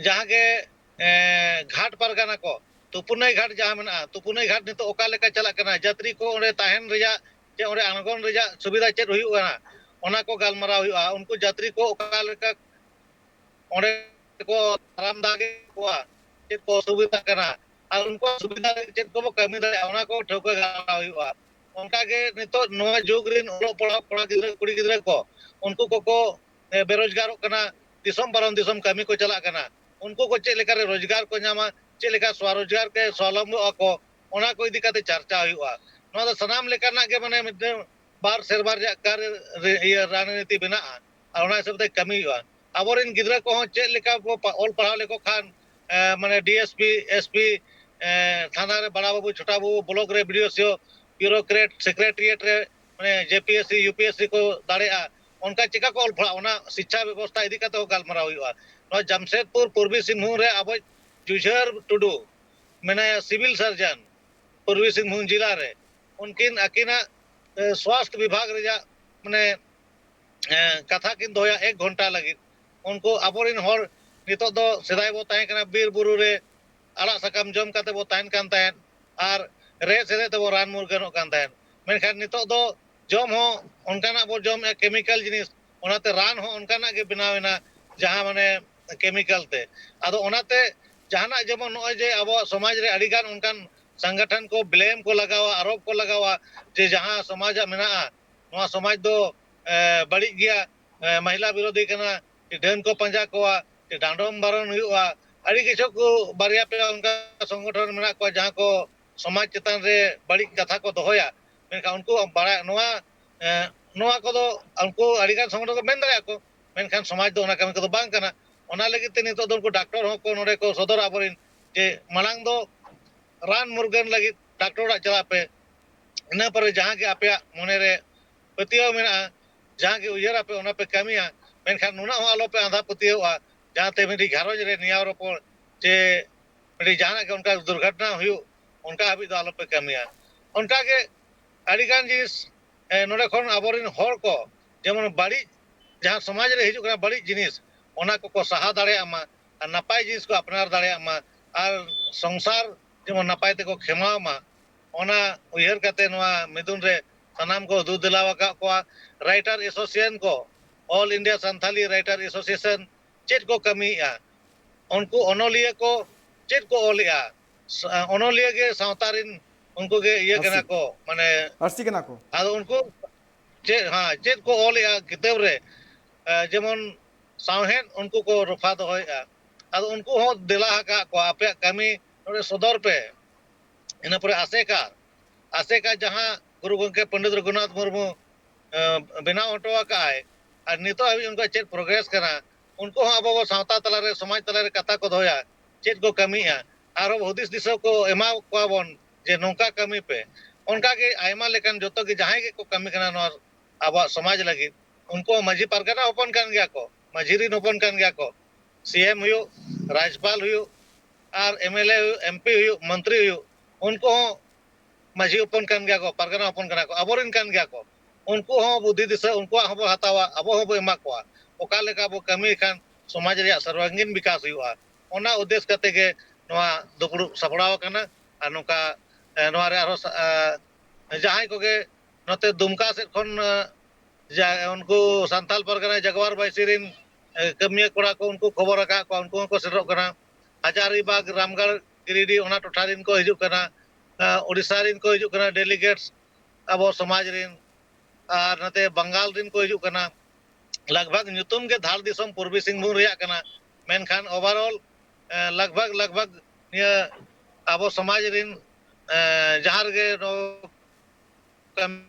ᱡᱟᱦᱟᱸ ᱜᱮ, ᱮ, ᱜᱷᱟᱴ ᱯᱟᱨᱜᱟᱱᱟ ᱠᱚ, ᱛᱩᱯᱩᱱᱟᱹᱭ ᱜᱷᱟᱴ ᱡᱟᱦᱟᱸ ᱢᱮᱱᱟᱜᱼᱟ, ᱛᱩᱯᱩᱱᱟᱹᱭ ᱜᱷᱟᱴ ᱱᱤᱛᱚᱜ ᱚᱠᱟ ᱞᱮᱠᱟ ᱪᱟᱞᱟᱜ ᱠᱟᱱᱟ, ᱡᱟᱛᱨᱤ ᱠᱚ ᱚᱸᱰᱮ ᱛᱟᱦᱮᱱ ᱨᱮᱭᱟᱜ ᱪᱮ ᱚᱸᱰᱮ ᱟᱬᱜᱚᱱ ᱨᱮᱭᱟᱜ ᱥᱩᱵᱤᱫᱷᱟ ᱪᱮᱫ ᱦᱩᱭᱩᱜ ᱠᱟᱱᱟ, ᱚᱱᱟ ᱠᱚ ᱜᱟᱞᱢᱟᱨᱟᱣ ᱦᱩᱭᱩᱜᱼᱟ᱾ ᱩᱱᱠᱩ ᱡᱟᱛᱨᱤ ᱠᱚ ᱚᱠᱟ ᱞᱮᱠᱟ ᱚᱸᱰᱮ ᱠᱚ ᱫᱟᱨᱟᱢ ᱫᱟᱜᱮ ᱠᱚᱣᱟ, ᱪᱮᱫ ᱠᱚ ᱚᱥᱩᱵᱤᱫᱷᱟ ᱠᱟᱱᱟ, ᱟᱨ ᱩᱱᱠᱩᱣᱟᱜ ᱥᱩᱵᱤᱫᱷᱟ ᱞᱟᱹᱜᱤᱫ ᱪᱮᱫ ᱠᱚᱵᱚ ᱠᱟᱹᱢᱤ ᱫᱟᱲᱮᱭᱟᱜᱼᱟ, ᱚᱱᱟ ᱠᱚ ᱴᱷᱟᱹᱣᱠᱟᱹ ᱜᱟᱞᱢᱟᱨᱟᱣ ᱦᱩᱭᱩᱜᱼᱟ᱾ ᱚᱱᱠᱟᱜᱮ ᱱᱤᱛᱚᱜ ᱱᱚᱣᱟ ᱡᱩᱜᱽ ᱨᱮᱱ ᱚᱞᱚᱜ ᱯᱟᱲᱦᱟᱣ ᱠᱚᱲᱟ ᱜᱤᱫᱽᱨᱟᱹ ᱠᱩᱲᱤ ᱜᱤᱫᱽᱨᱟᱹ ᱠᱚ, ᱩᱱᱠᱩ ᱠᱚᱠᱚ, ᱮ, ᱵᱮᱨᱳᱡᱽᱜᱟᱨᱚᱜ ᱠᱟᱱᱟ, ᱫᱤᱥᱚᱢ ᱯᱟᱨᱚᱢ ᱫᱤᱥᱚᱢ ᱠᱟᱹᱢᱤ ᱠᱚ ᱪᱟᱞᱟᱜ ᱠᱟᱱᱟ᱾ ᱩᱱᱠᱩ ᱠᱚ ᱪᱮᱫ ᱞᱮᱠᱟᱨᱮ ᱨᱳᱡᱽᱜᱟᱨ ᱠᱚ ᱧᱟᱢᱟ, ᱪᱮᱫ ᱞᱮᱠᱟ ᱥᱣᱟᱨᱳᱡᱽᱜᱟᱨ ᱛᱮ ᱥᱣᱟᱵᱚᱞᱚᱢᱵᱚᱜ ᱟᱠᱚ, ᱚᱱᱟ ᱠᱚ ᱤᱫᱤ ᱠᱟᱛᱮ ᱪᱟᱨᱪᱟ ᱦᱩᱭᱩᱜᱼᱟ᱾ ᱱᱚᱣᱟ ᱫᱚ ᱥᱟᱱᱟᱢ ᱞᱮᱠᱟᱱᱟᱜ ᱜᱮ ᱢᱟᱱᱮ ᱢᱤᱫᱴᱟᱝ ᱵᱟᱨ ᱥᱮᱨᱢᱟ ᱨᱮᱭᱟᱜ ᱠᱟᱨ ᱨᱮ-, ᱤᱭᱟᱹ ᱨᱟᱡᱽᱱᱤᱛᱤ ᱢᱮᱱᱟᱜᱼᱟ, ᱟᱨ ᱚᱱᱟ ᱦᱤᱥᱟᱹᱵ ᱛᱮ ᱠᱟᱹᱢᱤ ᱦᱩᱭᱩᱜᱼᱟ᱾ ᱟᱵᱚᱨᱮᱱ ᱜᱤᱫᱽᱨᱟᱹ ᱠᱚᱦᱚᱸ ᱪᱮᱫ ᱞᱮᱠᱟ ᱵᱚ ᱯᱟ-, ᱚᱞ ᱯᱟᱲᱦᱟᱣ ᱞᱮᱠᱚ ᱠᱷᱟᱱ, ᱮ, ᱢᱟᱱᱮ D S P, S P, ᱮ, ᱛᱷᱟᱱᱟ ᱨᱮ ᱵᱟᱲᱟ ᱵᱟᱹᱵᱩ, ᱪᱷᱳᱴᱟ ᱵᱟᱹᱵᱩ, ᱵᱞᱚᱠ ᱨᱮ B D O, C O, bureaucrat, secretariat ᱨᱮ, ᱢᱟᱱᱮ J P S C, U P S C ᱠᱚ ᱫᱟᱲᱮᱭᱟᱜᱼᱟ, ᱚᱱᱠᱟ ᱪᱮᱠᱟ ᱠᱚ ᱚᱞ ᱯᱟᱲᱦᱟᱜᱼᱟ, ᱚᱱᱟ ᱥᱤᱪᱪᱷᱟ ᱵᱮᱵᱚᱥᱛᱷᱟ ᱤᱫᱤ ᱠᱟᱛᱮ ᱦᱚᱸ ᱜᱟᱞᱢᱟᱨᱟᱣ ᱦᱩᱭᱩᱜᱼᱟ᱾ ᱱᱚᱣᱟ ᱡᱟᱢᱥᱮᱫᱽᱯᱩᱨ ᱯᱩᱨᱵᱤ ᱥᱤᱝᱵᱷᱩᱢ ᱨᱮ ᱟᱵᱚ ᱡᱩᱡᱷᱟᱹᱨ ᱴᱩᱰᱩ ᱢᱮᱱᱟᱭᱟ, civil surgeon, ᱯᱩᱨᱵᱤ ᱥᱤᱝᱵᱷᱩᱢ ᱡᱮᱞᱟ ᱨᱮ᱾ ᱩᱱᱠᱤᱱ ᱟᱹᱠᱤᱱᱟᱜ, ᱮ, ᱥᱣᱟᱥᱛᱷ ᱵᱤᱵᱷᱟᱜᱽ ᱨᱮᱭᱟᱜ, ᱢᱟᱱᱮ, ᱮ, ᱠᱟᱛᱷᱟ ᱠᱤᱱ ᱫᱚᱦᱚᱭᱟ ᱮᱠ ᱜᱷᱚᱱᱴᱟ ᱞᱟᱹᱜᱤᱫ᱾ ᱩᱱᱠᱩ ᱟᱵᱚᱨᱮᱱ ᱦᱚᱲ ᱱᱤᱛᱚᱜ ᱫᱚ, ᱥᱮᱫᱟᱭ ᱵᱚ ᱛᱟᱦᱮᱸ ᱠᱟᱱᱟ ᱵᱤᱨ ᱵᱩᱨᱩ ᱨᱮ ᱟᱲᱟᱜ ᱥᱟᱠᱟᱢ ᱡᱚᱢ ᱠᱟᱛᱮ ᱵᱚ ᱛᱟᱦᱮᱱ ᱠᱟᱱ ᱛᱟᱦᱮᱸᱫ ᱟᱨ ᱨᱮᱦᱮᱫ ᱥᱮᱫᱮᱫ ᱛᱮᱵᱚ ᱨᱟᱱ ᱢᱩᱨᱜᱟᱹᱱᱚᱜ ᱠᱟᱱ ᱛᱟᱦᱮᱸᱫ, ᱢᱮᱱᱠᱷᱟᱱ ᱱᱤᱛᱚᱜ ᱫᱚ ᱡᱚᱢ ᱦᱚᱸ ᱚᱱᱠᱟᱱᱟᱜ ᱵᱚ ᱡᱚᱢᱮᱫᱼᱟ chemical ᱡᱤᱱᱤᱥ, ᱚᱱᱟᱛᱮ ᱨᱟᱱ ᱦᱚᱸ ᱚᱱᱠᱟᱱᱟᱜ ᱜᱮ ᱵᱮᱱᱟᱣ ᱮᱱᱟ ᱡᱟᱦᱟᱸ ᱢᱟᱱᱮ chemical ᱛᱮ᱾ ᱟᱫᱚ ᱚᱱᱟᱛᱮ ᱡᱟᱦᱟᱱᱟᱜ ᱡᱮᱢᱚᱱ ᱱᱚᱜᱼᱚᱭ ᱡᱮ ᱟᱵᱚᱣᱟᱜ ᱥᱚᱢᱟᱡᱽ ᱨᱮ ᱟᱹᱰᱤᱜᱟᱱ ᱚᱱᱠᱟᱱ ᱥᱚᱝᱜᱚᱴᱷᱚᱱ ᱠᱚ blame ᱠᱚ ᱞᱟᱜᱟᱣᱟ, ᱟᱨᱳᱯ ᱠᱚ ᱞᱟᱜᱟᱣᱟ ᱡᱮ ᱡᱟᱦᱟᱸ ᱥᱚᱢᱟᱡᱟᱜ ᱢᱮᱱᱟᱜᱼᱟ, ᱱᱚᱣᱟ ᱥᱚᱢᱟᱡᱽ ᱫᱚ, ᱮ, ᱵᱟᱹᱲᱤᱡ ᱜᱮᱭᱟ, ᱮ, ᱢᱚᱦᱤᱞᱟ ᱵᱤᱨᱳᱫᱷᱤ ᱠᱟᱱᱟ, ᱰᱟᱹᱱ ᱠᱚ ᱯᱟᱸᱡᱟ ᱠᱚᱣᱟ, ᱰᱟᱸᱰᱚᱢ ᱵᱟᱨᱚᱱ ᱦᱩᱭᱩᱜᱼᱟ᱾ ᱟᱹᱰᱤ ᱠᱤᱪᱷᱩ ᱠᱚ ᱵᱟᱨᱭᱟ ᱯᱮᱭᱟ ᱚᱱᱠᱟ ᱥᱚᱝᱜᱚᱴᱷᱚᱱ ᱢᱮᱱᱟᱜ ᱠᱚᱣᱟ ᱡᱟᱦᱟᱸ ᱠᱚ ᱥᱚᱢᱟᱡᱽ ᱪᱮᱛᱟᱱ ᱨᱮ ᱵᱟᱹᱲᱤᱡ ᱠᱟᱛᱷᱟ ᱠᱚ ᱫᱚᱦᱚᱭᱟ, ᱢᱮᱱᱠᱷᱟᱱ ᱩᱱᱠᱩ ᱵᱟᱲᱟᱭ, ᱱᱚᱣᱟ, ᱮ, ᱱᱚᱣᱟ ᱠᱚᱫᱚ ᱩᱱᱠᱩ ᱟᱹᱰᱤᱜᱟᱱ ᱥᱚᱝᱜᱚᱴᱷᱚᱱ ᱠᱚ ᱢᱮᱱ ᱫᱟᱲᱮᱭᱟᱜᱼᱟ ᱠᱚ, ᱢᱮᱱᱠᱷᱟᱱ ᱥᱚᱢᱟᱡᱽ ᱫᱚ ᱚᱱᱟ ᱠᱟᱹᱢᱤ ᱠᱚᱫᱚ ᱵᱟᱝ ᱠᱟᱱᱟ᱾ ᱚᱱᱟ ᱞᱟᱹᱜᱤᱫ ᱛᱮ ᱱᱤᱛᱚᱜ ᱫᱚ ᱩᱱᱠᱩ ᱰᱟᱠᱛᱚᱨ ᱦᱚᱸᱠᱚ ᱱᱚᱰᱮ ᱠᱚ ᱥᱚᱫᱚᱨᱟ ᱟᱵᱚᱨᱮᱱ, ᱡᱮ ᱢᱟᱲᱟᱝ ᱫᱚ ᱨᱟᱱ ᱢᱩᱨᱜᱟᱹᱱ ᱞᱟᱹᱜᱤᱫ ᱰᱟᱠᱛᱚᱨ ᱚᱲᱟᱜ ᱪᱟᱞᱟᱜ ᱯᱮ᱾ ᱤᱱᱟᱹ ᱯᱚᱨᱮ ᱡᱟᱦᱟᱸ ᱜᱮ ᱟᱯᱮᱭᱟᱜ ᱢᱚᱱᱮ ᱨᱮ ᱯᱟᱹᱛᱭᱟᱹᱣ ᱢᱮᱱᱟᱜᱼᱟ, ᱡᱟᱦᱟᱸ ᱜᱮ ᱩᱭᱦᱟᱹᱨ ᱟᱯᱮ, ᱚᱱᱟ ᱯᱮ ᱠᱟᱹᱢᱤᱭᱟ᱾ ᱢᱮᱱᱠᱷᱟᱱ ᱱᱩᱱᱟᱹᱜ ᱦᱚᱸ ᱟᱞᱚ ᱯᱮ ᱟᱸᱫᱷᱟ ᱯᱟᱹᱛᱭᱟᱹᱣᱚᱜᱼᱟ, ᱡᱟᱦᱟᱸ ᱛᱮ ᱢᱤᱫᱴᱤᱡ ᱜᱷᱟᱨᱚᱸᱡᱽ ᱨᱮ ᱱᱮᱭᱟᱣ ᱨᱚᱯᱚᱲ ᱪᱮ ᱢᱤᱫᱴᱤᱡ ᱡᱟᱦᱟᱱᱟᱜ ᱜᱮ ᱚᱱᱠᱟ ᱫᱩᱨᱜᱷᱚᱴᱚᱱᱟ ᱦᱩᱭᱩᱜ, ᱚᱱᱠᱟ ᱦᱟᱹᱵᱤᱡ ᱫᱚ ᱟᱞᱚ ᱯᱮ ᱠᱟᱹᱢᱤᱭᱟ᱾ ᱚᱱᱠᱟ ᱜᱮ ᱟᱹᱰᱤ ᱜᱟᱱ ᱡᱤᱱᱤᱥ, ᱮ, ᱱᱚᱰᱮ ᱠᱷᱚᱱ ᱟᱵᱚᱨᱮᱱ ᱦᱚᱲ ᱠᱚ ᱡᱮᱢᱚᱱ ᱵᱟᱹᱲᱤᱡ, ᱡᱟᱦᱟᱸ ᱥᱚᱢᱟᱡᱽ ᱨᱮ ᱦᱤᱡᱩᱜ ᱠᱟᱱᱟ ᱵᱟᱹᱲᱤᱡ ᱡᱤᱱᱤᱥ, ᱚᱱᱟ ᱠᱚᱠᱚ ᱥᱟᱦᱟ ᱫᱟᱲᱮᱭᱟᱜ ᱢᱟ ᱟᱨ ᱱᱟᱯᱟᱭ ᱡᱤᱱᱤᱥ ᱠᱚ ᱟᱯᱱᱟᱨ ᱫᱟᱲᱮᱭᱟᱜ ᱢᱟ ᱟᱨ ᱥᱚᱝᱥᱟᱨ ᱡᱮᱢᱚᱱ ᱱᱟᱯᱟᱭ ᱛᱮᱠᱚ ᱠᱷᱮᱢᱟᱣ ᱢᱟ, ᱚᱱᱟ ᱩᱭᱦᱟᱹᱨ ᱠᱟᱛᱮ ᱱᱚᱣᱟ ᱢᱤᱫᱩᱱ ᱨᱮ ᱥᱟᱱᱟᱢ ᱠᱚ ᱫᱩ ᱫᱮᱞᱟ ᱟᱠᱟᱫ ᱠᱚᱣᱟ᱾ ᱨᱟᱭᱴᱟᱨ ᱮᱥᱳᱥᱤᱭᱮᱥᱚᱱ ᱠᱚ, all India Santali writer association ᱪᱮᱫ ᱠᱚ ᱠᱟᱹᱢᱤᱭᱮᱫᱼᱟ, ᱩᱱᱠᱩ ᱚᱱᱚᱞᱤᱭᱟᱹ ᱠᱚ ᱪᱮᱫ ᱠᱚ ᱚᱞᱮᱫᱼᱟ, ᱥᱟ-, ᱚᱱᱚᱞᱤᱭᱟᱹ ᱜᱮ ᱥᱟᱶᱛᱟ ᱨᱮᱱ ᱩᱱᱠᱩ ᱜᱮ ᱤᱭᱟᱹ ᱠᱟᱱᱟ ᱟᱹᱨᱥᱤ᱾ ᱠᱚ, ᱢᱟᱱᱮ ᱟᱹᱨᱥᱤ ᱠᱟᱱᱟ ᱠᱚ᱾ ᱟᱫᱚ ᱩᱱᱠᱩ ᱪᱮᱫ, ᱦᱮᱸ, ᱪᱮᱫ ᱠᱚ ᱚᱞᱮᱫᱼᱟ ᱠᱤᱛᱟᱹᱵ ᱨᱮ, ᱮ, ᱡᱮᱢᱚᱱ ᱥᱟᱶᱦᱮᱫ ᱩᱱᱠᱩ ᱠᱚ ᱨᱚᱯᱷᱟ ᱫᱚᱦᱚᱭᱮᱫᱼᱟ᱾ ᱟᱫᱚ ᱩᱱᱠᱩ ᱦᱚᱸ ᱫᱮᱞᱟ ᱟᱠᱟᱫ ᱠᱚᱣᱟ, ᱟᱯᱮᱭᱟᱜ ᱠᱟᱹᱢᱤ ᱱᱚᱰᱮ ᱥᱚᱫᱚᱨ ᱯᱮ᱾ ᱤᱱᱟᱹ ᱯᱚᱨᱮ ᱟᱥᱮᱠᱟ, ᱟᱥᱮᱠᱟ ᱡᱟᱦᱟᱸ ᱜᱩᱨᱩ ᱜᱚᱢᱠᱮ ᱯᱚᱱᱰᱤᱛ ᱨᱚᱜᱷᱩᱱᱟᱛᱷ ᱢᱩᱨᱢᱩ, ᱮ, ᱵᱮᱱᱟᱣ ᱦᱚᱴᱚ ᱟᱠᱟᱫ ᱟᱭ, ᱟᱨ ᱱᱤᱛᱚᱜ ᱦᱟᱹᱵᱤᱡ ᱩᱱᱠᱩᱣᱟᱜ ᱪᱮᱫ ᱯᱨᱳᱜᱨᱮᱥ ᱠᱟᱱᱟ, ᱩᱱᱠᱩ ᱦᱚᱸ ᱟᱵᱚ ᱵᱚ ᱥᱟᱶᱛᱟ ᱛᱟᱞᱟᱨᱮ, ᱥᱚᱢᱟᱡᱽ ᱛᱟᱞᱟᱨᱮ ᱠᱟᱛᱷᱟ ᱠᱚ ᱫᱚᱦᱚᱭᱟ, ᱪᱮᱫ ᱠᱚ ᱠᱟᱹᱢᱤᱭᱮᱫᱼᱟ, ᱟᱨᱦᱚᱸ ᱦᱩᱫᱤᱥ ᱫᱤᱥᱟᱹ ᱠᱚ ᱮᱢᱟ ᱠᱚᱣᱟ ᱵᱚᱱ ᱡᱮ ᱱᱚᱝᱠᱟ ᱠᱟᱹᱢᱤ ᱯᱮ᱾ ᱚᱱᱠᱟᱜᱮ ᱟᱭᱢᱟ ᱞᱮᱠᱟᱱ ᱡᱚᱛᱚ ᱜᱮ ᱡᱟᱦᱟᱸᱭ ᱜᱮᱠᱚ ᱠᱟᱹᱢᱤ ᱠᱟᱱᱟ ᱱᱚᱣᱟ ᱟᱵᱚᱣᱟᱜ ᱥᱚᱢᱟᱡᱽ ᱞᱟᱹᱜᱤᱫ, ᱩᱱᱠᱩ ᱦᱚᱸ ᱢᱟᱹᱡᱷᱤ ᱯᱟᱨᱜᱟᱱᱟ ᱦᱚᱯᱚᱱ ᱠᱟᱱ ᱜᱮᱭᱟ ᱠᱚ, ᱢᱟᱹᱡᱷᱤ ᱨᱤᱱ ᱦᱚᱯᱚᱱ ᱠᱟᱱ ᱜᱮᱭᱟ ᱠᱚ, ᱥᱤ ᱮᱢ ᱦᱩᱭᱩᱜ, ᱨᱟᱡᱽᱯᱟᱞ ᱦᱩᱭᱩᱜ, ᱟᱨ ᱮᱢ ᱮᱞ ᱮ ᱦᱩᱭᱩᱜ, ᱮᱢ ᱯᱤ ᱦᱩᱭᱩᱜ, ᱢᱚᱱᱛᱨᱤ ᱦᱩᱭᱩᱜ, ᱩᱱᱠᱩ ᱦᱚᱸ ᱢᱟᱹᱡᱷᱤ ᱦᱚᱯᱚᱱ ᱠᱟᱱ ᱜᱮᱭᱟ ᱠᱚ, ᱯᱟᱨᱜᱟᱱᱟ ᱦᱚᱯᱚᱱ ᱠᱟᱱᱟ ᱠᱚ, ᱟᱵᱚᱨᱮᱱ ᱠᱟᱱ ᱜᱮᱭᱟ ᱠᱚ᱾ ᱩᱱᱠᱩ ᱦᱚᱸ ᱵᱩᱫᱷᱤ ᱫᱤᱥᱟᱹ ᱩᱱᱠᱩᱣᱟᱜ ᱦᱚᱸᱵᱚ ᱦᱟᱛᱟᱣᱟ, ᱟᱵᱚ ᱦᱚᱸᱵᱚ ᱮᱢᱟ ᱠᱚᱣᱟ᱾ ᱚᱠᱟ ᱞᱮᱠᱟ ᱵᱚ ᱠᱟᱹᱢᱤ ᱞᱮᱠᱷᱟᱱ ᱥᱚᱢᱟᱡᱽ ᱨᱮᱭᱟᱜ ᱥᱚᱨᱵᱟᱝᱜᱤᱱ ᱵᱤᱠᱟᱥ ᱦᱩᱭᱩᱜᱼᱟ, ᱚᱱᱟ ᱩᱫᱽᱫᱮᱥ ᱠᱟᱛᱮ ᱜᱮ ᱱᱚᱣᱟ ᱫᱩᱯᱲᱩᱵ ᱥᱟᱯᱲᱟᱣ ᱟᱠᱟᱱᱟ᱾ ᱟᱨ ᱱᱚᱝᱠᱟ, ᱮ, ᱱᱚᱣᱟ ᱨᱮ ᱟᱨᱦᱚᱸ ᱥᱟ-, ᱮ, ᱡᱟᱦᱟᱸᱭ ᱠᱚᱜᱮ ᱱᱚᱛᱮ ᱫᱩᱢᱠᱟ ᱥᱮᱫ ᱠᱷᱚᱱ, ᱮ, ᱡᱟ-, ᱩᱱᱠᱩ ᱥᱟᱱᱛᱟᱞ ᱯᱟᱨᱜᱟᱱᱟ ᱡᱟᱜᱽᱣᱟᱨ ᱵᱟᱭᱥᱤ ᱨᱤᱱ, ᱮ, ᱠᱟᱹᱢᱤᱭᱟᱹ ᱠᱚᱲᱟ ᱠᱚ, ᱩᱱᱠᱩ ᱠᱷᱚᱵᱚᱨ ᱟᱠᱟᱫ ᱠᱚᱣᱟ, ᱩᱱᱠᱩ ᱦᱚᱸᱠᱚ ᱥᱮᱴᱮᱨᱚᱜ ᱠᱟᱱᱟ᱾ ᱦᱟᱡᱟᱨᱤᱵᱟᱜᱽ, ᱨᱟᱢᱜᱟᱲ, ᱜᱤᱨᱤᱰᱤ, ᱚᱱᱟ ᱴᱚᱴᱷᱟ ᱨᱤᱱ ᱠᱚ ᱦᱤᱡᱩᱜ ᱠᱟᱱᱟ᱾ ᱮ, ᱩᱲᱤᱥᱥᱟ ᱨᱤᱱ ᱠᱚ ᱦᱤᱡᱩᱜ ᱠᱟᱱᱟ delegates, ᱟᱵᱚ ᱥᱚᱢᱟᱡᱽ ᱨᱤᱱ, ᱟᱨ ᱱᱚᱛᱮ ᱵᱟᱝᱜᱟᱞ ᱨᱤᱱ ᱠᱚ ᱦᱤᱡᱩᱜ ᱠᱟᱱᱟ᱾ ᱞᱟᱜᱽ ᱵᱷᱟᱜᱽ ᱧᱩᱛᱩᱢ ᱜᱮ ᱫᱷᱟᱲ ᱫᱤᱥᱚᱢ ᱯᱩᱨᱵᱤ ᱥᱤᱝᱵᱷᱩᱢ ᱨᱮᱭᱟᱜ ᱠᱟᱱᱟ, ᱢᱮᱱᱠᱷᱟᱱ overall, ᱮ, ᱞᱟᱜᱽ ᱵᱷᱟᱜᱽ, ᱞᱟᱜᱽ ᱵᱷᱟᱜᱽ ᱱᱤᱭᱟᱹ ᱟᱵᱚ ᱥᱚᱢᱟᱡᱽ ᱨᱤᱱ, ᱮ, ᱡᱟᱦᱟᱸ ᱨᱮᱜᱮ ᱱᱚ-, ᱠᱟᱹᱢᱤ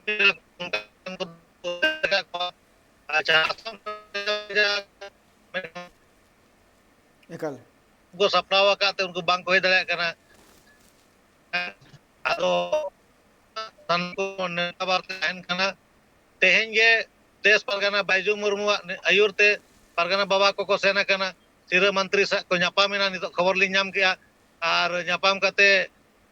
ᱟᱪᱪᱷᱟ, ᱟᱥᱟᱢ ᱮᱠᱟᱞ᱾ ᱠᱚ ᱥᱟᱯᱲᱟᱣ ᱟᱠᱟᱫ ᱛᱮ ᱩᱱᱠᱩ ᱵᱟᱝ ᱠᱚ ᱦᱮᱡ ᱫᱟᱲᱮᱭᱟᱜ ᱠᱟᱱᱟ᱾ ᱟᱫᱚ ᱥᱟᱱᱟᱢ ᱠᱚ ᱱᱮᱣᱛᱟ ᱵᱟᱨᱛᱮ ᱛᱟᱦᱮᱱ ᱠᱟᱱᱟ᱾ ᱛᱮᱦᱮᱧ ᱜᱮ ᱫᱮᱥ ᱯᱟᱨᱜᱟᱱᱟ ᱵᱟᱭᱡᱩ ᱢᱩᱨᱢᱩᱣᱟᱜ ᱟᱹᱭᱩᱨ ᱛᱮ ᱯᱟᱨᱜᱟᱱᱟ ᱵᱟᱵᱟ ᱠᱚᱠᱚ ᱥᱮᱱ ᱟᱠᱟᱱᱟ᱾ ᱥᱤᱨᱟᱹ ᱢᱚᱱᱛᱨᱤ ᱥᱟᱶ ᱠᱚ ᱧᱟᱯᱟᱢ ᱮᱱᱟ, ᱱᱤᱛᱚᱜ ᱠᱷᱚᱵᱚᱨ ᱞᱤᱧ ᱧᱟᱢ ᱠᱮᱜᱼᱟ᱾ ᱟᱨ ᱧᱟᱯᱟᱢ ᱠᱟᱛᱮ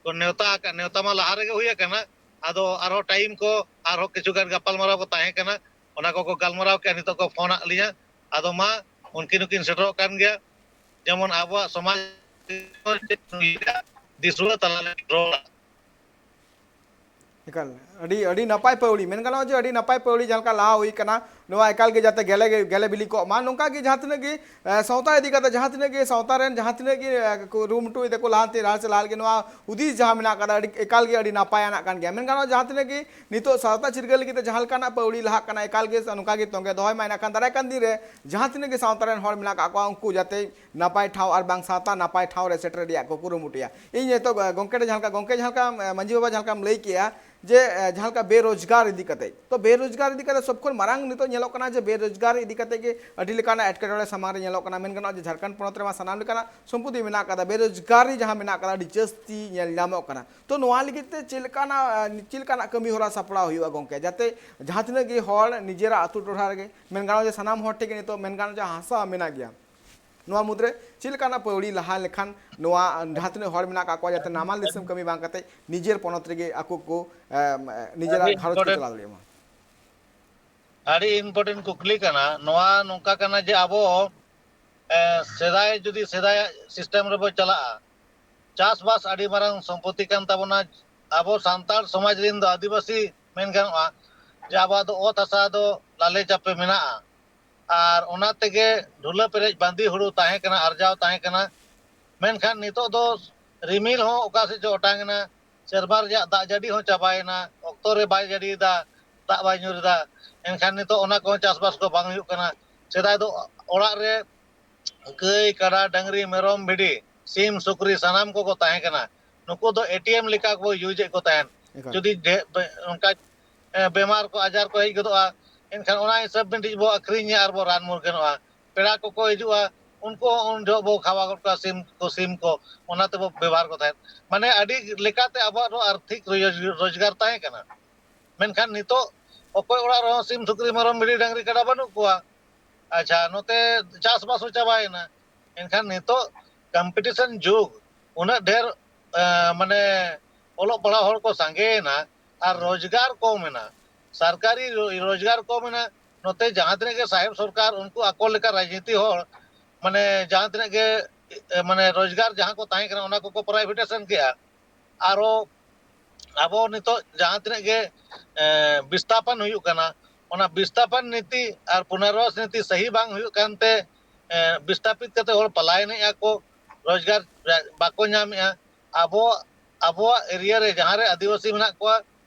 ᱠᱚ ᱱᱮᱣᱛᱟ ᱟᱠᱟᱫ, ᱱᱮᱣᱛᱟ ᱢᱟ ᱞᱟᱦᱟ ᱨᱮᱜᱮ ᱦᱩᱭ ᱟᱠᱟᱱᱟ, ᱟᱫᱚ ᱟᱨᱦᱚᱸ ᱴᱟᱭᱤᱢ ᱠᱚ ᱟᱨᱦᱚᱸ ᱠᱤᱪᱷᱩ ᱜᱟᱱ ᱜᱟᱯᱟᱞᱢᱟᱨᱟᱣ ᱠᱚ ᱛᱟᱦᱮᱸ ᱠᱟᱱᱟ, ᱚᱱᱟ ᱠᱚᱠᱚ ᱜᱟᱞᱢᱟᱨᱟᱣ ᱠᱮᱜᱼᱟ᱾ ᱱᱤᱛᱚᱜ ᱠᱚ ᱯᱷᱳᱱ ᱟᱫ ᱞᱤᱧᱟ᱾ ᱟᱫᱚ ᱢᱟ ᱩᱱᱠᱤᱱ ᱦᱚᱸᱠᱤᱱ ᱥᱮᱴᱮᱨᱚᱜ ᱠᱟᱱ ᱜᱮᱭᱟ, ᱡᱮᱢᱚᱱ ᱟᱵᱚᱣᱟᱜ ᱥᱚᱢᱟᱡᱽ ᱫᱤᱥᱩᱣᱟᱹ ᱛᱟᱞᱟ ᱨᱮ ᱨᱚᱲᱟ᱾ ᱮᱠᱟᱞ ᱟᱹᱰᱤ ᱟᱹᱰᱤ ᱱᱟᱯᱟᱭ ᱯᱟᱹᱣᱲᱤ ᱢᱮᱱ ᱜᱟᱱᱚᱜᱼᱟ ᱡᱮ ᱟᱹᱰᱤ ᱱᱟᱯᱟᱭ ᱯᱟᱹᱣᱲᱤ ᱡᱟᱦᱟᱸ ᱞᱮᱠᱟ ᱞᱟᱦᱟ ᱦᱩᱭ ᱠᱟᱱᱟ, ᱱᱚᱣᱟ ᱮᱠᱟᱞ ᱜᱮ ᱡᱟᱛᱮ ᱜᱮᱞᱮ ᱜᱮ ᱜᱮᱞᱮ ᱵᱤᱞᱤ ᱠᱚᱜ ᱢᱟ᱾ ᱱᱚᱝᱠᱟ ᱜᱮ ᱡᱟᱦᱟᱸ ᱛᱤᱱᱟᱹᱜ ᱜᱮ ᱮ, ᱥᱟᱶᱛᱟ ᱤᱫᱤ ᱠᱟᱛᱮ ᱡᱟᱦᱟᱸ ᱛᱤᱱᱟᱹᱜ ᱜᱮ ᱥᱟᱶᱛᱟ ᱨᱮᱱ ᱡᱟᱦᱟᱸ ᱛᱤᱱᱟᱹᱜ ᱜᱮ ᱮ, ᱠᱩᱨᱩᱢᱩᱴᱩᱭ ᱫᱟᱠᱚ ᱞᱟᱦᱟᱱᱛᱤ ᱰᱟᱦᱟᱨ ᱥᱮᱫ ᱞᱟᱦᱟ ᱞᱟᱹᱜᱤᱫ, ᱱᱚᱣᱟ ᱦᱩᱫᱤᱥ ᱡᱟᱦᱟᱸ ᱢᱮᱱᱟᱜ ᱟᱠᱟᱫᱟ ᱟᱹᱰᱤ ᱮᱠᱟᱞ ᱜᱮ ᱟᱹᱰᱤ ᱱᱟᱯᱟᱭᱟᱱᱟᱜ ᱠᱟᱱ ᱜᱮᱭᱟ᱾ ᱢᱮᱱ ᱜᱟᱱᱚᱜᱼᱟ ᱡᱟᱦᱟᱸ ᱛᱤᱱᱟᱹᱜ ᱜᱮ ᱱᱤᱛᱚᱜ ᱥᱟᱶᱛᱟ ᱪᱤᱨᱜᱟᱹᱞ ᱞᱟᱹᱜᱤᱫ ᱛᱮ ᱡᱟᱦᱟᱸ ᱞᱮᱠᱟᱱᱟᱜ ᱯᱟᱹᱣᱲᱤ ᱞᱟᱦᱟᱜ ᱠᱟᱱᱟ ᱮᱠᱟᱞ ᱜᱮ ᱱᱚᱝᱠᱟ ᱜᱮ ᱛᱚᱸᱜᱮ ᱫᱚᱦᱚᱭ ᱢᱟ, ᱤᱱᱟᱹᱠᱷᱟᱱ ᱫᱟᱨᱟᱭ ᱠᱟᱱ ᱫᱤᱱ ᱨᱮ ᱡᱟᱦᱟᱸ ᱛᱤᱱᱟᱹᱜ ᱜᱮ ᱥᱟᱶᱛᱟ ᱨᱮᱱ ᱦᱚᱲ ᱢᱮᱱᱟᱜ ᱟᱠᱟᱫ ᱠᱚᱣᱟ ᱩᱱᱠᱩ ᱡᱟᱛᱮ ᱱᱟᱯᱟᱭ ᱴᱷᱟᱶ ᱟᱨ ᱵᱟᱝ ᱥᱟᱶᱛᱟ ᱱᱟᱯᱟᱭ ᱴᱷᱟᱶ ᱨᱮ ᱥᱮᱴᱮᱨ ᱨᱮᱭᱟᱜ ᱠᱚ ᱠᱩᱨᱩᱢᱩᱴᱩᱭᱟ᱾ ᱤᱧ ᱱᱤᱛᱚᱜ ᱜᱚᱝᱠᱮ ᱴᱷᱮᱱ ᱡᱟᱦᱟᱸ ᱞᱮᱠᱟ ᱜᱚᱝᱠᱮ ᱡᱟᱦᱟᱸ ᱞᱮᱠᱟ ᱢᱟᱹᱡᱷᱤ ᱵᱟᱵᱟ ᱡᱟᱦᱟᱸ ᱞᱮᱠᱟᱢ ᱞᱟᱹᱭ ᱠᱮᱜᱼᱟ ᱡᱮ ᱮ, ᱡᱟᱦᱟᱸ ᱞᱮᱠᱟ ᱵᱮᱨᱳᱡᱽᱜᱟᱨ ᱤᱫᱤ ᱠᱟᱛᱮ, ᱛᱚ ᱵᱮᱨᱳᱡᱽᱜᱟᱨ ᱤᱫᱤ ᱠᱟᱛᱮ ᱥᱚᱵ ᱠᱷᱚᱱ ᱢᱟᱨᱟᱝ ᱱᱤᱛᱚᱜ ᱧᱮᱞᱚᱜ ᱠᱟᱱᱟ ᱡᱮ ᱵᱮᱨᱳᱡᱽᱜᱟᱨ ᱤᱫᱤ ᱠᱟᱛᱮ ᱜᱮ ᱟᱹᱰᱤ ᱞᱮᱠᱟᱱᱟᱜ ᱮᱴᱠᱮᱴᱚᱬᱮ ᱥᱟᱢᱟᱝ ᱨᱮ ᱧᱮᱞᱚᱜ ᱠᱟᱱᱟ᱾ ᱢᱮᱱ ᱜᱟᱱᱚᱜᱼᱟ ᱡᱮ ᱡᱷᱟᱲᱠᱷᱚᱸᱰ ᱯᱚᱱᱚᱛ ᱨᱮᱢᱟ ᱥᱟᱱᱟᱢ ᱞᱮᱠᱟᱱᱟᱜ ᱥᱚᱢᱯᱚᱛᱤ ᱢᱮᱱᱟᱜ ᱟᱠᱟᱫᱟ, ᱵᱮᱨᱳᱡᱽᱜᱟᱨᱤ ᱡᱟᱦᱟᱸ ᱢᱮᱱᱟᱜ ᱟᱠᱟᱫᱟ ᱟᱹᱰᱤ ᱡᱟᱹᱥᱛᱤ ᱧᱮᱞ ᱧᱟᱢᱚᱜ ᱠᱟᱱᱟ᱾ ᱛᱚ ᱱᱚᱣᱟ ᱞᱟᱹᱜᱤᱫ ᱛᱮ ᱪᱮᱫ ᱞᱮᱠᱟᱱᱟᱜ ᱮ, ᱪᱮᱫ ᱞᱮᱠᱟᱱᱟᱜ ᱠᱟᱹᱢᱤ ᱦᱚᱨᱟ ᱥᱟᱯᱲᱟᱣ ᱦᱩᱭᱩᱜᱼᱟ ᱜᱚᱝᱠᱮ, ᱡᱟᱛᱮ ᱡᱟᱦᱟᱸ ᱛᱤᱱᱟᱹᱜ ᱜᱮ ᱦᱚᱲ ᱱᱤᱡᱮᱨᱟᱜ ᱟᱹᱛᱩ ᱴᱚᱴᱷᱟ ᱨᱮᱜᱮ ᱢᱮᱱ ᱜᱟᱱᱚᱜᱼᱟ ᱡᱮ ᱥᱟᱱᱟᱢ ᱦᱚᱲ ᱴᱷᱮᱱ ᱜᱮ ᱱᱤᱛᱚᱜ ᱢᱮᱱ ᱜᱟᱱᱚᱜᱼᱟ ᱡᱮ ᱦᱟᱥᱟ ᱢᱮᱱᱟᱜ ᱜᱮᱭᱟ, ᱱᱚᱣᱟ ᱢᱩᱫᱽᱨᱮ ᱪᱮᱫ ᱞᱮᱠᱟᱱᱟᱜ ᱯᱟᱹᱣᱲᱤ ᱞᱟᱦᱟ ᱞᱮᱠᱷᱟᱱ ᱱᱚᱣᱟ ᱡᱟᱦᱟᱸ ᱛᱤᱱᱟᱹᱜ ᱦᱚᱲ ᱢᱮᱱᱟᱜ ᱟᱠᱟᱫ ᱠᱚᱣᱟ ᱡᱟᱛᱮ ᱱᱟᱢᱟᱞ ᱫᱤᱥᱚᱢ ᱠᱟᱹᱢᱤ ᱵᱟᱝ ᱠᱟᱛᱮ ᱱᱤᱡᱮᱨ ᱯᱚᱱᱚᱛ ᱨᱮᱜᱮ ᱟᱠᱚ ᱠᱚ ᱮ, ᱱᱤᱡᱮᱨᱟᱜ ᱟᱹᱰᱤ ᱜᱷᱟᱨᱚᱸᱡᱽ ᱠᱚ important, ᱪᱟᱞᱟᱣ ᱫᱟᱲᱮᱭᱟᱜ ᱢᱟ᱾ ᱟᱹᱰᱤ important ᱠᱩᱠᱞᱤ ᱠᱟᱱᱟ᱾ ᱱᱚᱣᱟ ᱱᱚᱝᱠᱟ ᱠᱟᱱᱟ ᱡᱮ ᱟᱵᱚ ᱮ, ᱥᱮᱫᱟᱭ ᱡᱩᱫᱤ ᱥᱮᱫᱟᱭᱟᱜ system ᱨᱮᱵᱚ ᱪᱟᱞᱟᱜᱼᱟ, ᱪᱟᱥᱵᱟᱥ ᱟᱹᱰᱤ ᱢᱟᱨᱟᱝ ᱥᱚᱢᱯᱚᱛᱤ ᱠᱟᱱ ᱛᱟᱵᱚᱱᱟ᱾ ᱟᱵᱚ ᱥᱟᱱᱛᱟᱲ ᱥᱚᱢᱟᱡᱽ ᱨᱮᱱ ᱫᱚ ᱟᱹᱫᱤᱵᱟᱹᱥᱤ ᱢᱮᱱ ᱜᱟᱱᱚᱜᱼᱟ ᱡᱮ ᱟᱵᱚᱣᱟᱜ ᱫᱚ ᱚᱛ ᱦᱟᱥᱟ ᱫᱚ ᱞᱟᱞᱮ ᱪᱟᱯᱮ ᱢᱮᱱᱟᱜᱼᱟ᱾ ᱟᱨ ᱚᱱᱟ ᱛᱮᱜᱮ ᱰᱷᱩᱞᱟᱹ ᱯᱮᱨᱮᱡ ᱵᱟᱸᱫᱤ ᱦᱩᱲᱩ ᱛᱟᱦᱮᱸ ᱠᱟᱱᱟ, ᱟᱨᱡᱟᱣ ᱛᱟᱦᱮᱸ ᱠᱟᱱᱟ᱾ ᱢᱮᱱᱠᱷᱟᱱ ᱱᱤᱛᱚᱜ ᱫᱚ ᱨᱤᱢᱤᱞ ᱦᱚᱸ ᱚᱠᱟ ᱥᱮᱫ ᱪᱚ ᱚᱴᱟᱝ ᱮᱱᱟ, ᱥᱮᱨᱢᱟ ᱨᱮᱭᱟᱜ ᱫᱟᱜ ᱡᱟᱹᱲᱤ ᱦᱚᱸ ᱪᱟᱵᱟᱭᱮᱱᱟ, ᱚᱠᱛᱚ ᱨᱮ ᱵᱟᱭ ᱡᱟᱹᱲᱤᱭᱮᱫᱟ, ᱫᱟᱜ ᱵᱟᱭ ᱧᱩᱨ ᱮᱫᱟ᱾ ᱮᱱᱠᱷᱟᱱ ᱱᱤᱛᱚᱜ ᱚᱱᱟ ᱠᱚᱦᱚᱸ ᱪᱟᱥᱵᱟᱥ ᱠᱚ ᱵᱟᱝ ᱦᱩᱭᱩᱜ ᱠᱟᱱᱟ᱾ ᱥᱮᱫᱟᱭ ᱫᱚ ᱚᱲᱟᱜ ᱨᱮ ᱜᱟᱹᱭ, ᱠᱟᱰᱟ, ᱰᱟᱹᱝᱨᱤ, ᱢᱮᱨᱚᱢ, ᱵᱷᱤᱰᱤ, ᱥᱤᱢ, ᱥᱩᱠᱨᱤ ᱥᱟᱱᱟᱢ ᱠᱚᱠᱚ ᱛᱟᱦᱮᱸ ᱠᱟᱱᱟ᱾ ᱱᱩᱠᱩ ᱫᱚ ᱮ ᱴᱤ ᱮᱢ ᱞᱮᱠᱟ ᱠᱚ use ᱮᱫ ᱠᱚ ᱛᱟᱦᱮᱸᱫ᱾ ᱮᱠᱟᱞ᱾ ᱡᱩᱫᱤ ᱰᱷᱮ-, ᱵᱮ-, ᱚᱱᱠᱟ ᱮ, ᱵᱮᱢᱟᱨ ᱠᱚ, ᱟᱡᱟᱨ ᱠᱚ ᱦᱮᱡ ᱜᱚᱫᱚᱜᱼᱟ, ᱮᱱᱠᱷᱟᱱ ᱚᱱᱟ ᱦᱤᱥᱟᱹᱵ ᱢᱤᱫᱴᱤᱡ ᱵᱚ ᱟᱹᱠᱷᱨᱤᱧᱟ ᱟᱨ ᱵᱚ ᱨᱟᱱ ᱢᱩᱨᱜᱟᱹᱱᱚᱜᱼᱟ᱾ ᱯᱮᱲᱟ ᱠᱚᱠᱚ ᱦᱤᱡᱩᱜᱼᱟ, ᱩᱱᱠᱩ ᱦᱚᱸ ᱩᱱ ᱡᱚᱦᱚᱜ ᱵᱚ ᱠᱷᱟᱣᱟ ᱜᱚᱫ ᱠᱚᱣᱟ ᱥᱤᱢ ᱠᱚ, ᱥᱤᱢ ᱠᱚ, ᱚᱱᱟ ᱛᱮᱵᱚ ᱵᱮᱵᱚᱦᱟᱨ ᱠᱚ ᱛᱟᱦᱮᱸᱫ᱾ ᱢᱟᱱᱮ ᱟᱹᱰᱤ ᱞᱮᱠᱟᱛᱮ ᱟᱵᱚᱣᱟᱜ ᱫᱚ ᱟᱨᱛᱷᱤᱠ ᱨᱳᱡᱽ-, ᱨᱳᱡᱽᱜᱟᱨ ᱛᱟᱦᱮᱸ ᱠᱟᱱᱟ᱾ ᱢᱮᱱᱠᱷᱟᱱ ᱱᱤᱛᱚᱜ ᱚᱠᱚᱭ ᱚᱲᱟᱜ ᱨᱮᱦᱚᱸ ᱥᱤᱢ, ᱥᱩᱠᱨᱤ, ᱢᱮᱨᱚᱢ, ᱵᱷᱤᱰᱤ, ᱰᱟᱝᱨᱤ, ᱠᱟᱰᱟ ᱵᱟᱹᱱᱩᱜ ᱠᱚᱣᱟ᱾ ᱟᱪᱪᱷᱟ, ᱱᱚᱛᱮ ᱪᱟᱥᱵᱟᱥ ᱦᱚᱸ ᱪᱟᱵᱟᱭᱮᱱᱟ᱾ ᱮᱱᱠᱷᱟᱱ ᱱᱤᱛᱚᱜ ᱠᱚᱢᱯᱤᱴᱤᱥᱚᱱ ᱡᱩᱜᱽ, ᱩᱱᱟᱹᱜ ᱰᱷᱮᱨ, ᱮ, ᱢᱟᱱᱮ ᱚᱞᱚᱜ ᱯᱟᱲᱦᱟᱣ ᱦᱚᱲ ᱠᱚ ᱥᱟᱸᱜᱮᱭᱮᱱᱟ ᱟᱨ ᱨᱳᱡᱽᱜᱟᱨ ᱠᱚᱢ ᱮᱱᱟ, ᱥᱚᱨᱠᱟᱨᱤ ᱨᱳ-, ᱨᱳᱡᱽᱜᱟᱨ ᱠᱚᱢ ᱮᱱᱟ᱾ ᱱᱚᱛᱮ ᱡᱟᱦᱟᱸ ᱛᱤᱱᱟᱹᱜ ᱜᱮ ᱥᱟᱦᱮᱵ ᱥᱚᱨᱠᱟᱨ, ᱩᱱᱠᱩ ᱟᱠᱚ ᱞᱮᱠᱟ ᱨᱟᱡᱽᱱᱤᱛᱤ ᱦᱚᱲ, ᱢᱟᱱᱮ ᱡᱟᱦᱟᱸ ᱛᱤᱱᱟᱹᱜ ᱜᱮ, ᱮ, ᱢᱟᱱᱮ ᱨᱳᱡᱽᱜᱟᱨ ᱡᱟᱦᱟᱸ ᱠᱚ ᱛᱟᱦᱮᱸ ᱠᱟᱱᱟ, ᱚᱱᱟ ᱠᱚᱠᱚ ᱯᱨᱟᱭᱵᱷᱮᱴᱮᱥᱚᱱ ᱠᱮᱜᱼᱟ᱾ ᱟᱨᱚ ᱟᱵᱚ ᱱᱤᱛᱚᱜ ᱡᱟᱦᱟᱸ ᱛᱤᱱᱟᱹᱜ ᱜᱮ, ᱮ, ᱵᱤᱥᱛᱷᱟᱯᱚᱱ ᱦᱩᱭᱩᱜ ᱠᱟᱱᱟ, ᱚᱱᱟ ᱵᱤᱥᱛᱷᱟᱯᱚᱱ ᱱᱤᱛᱤ ᱟᱨ ᱯᱩᱱᱚᱨᱵᱟᱥ ᱱᱤᱛᱤ ᱥᱟᱹᱦᱤ ᱵᱟᱝ ᱦᱩᱭᱩᱜ ᱠᱟᱱᱛᱮ, ᱮ, ᱵᱤᱥᱛᱷᱟᱯᱤᱛ ᱠᱟᱛᱮ ᱦᱚᱲ ᱯᱟᱞᱟᱭᱮᱱᱮᱜᱼᱟ ᱠᱚ, ᱨᱳᱡᱽᱜᱟᱨ ᱵᱟᱠᱚ ᱧᱟᱢᱮᱜᱼᱟ᱾ ᱟᱵᱚ, ᱟᱵᱚᱣᱟᱜ ᱮᱨᱤᱭᱟ ᱨᱮ ᱡᱟᱦᱟᱸ ᱨᱮ ᱟᱹᱫᱤᱵᱟᱹᱥᱤ ᱢᱮᱱᱟᱜ ᱠᱚᱣᱟ,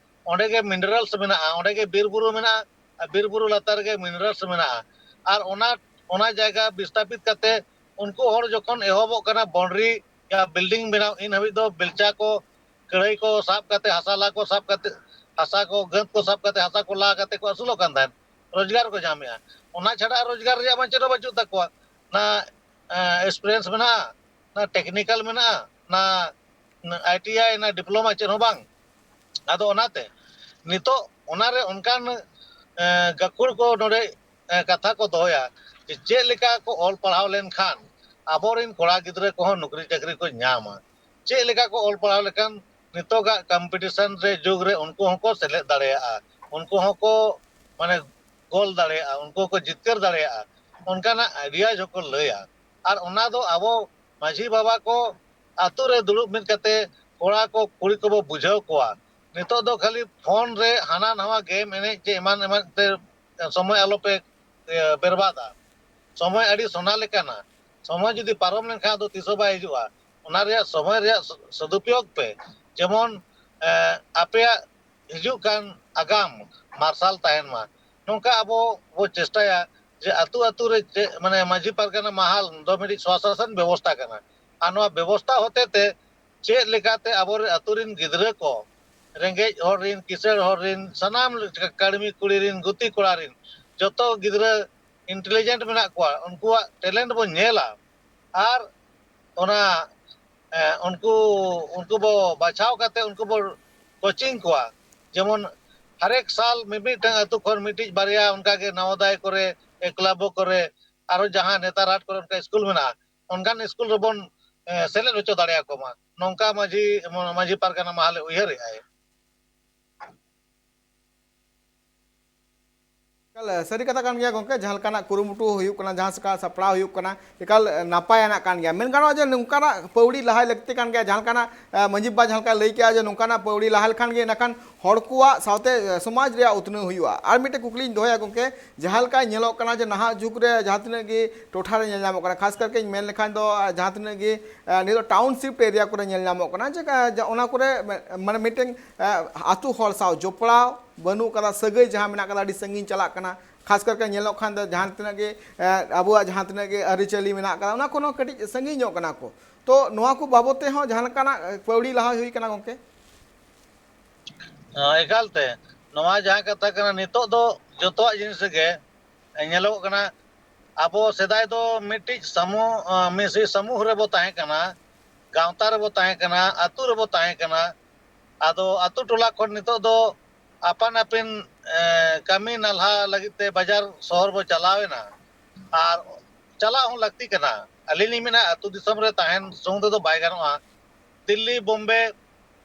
ᱚᱸᱰᱮ ᱜᱮ ᱢᱤᱱᱟᱨᱟᱞᱥ ᱢᱮᱱᱟᱜᱼᱟ, ᱚᱸᱰᱮ ᱜᱮ ᱵᱤᱨ ᱵᱩᱨᱩ ᱢᱮᱱᱟᱜᱼᱟ, ᱟᱨ ᱵᱤᱨ ᱵᱩᱨᱩ ᱞᱟᱛᱟᱨ ᱨᱮᱜᱮ ᱢᱤᱱᱟᱨᱟᱞᱥ ᱢᱮᱱᱟᱜᱼᱟ᱾ ᱟᱨ ᱚᱱᱟ, ᱚᱱᱟ ᱡᱟᱭᱜᱟ ᱵᱤᱥᱛᱷᱟᱯᱤᱛ ᱠᱟᱛᱮ ᱩᱱᱠᱩ ᱦᱚᱲ ᱡᱚᱠᱷᱚᱱ ᱮᱦᱚᱵᱚᱜ ᱠᱟᱱᱟ ᱵᱚᱱᱰᱨᱤ ᱭᱟ ᱵᱤᱞᱰᱤᱝ ᱵᱮᱱᱟᱣ, ᱤᱱ ᱦᱟᱹᱵᱤᱡ ᱫᱚ ᱵᱮᱞᱪᱟ ᱠᱚ, ᱠᱟᱹᱲᱟᱹᱭ ᱠᱚ ᱥᱟᱵ ᱠᱟᱛᱮ, ᱦᱟᱥᱟ ᱞᱟ ᱠᱚ ᱥᱟᱵ ᱠᱟᱛᱮ, ᱦᱟᱥᱟ ᱠᱚ, ᱜᱟᱹᱛ ᱠᱚ ᱥᱟᱵ ᱠᱟᱛᱮ, ᱦᱟᱥᱟ ᱠᱚ ᱞᱟ ᱠᱟᱛᱮ ᱠᱚ ᱟᱹᱥᱩᱞᱚᱜ ᱠᱟᱱ ᱛᱟᱦᱮᱸᱫ, ᱨᱳᱡᱽᱜᱟᱨ ᱠᱚ ᱧᱟᱢᱮᱜᱼᱟ᱾ ᱚᱱᱟ ᱪᱷᱟᱰᱟ ᱟᱨ ᱨᱳᱡᱽᱜᱟᱨ ᱨᱮᱭᱟᱜ ᱢᱟ ᱪᱮᱫ ᱦᱚᱸ ᱵᱟᱹᱪᱩᱜ ᱛᱟᱠᱚᱣᱟ᱾ ᱱᱟ, ᱮ, ᱮᱠᱥᱯᱨᱤᱭᱮᱱᱥ ᱢᱮᱱᱟᱜᱼᱟ, ᱱᱟ ᱴᱮᱠᱱᱤᱠᱟᱞ ᱢᱮᱱᱟᱜᱼᱟ, ᱱᱟ, ᱱᱟ ᱟᱭ ᱴᱤ ᱟᱭ, ᱱᱟ ᱰᱤᱯᱞᱳᱢᱟ, ᱪᱮᱫ ᱦᱚᱸ ᱵᱟᱝ᱾ ᱟᱫᱚ ᱚᱱᱟᱛᱮ ᱱᱤᱛᱚᱜ ᱚᱱᱟᱨᱮ ᱚᱱᱠᱟᱱ, ᱮ, ᱜᱟᱹᱠᱷᱩᱲ ᱠᱚ ᱱᱚᱰᱮ, ᱮ, ᱠᱟᱛᱷᱟ ᱠᱚ ᱫᱚᱦᱚᱭᱟ ᱡᱮ ᱪᱮᱫ ᱞᱮᱠᱟ ᱠᱚ ᱚᱞ ᱯᱟᱲᱦᱟᱣ ᱞᱮᱱᱠᱷᱟᱱ ᱟᱵᱚᱨᱮᱱ ᱠᱚᱲᱟ ᱜᱤᱫᱽᱨᱟᱹ ᱠᱚᱦᱚᱸ ᱱᱚᱠᱨᱤ ᱪᱟᱹᱠᱨᱤ ᱠᱚ ᱧᱟᱢᱟ, ᱪᱮᱫ ᱞᱮᱠᱟ ᱠᱚ ᱚᱞ ᱯᱟᱲᱦᱟᱣ ᱞᱮᱠᱷᱟᱱ ᱱᱤᱛᱚᱜᱟᱜ ᱠᱚᱢᱯᱤᱴᱤᱥᱚᱱ ᱨᱮ, ᱡᱩᱜᱽ ᱨᱮ ᱩᱱᱠᱩ ᱦᱚᱸᱠᱚ ᱥᱮᱞᱮᱫ ᱫᱟᱲᱮᱭᱟᱜᱼᱟ, ᱩᱱᱠᱩ ᱦᱚᱸᱠᱚ ᱢᱟᱱᱮ ᱜᱳᱞ ᱫᱟᱲᱮᱭᱟᱜᱼᱟ, ᱩᱱᱠᱩ ᱦᱚᱸᱠᱚ ᱡᱤᱛᱠᱟᱹᱨ ᱫᱟᱲᱮᱭᱟᱜᱼᱟ, ᱚᱱᱠᱟᱱᱟᱜ ᱟᱭᱰᱤᱭᱟ ᱦᱚᱸᱠᱚ ᱞᱟᱹᱭᱟ᱾ ᱟᱨ ᱚᱱᱟ ᱫᱚ ᱟᱵᱚ ᱢᱟᱹᱡᱷᱤ ᱵᱟᱵᱟ ᱠᱚ ᱟᱛᱳ ᱨᱮ ᱫᱩᱲᱩᱵ ᱢᱤᱫ ᱠᱟᱛᱮ ᱠᱚᱲᱟ ᱠᱚ ᱠᱩᱲᱤ ᱠᱚᱵᱚ ᱵᱩᱡᱷᱟᱹᱣ ᱠᱚᱣᱟ᱾ ᱱᱤᱛᱚᱜ ᱫᱚ ᱠᱷᱟᱹᱞᱤ ᱯᱷᱳᱱ ᱨᱮ ᱦᱟᱱᱟ ᱱᱟᱣᱟ ᱜᱮᱢ ᱮᱱᱮᱡ ᱪᱮ ᱮᱢᱟᱱ ᱮᱢᱟᱱ ᱛᱮ ᱥᱚᱢᱚᱭ ᱟᱞᱚᱯᱮ, ᱤᱭᱟᱹ, ᱵᱮᱨᱵᱟᱫᱟ᱾ ᱥᱚᱢᱚᱭ ᱟᱹᱰᱤ ᱥᱚᱱᱟ ᱞᱮᱠᱟᱱᱟ᱾ ᱥᱚᱢᱚᱭ ᱡᱩᱫᱤ ᱯᱟᱨᱚᱢ ᱞᱮᱱᱠᱷᱟᱱ ᱟᱫᱚ ᱛᱤᱥ ᱦᱚᱸ ᱵᱟᱭ ᱦᱤᱡᱩᱜᱼᱟ᱾ ᱚᱱᱟ ᱨᱮᱭᱟᱜ ᱥᱚᱢᱚᱭ ᱨᱮᱭᱟᱜ ᱥᱚ-, ᱥᱚᱫᱩᱯᱭᱳᱜᱽ ᱯᱮ, ᱡᱮᱢᱚᱱ, ᱮ, ᱟᱯᱮᱭᱟᱜ ᱦᱤᱡᱩᱜ ᱠᱟᱱ ᱟᱜᱟᱢ ᱢᱟᱨᱥᱟᱞ ᱛᱟᱦᱮᱱ ᱢᱟ᱾ ᱱᱚᱝᱠᱟ ᱟᱵᱚ ᱵᱚ ᱪᱮᱥᱴᱟᱭᱟ ᱡᱮ ᱟᱹᱛᱩ ᱟᱹᱛᱩ ᱨᱮ ᱪᱮᱫ, ᱢᱟᱱᱮ ᱢᱟᱹᱡᱷᱤ ᱯᱟᱨᱜᱟᱱᱟ ᱢᱟᱦᱟᱞ ᱫᱚ ᱢᱤᱫᱴᱤᱡ ᱥᱚᱥᱟᱥᱚᱱ ᱵᱮᱵᱚᱥᱛᱷᱟ ᱠᱟᱱᱟ᱾ ᱟᱨ ᱱᱚᱣᱟ ᱵᱮᱵᱚᱥᱛᱷᱟ ᱦᱚᱛᱮ ᱛᱮ ᱪᱮᱫ ᱞᱮᱠᱟᱛᱮ ᱟᱵᱚᱨᱮᱱ ᱟᱹᱛᱩ ᱨᱮᱱ ᱜᱤᱫᱽᱨᱟᱹ ᱠᱚ, ᱨᱮᱸᱜᱮᱡ ᱦᱚᱲ ᱨᱮᱱ, ᱠᱤᱥᱟᱹᱬ ᱦᱚᱲ ᱨᱮᱱ, ᱥᱟᱱᱟᱢ ᱠᱟᱹᱲᱢᱤ ᱠᱩᱲᱤ ᱨᱮᱱ, ᱜᱩᱛᱤ ᱠᱚᱲᱟ ᱨᱮᱱ, ᱡᱚᱛᱚ ᱜᱤᱫᱽᱨᱟᱹ ᱤᱱᱴᱮᱞᱤᱡᱮᱱᱴ ᱢᱮᱱᱟᱜ ᱠᱚᱣᱟ, ᱩᱱᱠᱩᱣᱟᱜ ᱴᱮᱞᱮᱱᱴ ᱵᱚᱱ ᱧᱮᱞᱟ ᱟᱨ ᱚᱱᱟ ᱩᱱᱠᱩ ᱩᱱᱠᱩ ᱵᱚ ᱵᱟᱪᱷᱟᱣ ᱠᱟᱛᱮ ᱩᱱᱠᱩ ᱵᱚ ᱠᱳᱪᱤᱝ ᱠᱚᱣᱟ᱾ ᱡᱮᱢᱚᱱ ᱦᱟᱨᱮᱠ ᱥᱟᱞ ᱢᱤᱢᱤᱫᱴᱟᱝ ᱟᱹᱛᱩ ᱠᱷᱚᱱ ᱢᱤᱫᱴᱤᱡ ᱵᱟᱨᱭᱟ ᱚᱱᱠᱟᱜᱮ ᱱᱟᱣᱳᱫᱚᱭ ᱠᱚᱨᱮ, ᱮᱠᱞᱟᱵᱽ ᱠᱚᱨᱮ, ᱟᱨᱚ ᱡᱟᱦᱟᱸ ᱱᱮᱛᱟᱨ ᱦᱟᱴ ᱠᱚᱨᱮ ᱚᱱᱠᱟ ᱥᱠᱩᱞ ᱢᱮᱱᱟᱜᱼᱟ, ᱚᱱᱠᱟᱱ ᱥᱠᱩᱞ ᱨᱮᱵᱚᱱ ᱥᱮᱞᱮᱫ ᱦᱚᱪᱚ ᱫᱟᱲᱮᱭᱟᱠᱚ ᱢᱟ, ᱱᱚᱝᱠᱟ ᱢᱟᱹᱡᱷᱤ ᱢᱟᱹᱡᱷᱤ ᱯᱟᱨᱜᱟᱱᱟ ᱢᱟᱦᱟᱞᱮ ᱩᱭᱦᱟᱹᱨᱮᱫᱼᱟᱭ᱾ ᱮᱠᱟᱞ ᱥᱟᱹᱨᱤ ᱠᱟᱛᱷᱟ ᱠᱟᱱ ᱜᱮᱭᱟ ᱜᱚᱢᱠᱮ, ᱡᱟᱦᱟᱸ ᱞᱮᱠᱟᱱᱟᱜ ᱠᱩᱨᱩᱢᱩᱴᱩ ᱦᱩᱭᱩᱜ ᱠᱟᱱᱟ, ᱡᱟᱦᱟᱸ ᱞᱮᱠᱟ ᱥᱟᱯᱲᱟᱣ ᱦᱩᱭᱩᱜ ᱠᱟᱱᱟ, ᱮᱠᱟᱞ ᱱᱟᱯᱟᱭ ᱟᱱᱟᱜ ᱠᱟᱱ ᱜᱮᱭᱟ᱾ ᱢᱮᱱ ᱜᱟᱱᱚᱜᱼᱟ ᱡᱮ ᱱᱚᱝᱠᱟᱱᱟᱜ ᱯᱟᱹᱣᱲᱤ ᱞᱟᱦᱟᱭ ᱞᱟᱹᱠᱛᱤ ᱠᱟᱱ ᱜᱮᱭᱟ, ᱡᱟᱦᱟᱸ ᱞᱮᱠᱟᱱᱟᱜ ᱢᱟᱹᱡᱷᱤ ᱵᱟᱵᱟ ᱡᱟᱦᱟᱸ ᱞᱮᱠᱟᱭ ᱞᱟᱹᱭ ᱠᱮᱜᱼᱟ ᱡᱮ ᱱᱚᱝᱠᱟᱱᱟᱜ ᱯᱟᱹᱣᱲᱤ ᱞᱟᱦᱟ ᱞᱮᱠᱷᱟᱱ ᱜᱮ ᱤᱱᱟᱹᱠᱷᱟᱱ ᱦᱚᱲ ᱠᱚᱣᱟᱜ ᱥᱟᱶᱛᱮ ᱥᱚᱢᱟᱡᱽ ᱨᱮᱭᱟᱜ ᱩᱛᱱᱟᱹᱣ ᱦᱩᱭᱩᱜᱼᱟ᱾ ᱟᱨ ᱢᱤᱫᱴᱮᱱ ᱠᱩᱠᱞᱤᱧ ᱫᱚᱦᱚᱭᱟ ᱜᱚᱢᱠᱮ, ᱡᱟᱦᱟᱸ ᱞᱮᱠᱟ ᱧᱮᱞᱚᱜ ᱠᱟᱱᱟ ᱡᱮ ᱱᱟᱦᱟᱜ ᱡᱩᱜᱽ ᱨᱮ ᱡᱟᱦᱟᱸ ᱛᱤᱱᱟᱹᱜ ᱜᱮ ᱴᱚᱴᱷᱟ ᱨᱮ ᱧᱮᱞ ᱧᱟᱢᱚᱜ ᱠᱟᱱᱟ, ᱠᱷᱟᱥ ᱠᱟᱨᱠᱮᱧ ᱢᱮᱱ ᱞᱮᱠᱷᱟᱱ ᱫᱚ ᱡᱟᱦᱟᱸ ᱛᱤᱱᱟᱹᱜ ᱜᱮ ᱱᱤᱛᱚᱜ ᱴᱟᱣᱩᱱᱥᱤᱯ ᱮᱨᱤᱭᱟ ᱠᱚᱨᱮ ᱧᱮᱞ ᱧᱟᱢᱚᱜ ᱠᱟᱱᱟ ᱡᱮ ᱚᱱᱟ ᱠᱚᱨᱮ ᱢᱟᱱᱮ ᱢᱤᱫᱴᱮᱱ ᱟᱹᱛᱩ ᱦᱚᱲ ᱥᱟᱶ ᱡᱚᱯᱲᱟᱣ ᱵᱟᱹᱱᱩᱜ ᱠᱟᱫᱟ, ᱥᱟᱹᱜᱟᱹᱭ ᱡᱟᱦᱟᱸ ᱢᱮᱱᱟᱜ ᱠᱟᱫᱟ ᱟᱹᱰᱤ ᱥᱟᱺᱜᱤᱧ ᱪᱟᱞᱟᱜ ᱠᱟᱱᱟ᱾ ᱠᱷᱟᱥ ᱠᱟᱨᱛᱮ ᱧᱮᱞᱚᱜ ᱠᱷᱟᱱ ᱫᱚ ᱡᱟᱦᱟᱸ ᱛᱤᱱᱟᱹᱜ ᱜᱮ ᱟᱵᱚᱣᱟᱜ ᱡᱟᱦᱟᱸ ᱛᱤᱱᱟᱹᱜ ᱜᱮ ᱟᱹᱨᱤᱪᱟᱹᱞᱤ ᱢᱮᱱᱟᱜ ᱠᱟᱫᱟ ᱚᱱᱟ ᱠᱷᱚᱱ ᱦᱚᱸ ᱠᱟᱹᱴᱤᱡ ᱥᱟᱺᱜᱤᱧ ᱧᱚᱜ ᱠᱟᱱᱟ ᱠᱚ᱾ ᱛᱚ ᱱᱚᱣᱟ ᱠᱚ ᱵᱟᱵᱚᱫ ᱛᱮᱦᱚᱸ ᱡᱟᱦᱟᱸ ᱞᱮᱠᱟᱱᱟᱜ ᱯᱟᱹᱣᱲᱤ ᱞᱟᱦᱟ ᱦᱩᱭ ᱠᱟᱱᱟ ᱜᱚᱢᱠᱮ? ᱮᱠᱟᱞᱛᱮ, ᱱᱚᱣᱟ ᱡᱟᱦᱟᱸ ᱠᱟᱛᱷᱟ ᱠᱟᱱᱟ, ᱱᱤᱛᱚᱜ ᱫᱚ ᱡᱚᱛᱚᱣᱟᱜ ᱡᱤᱱᱤᱥ ᱨᱮᱜᱮ ᱧᱮᱞᱚᱜᱚᱜ ᱠᱟᱱᱟ᱾ ᱟᱵᱚ ᱥᱮᱫᱟᱭ ᱫᱚ ᱢᱤᱫᱴᱤᱡ ᱥᱟᱢᱩ-, ᱢᱤᱫᱴᱤᱡ ᱥᱟᱢᱩᱦ ᱨᱮᱵᱚ ᱛᱟᱦᱮᱸ ᱠᱟᱱᱟ, ᱜᱟᱶᱛᱟ ᱨᱮᱵᱚ ᱛᱟᱦᱮᱸ ᱠᱟᱱᱟ, ᱟᱹᱛᱩ ᱨᱮᱵᱚ ᱛᱟᱦᱮᱸ ᱠᱟᱱᱟ᱾ ᱟᱫᱚ ᱟᱹᱛᱩ ᱴᱚᱞᱟ ᱠᱷᱚᱱ ᱱᱤᱛᱚᱜ ᱫᱚ ᱟᱯᱟᱱ ᱟᱹᱯᱤᱱ, ᱮ, ᱠᱟᱹᱢᱤ ᱱᱟᱞᱦᱟ ᱞᱟᱹᱜᱤᱫ ᱛᱮ ᱵᱟᱡᱟᱨ ᱥᱚᱦᱚᱨ ᱵᱚ ᱪᱟᱞᱟᱣ ᱮᱱᱟ᱾ ᱟᱨ ᱪᱟᱞᱟᱜ ᱦᱚᱸ ᱞᱟᱹᱠᱛᱤ ᱠᱟᱱᱟ᱾ ᱟᱹᱞᱤᱧ ᱞᱤᱧ ᱢᱮᱱᱟ, ᱟᱹᱛᱩ ᱫᱤᱥᱚᱢ ᱨᱮ ᱛᱟᱦᱮᱱ ᱥᱩᱢᱩᱝ ᱛᱮᱫᱚ ᱵᱟᱭ ᱜᱟᱱᱚᱜᱼᱟ᱾ Delhi, Bombay,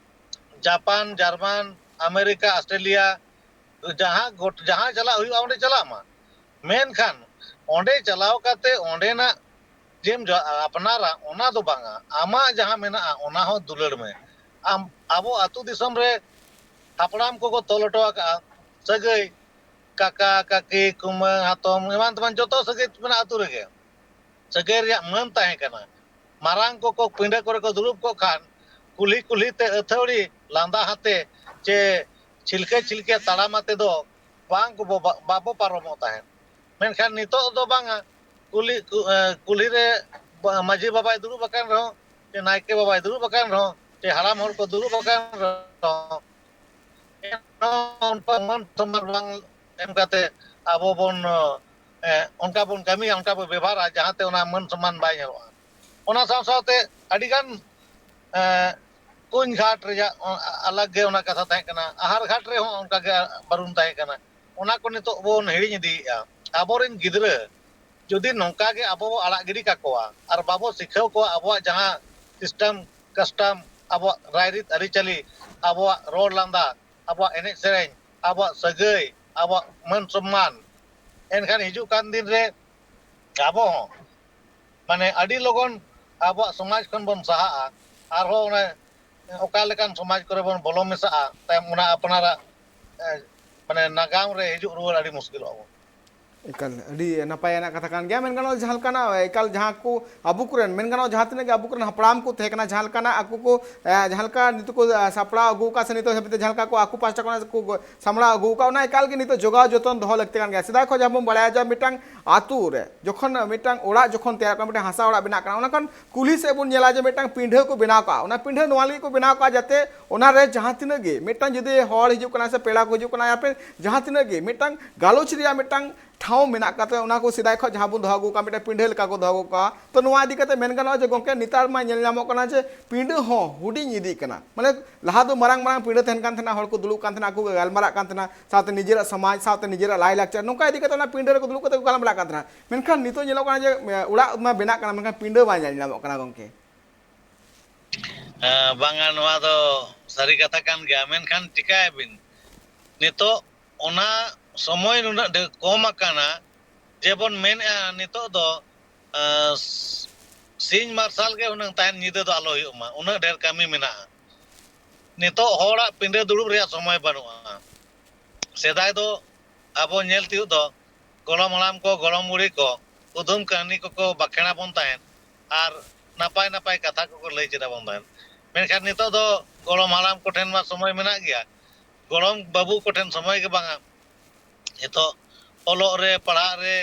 Japan, Jarman, America, Australia, ᱡᱟᱦᱟᱸ ᱜᱚᱴ-, ᱡᱟᱦᱟᱸ ᱪᱟᱞᱟᱜ ᱦᱩᱭᱩᱜᱼᱟ, ᱚᱸᱰᱮ ᱪᱟᱞᱟᱜ ᱢᱟ᱾ ᱢᱮᱱᱠᱷᱟᱱ ᱚᱸᱰᱮ ᱪᱟᱞᱟᱣ ᱠᱟᱛᱮ ᱚᱸᱰᱮᱱᱟᱜ ᱡᱮᱢ ᱡᱚ-, ᱟᱯᱱᱟᱨᱟ, ᱚᱱᱟ ᱫᱚ ᱵᱟᱝᱟ᱾ ᱟᱢᱟᱜ ᱡᱟᱦᱟᱸ ᱢᱮᱱᱟᱜᱼᱟ, ᱚᱱᱟ ᱦᱚᱸ ᱫᱩᱞᱟᱹᱲ ᱢᱮ᱾ ᱟᱢ, ᱟᱵᱚ ᱟᱹᱛᱩ ᱫᱤᱥᱚᱢ ᱨᱮ ᱦᱟᱯᱲᱟᱢ ᱠᱚᱠᱚ ᱛᱚᱞ ᱦᱚᱴᱚ ᱟᱠᱟᱫᱼᱟ, ᱥᱟᱹᱜᱟᱹᱭ, ᱠᱟᱠᱟ, ᱠᱟᱹᱠᱤ, ᱠᱩᱢᱟᱹᱝ, ᱦᱟᱛᱚᱢ, ᱮᱢᱟᱱ ᱛᱮᱢᱟᱱ ᱡᱚᱛᱚ ᱥᱟᱹᱜᱟᱹᱭ ᱢᱮᱱᱟᱜᱼᱟ ᱟᱹᱛᱩ ᱨᱮᱜᱮ᱾ ᱥᱟᱹᱜᱟᱹᱭ ᱨᱮᱭᱟᱜ ᱢᱟᱹᱱ ᱛᱟᱦᱮᱸ ᱠᱟᱱᱟ᱾ ᱢᱟᱨᱟᱝ ᱠᱚᱠᱚ ᱯᱤᱸᱰᱟᱹ ᱠᱚᱨᱮ ᱠᱚ ᱫᱩᱲᱩᱵ ᱠᱚᱜ ᱠᱷᱟᱱ, ᱠᱩᱞᱦᱤ ᱠᱩᱞᱦᱤ ᱛᱮ ᱟᱹᱛᱷᱟᱹᱣᱲᱤ ᱞᱟᱸᱫᱟ ᱦᱟᱛᱮ ᱪᱮ ᱪᱷᱤᱞᱠᱟᱹ ᱪᱷᱤᱞᱠᱟᱹ ᱛᱟᱲᱟᱢ ᱟᱛᱮ ᱫᱚ ᱵᱟᱝ ᱠᱚ ᱵᱚ-, ᱵᱟ-, ᱵᱟᱵᱚ ᱯᱟᱨᱚᱢᱚᱜ ᱛᱟᱦᱮᱸᱫ᱾ ᱢᱮᱱᱠᱷᱟᱱ ᱱᱤᱛᱚᱜ ᱫᱚ ᱵᱟᱝᱟ, ᱠᱩᱞᱦᱤ, ᱠᱩ-, ᱮ, ᱠᱩᱞᱦᱤ ᱨᱮ ᱵᱟ-, ᱢᱟᱹᱡᱷᱤ ᱵᱟᱵᱟᱭ ᱫᱩᱲᱩᱵ ᱟᱠᱟᱱ ᱨᱮᱦᱚᱸ, ᱪᱮ ᱱᱟᱭᱠᱮ ᱵᱟᱵᱟᱭ ᱫᱩᱲᱩᱵ ᱟᱠᱟᱱ ᱨᱮᱦᱚᱸ, ᱪᱮ ᱦᱟᱲᱟᱢ ᱦᱚᱲ ᱠᱚ ᱫᱩᱲᱩᱵ ᱟᱠᱟᱱ ᱨᱮᱦᱚᱸ, ᱮᱱᱨᱮᱦᱚᱸ ᱩᱱᱠᱩᱣᱟᱜ ᱢᱟᱹᱱ ᱥᱚᱱᱢᱟᱱ ᱵᱟᱝ ᱮᱢ ᱠᱟᱛᱮ ᱟᱵᱚ ᱵᱚᱱ, ᱚ, ᱚᱱᱠᱟ ᱵᱚᱱ ᱠᱟᱹᱢᱤᱭᱟ, ᱚᱱᱠᱟ ᱵᱚᱱ ᱵᱮᱵᱷᱟᱨᱟ, ᱡᱟᱦᱟᱸᱛᱮ ᱚᱱᱟ ᱢᱟᱹᱱ ᱥᱚᱢᱢᱟᱱ ᱵᱟᱭ ᱧᱟᱢᱚᱜᱼᱟ᱾ ᱚᱱᱟ ᱥᱟᱶ ᱥᱟᱶᱛᱮ ᱟᱹᱰᱤᱜᱟᱱ ᱠᱩᱧ ᱜᱷᱟᱴ ᱨᱮᱭᱟᱜ ᱟᱞᱟᱜᱽ ᱜᱮ ᱚᱱᱟ ᱠᱟᱛᱷᱟ ᱛᱟᱦᱮᱸ ᱠᱟᱱᱟ, ᱟᱦᱟᱨ ᱜᱷᱟᱴ ᱨᱮᱦᱚᱸ ᱚᱱᱠᱟ ᱜᱮ ᱵᱟᱨᱩᱱ ᱛᱟᱦᱮᱸ ᱠᱟᱱᱟ᱾ ᱚᱱᱟ ᱠᱚ ᱱᱤᱛᱚᱜ ᱵᱚᱱ ᱦᱤᱲᱤᱧ ᱤᱫᱤᱭᱮᱫᱼᱟ᱾ ᱟᱵᱚᱨᱮᱱ ᱜᱤᱫᱽᱨᱟᱹ ᱡᱩᱫᱤ ᱱᱚᱝᱠᱟ ᱜᱮ ᱟᱵᱚ ᱵᱚ ᱟᱲᱟᱜ ᱜᱤᱰᱤ ᱠᱟᱠᱚᱣᱟ ᱟᱨ ᱵᱟᱵᱚ ᱥᱤᱠᱷᱟᱹᱣ ᱠᱚᱣᱟ ᱟᱵᱚᱣᱟᱜ ᱡᱟᱦᱟᱸ system custom, ᱟᱵᱚᱣᱟᱜ ᱨᱟᱭᱨᱤᱛ ᱟᱹᱨᱤᱪᱟᱹᱞᱤ, ᱟᱵᱚᱣᱟᱜ ᱨᱚᱲ ᱞᱟᱸᱫᱟ, ᱟᱵᱚᱣᱟᱜ ᱮᱱᱮᱡ ᱥᱮᱨᱮᱧ, ᱟᱵᱚᱣᱟᱜ ᱥᱟᱹᱜᱟᱹᱭ, ᱟᱵᱚᱣᱟᱜ ᱢᱟᱹᱱ ᱥᱚᱢᱢᱟᱱ, ᱮᱱᱠᱷᱟᱱ ᱦᱤᱡᱩᱜ ᱠᱟᱱ ᱫᱤᱱ ᱨᱮ ᱟᱵᱚ ᱦᱚᱸ ᱢᱟᱱᱮ ᱟᱹᱰᱤ ᱞᱚᱜᱚᱱ ᱟᱵᱚᱣᱟᱜ ᱥᱚᱢᱟᱡᱽ ᱠᱷᱚᱱ ᱵᱚᱱ ᱥᱟᱦᱟᱜᱼᱟ᱾ ᱟᱨᱦᱚᱸ ᱚᱱᱮ ᱚᱠᱟ ᱞᱮᱠᱟᱱ ᱥᱚᱢᱟᱡᱽ ᱠᱚᱨᱮ ᱵᱚᱱ ᱵᱚᱞᱚ ᱢᱮᱥᱟᱜᱼᱟ, ᱛᱟᱭᱚᱢ ᱚᱱᱟ ᱟᱯᱱᱟᱨᱟᱜ ᱮ, ᱢᱟᱱᱮ ᱱᱟᱜᱟᱢ ᱨᱮ ᱦᱤᱡᱩᱜ ᱨᱩᱣᱟᱹᱲ ᱟᱹᱰᱤ ᱢᱩᱥᱠᱤᱞᱚᱜᱼᱟ ᱵᱚᱱ᱾ ᱮᱠᱟᱞ, ᱟᱹᱰᱤ ᱱᱟᱯᱟᱭ ᱟᱱᱟᱜ ᱠᱟᱛᱷᱟ ᱠᱟᱱ ᱜᱮᱭᱟ᱾ ᱢᱮᱱ ᱜᱟᱱᱚᱜᱼᱟ, ᱡᱟᱦᱟᱸ ᱞᱮᱠᱟᱱᱟᱜ ᱮᱠᱟᱞ ᱡᱟᱦᱟᱸ ᱠᱚ ᱟᱵᱚ ᱠᱚᱨᱮᱱ, ᱢᱮᱱ ᱜᱟᱱᱚᱜᱼᱟ, ᱡᱟᱦᱟᱸ ᱛᱤᱱᱟᱹᱜ ᱜᱮ ᱟᱵᱚ ᱠᱚᱨᱮᱱ ᱦᱟᱯᱲᱟᱢ ᱠᱚ ᱛᱟᱦᱮᱸ ᱠᱟᱱᱟ, ᱡᱟᱦᱟᱸ ᱞᱮᱠᱟᱱᱟᱜ ᱟᱠᱚ ᱠᱚ, ᱮ, ᱡᱟᱦᱟᱸ ᱞᱮᱠᱟ ᱱᱤᱛᱚᱜ ᱠᱚ, ᱮ, ᱥᱟᱯᱲᱟᱣ ᱟᱹᱜᱩ ᱟᱠᱟᱫ ᱥᱮ ᱱᱤᱛᱚᱜ ᱦᱟᱹᱵᱤᱡ ᱛᱮ ᱡᱟᱦᱟᱸ ᱞᱮᱠᱟ ᱠᱚ ᱟᱠᱚ ᱯᱟᱥᱴᱟ ᱠᱷᱚᱱᱟᱜ ᱠᱚ ᱜᱚ-, ᱥᱟᱢᱵᱲᱟᱣ ᱟᱹᱜᱩ ᱟᱠᱟᱫ, ᱚᱱᱟ ᱮᱠᱟᱞ ᱜᱮ ᱱᱤᱛᱚᱜ ᱡᱚᱜᱟᱣ ᱡᱚᱛᱚᱱ ᱫᱚᱦᱚ ᱞᱟᱹᱠᱛᱤ ᱠᱟᱱ ᱜᱮᱭᱟ᱾ ᱥᱮᱫᱟᱭ ᱠᱷᱚᱱ ᱡᱟᱦᱟᱸ ᱵᱚᱱ ᱵᱟᱲᱟᱭᱟ ᱡᱮ ᱢᱤᱫᱴᱟᱝ ᱟᱛᱳ ᱨᱮ ᱡᱚᱠᱷᱚᱱ ᱢᱤᱫᱴᱟᱝ ᱚᱲᱟᱜ ᱡᱚᱠᱷᱚᱱ ᱛᱮᱭᱟᱨᱚᱜ ᱠᱟᱱᱟ, ᱢᱤᱫᱴᱟᱝ ᱦᱟᱥᱟ ᱚᱲᱟᱜ ᱵᱮᱱᱟᱜ ᱠᱟᱱᱟ, ᱚᱱᱟ ᱠᱷᱚᱱ ᱠᱩᱞᱦᱤ ᱥᱮᱫ ᱵᱚᱱ ᱧᱮᱞᱟ ᱡᱮ ᱢᱤᱫᱴᱟᱝ ᱯᱤᱸᱰᱷᱟᱹ ᱠᱚ ᱵᱮᱱᱟᱣ ᱠᱟᱜᱼᱟ᱾ ᱚᱱᱟ ᱯᱤᱸᱰᱷᱟᱹ ᱱᱚᱣᱟ ᱞᱟᱹᱜᱤᱫ ᱠᱚ ᱵᱮᱱᱟᱣ ᱠᱟᱜᱼᱟ, ᱡᱟᱛᱮ ᱚᱱᱟ ᱨᱮ ᱡᱟᱦᱟᱸ ᱛᱤᱱᱟᱹᱜ ᱜᱮ ᱢᱤᱫᱴᱟᱝ ᱡᱩᱫᱤ ᱦᱚᱲ ᱦᱤᱡᱩᱜ ᱠᱟᱱᱟ ᱥᱮ ᱯᱮᱲᱟ ᱠᱚ ᱦᱤᱡᱩᱜ ᱠᱟᱱᱟ, ᱭᱟ ᱯᱷᱤᱨ ᱡᱟᱦᱟᱸ ᱛᱤᱱᱟᱹᱜ ᱜᱮ ᱢᱤᱫᱴᱟᱝ ᱜᱟᱞᱚᱪ ᱨᱮᱭᱟᱜ ᱢᱤᱫᱴᱟᱝ ᱴᱷᱟᱶ ᱢᱮᱱᱟᱜ ᱠᱟᱛᱮ, ᱚᱱᱟ ᱠᱚ ᱥᱮᱫᱟᱭ ᱠᱷᱚᱱ ᱡᱟᱦᱟᱸ ᱵᱚᱱ ᱫᱚᱦᱚ ᱟᱹᱜᱩ ᱠᱟᱜᱼᱟ, ᱢᱤᱫᱴᱟᱝ ᱯᱤᱸᱰᱷᱟᱹ ᱞᱮᱠᱟ ᱠᱚ ᱫᱚᱦᱚ ᱟᱹᱜᱩ ᱠᱟᱜᱼᱟ᱾ ᱛᱚ, ᱱᱚᱣᱟ ᱤᱫᱤ ᱠᱟᱛᱮ ᱢᱮᱱ ᱜᱟᱱᱚᱜᱼᱟ ᱡᱮ ᱜᱚᱝᱠᱮ, ᱱᱮᱛᱟᱨ ᱢᱟ ᱧᱮᱞ ᱧᱟᱢᱚᱜ ᱠᱟᱱᱟ ᱡᱮ ᱯᱤᱸᱰᱷᱟᱹ ᱦᱚᱸ ᱦᱩᱰᱤᱧ ᱤᱫᱤᱜ ᱠᱟᱱᱟ᱾ ᱢᱟᱱᱮ, ᱞᱟᱦᱟ ᱫᱚ ᱢᱟᱨᱟᱝ ᱢᱟᱨᱟᱝ ᱯᱤᱸᱰᱷᱟᱹ ᱛᱟᱦᱮᱱ ᱠᱟᱱ ᱛᱟᱦᱮᱱᱟ, ᱦᱚᱲ ᱠᱚ ᱫᱩᱲᱩᱵ ᱠᱟᱱ ᱛᱟᱦᱮᱱᱟ, ᱟᱠᱚ ᱠᱚ ᱜᱟᱞᱢᱟᱨᱟᱜ ᱠᱟᱱ ᱛᱟᱦᱮᱱᱟ, ᱥᱟᱶᱛᱮ ᱱᱤᱡᱮᱨᱟᱜ ᱥᱚᱢᱟᱡᱽ, ᱥᱟᱶᱛᱮ ᱱᱤᱡᱮᱨᱟᱜ ᱞᱟᱭᱼᱞᱟᱠᱪᱟᱨ, ᱱᱚᱝᱠᱟ ᱤᱫᱤ ᱠᱟᱛᱮ ᱚᱱᱟ ᱯᱤᱸᱰᱷᱟᱹ ᱨᱮᱠᱚ ᱫᱩᱲᱩᱵ ᱠᱟᱛᱮ ᱠᱚ ᱜᱟᱞᱢᱟᱨᱟᱜ ᱠᱟᱱ ᱛᱟᱦᱮᱱᱟ᱾ ᱢᱮᱱᱠᱷᱟᱱ ᱱᱤᱛᱚᱜ ᱧᱮᱞᱚᱜ ᱠᱟᱱᱟ ᱡᱮ, ᱮ, ᱚᱲᱟᱜ ᱢᱟ ᱵᱮᱱᱟᱜ ᱠᱟᱱᱟ, ᱢᱮᱱᱠᱷᱟᱱ ᱯᱤᱸᱰᱷᱟᱹ ᱵᱟᱭ ᱧᱮᱞ ᱧᱟᱢᱚᱜ ᱠᱟᱱᱟ ᱜᱚᱝᱠᱮ᱾ ᱦᱮᱸ, ᱵᱟᱝᱟ, ᱱᱚᱣᱟ ᱫᱚ ᱥᱟᱹᱨᱤ ᱠᱟᱛᱷᱟ ᱠᱟᱱ ᱜᱮᱭᱟ᱾ ᱢᱮᱱᱠᱷᱟᱱ ᱪᱤᱠᱟᱹᱭᱟᱵᱤᱱ, ᱱᱤᱛᱚᱜ ᱚᱱᱟ ᱥᱚᱢᱚᱭ ᱱᱩᱱᱟᱹᱜ ᱰᱷᱮᱨ ᱠᱚᱢ ᱟᱠᱟᱱᱟ, ᱡᱮᱵᱚᱱ ᱢᱮᱱᱮᱫᱼᱟ ᱱᱤᱛᱚᱜ ᱫᱚ, ᱟᱸ, ᱥᱤᱧ ᱢᱟᱨᱥᱟᱞ ᱜᱮ ᱦᱩᱱᱟᱹᱝ ᱛᱟᱦᱮᱱ, ᱧᱤᱫᱟᱹ ᱫᱚ ᱟᱞᱚ ᱦᱩᱭᱩᱜ ᱢᱟ, ᱩᱱᱟᱹᱜ ᱰᱷᱮᱨ ᱠᱟᱹᱢᱤ ᱢᱮᱱᱟᱜᱼᱟ᱾ ᱱᱤᱛᱚᱜ ᱦᱚᱲᱟᱜ ᱯᱤᱸᱰᱟᱹ ᱫᱩᱲᱩᱵ ᱨᱮᱭᱟᱜ ᱥᱚᱢᱚᱭ ᱵᱟᱹᱱᱩᱜᱼᱟ᱾ ᱥᱮᱫᱟᱭ ᱫᱚ ᱟᱵᱚ ᱧᱮᱞ ᱛᱤᱭᱳᱜ ᱫᱚ ᱜᱚᱲᱚᱢ ᱦᱟᱲᱟᱢ ᱠᱚ, ᱜᱚᱲᱚᱢ ᱵᱩᱲᱦᱤ ᱠᱚ ᱠᱩᱫᱩᱢ ᱠᱟᱹᱦᱱᱤ ᱠᱚᱠᱚ ᱵᱟᱠᱷᱮᱲ ᱟᱵᱚᱱ ᱛᱟᱦᱮᱸᱫ ᱟᱨ ᱱᱟᱯᱟᱭ ᱱᱟᱯᱟᱭ ᱠᱟᱛᱷᱟ ᱠᱚᱠᱚ ᱞᱟᱹᱭ ᱪᱮᱫ ᱟᱵᱚᱱ ᱛᱟᱦᱮᱸᱫ᱾ ᱢᱮᱱᱠᱷᱟᱱ ᱱᱤᱛᱚᱜ ᱫᱚ ᱜᱚᱲᱚᱢ ᱦᱟᱲᱟᱢ ᱠᱚᱴᱷᱮᱱ ᱢᱟ ᱥᱚᱢᱚᱭ ᱢᱮᱱᱟᱜ ᱜᱮᱭᱟ, ᱜᱚᱲᱚᱢ ᱵᱟᱹᱵᱩ ᱠᱚᱴᱷᱮᱱ ᱥᱚᱢᱚᱭ ᱜᱮ ᱵᱟᱝᱟ᱾ ᱱᱤᱛᱚᱜ ᱚᱞᱚᱜ ᱨᱮ, ᱯᱟᱲᱦᱟᱜ ᱨᱮ,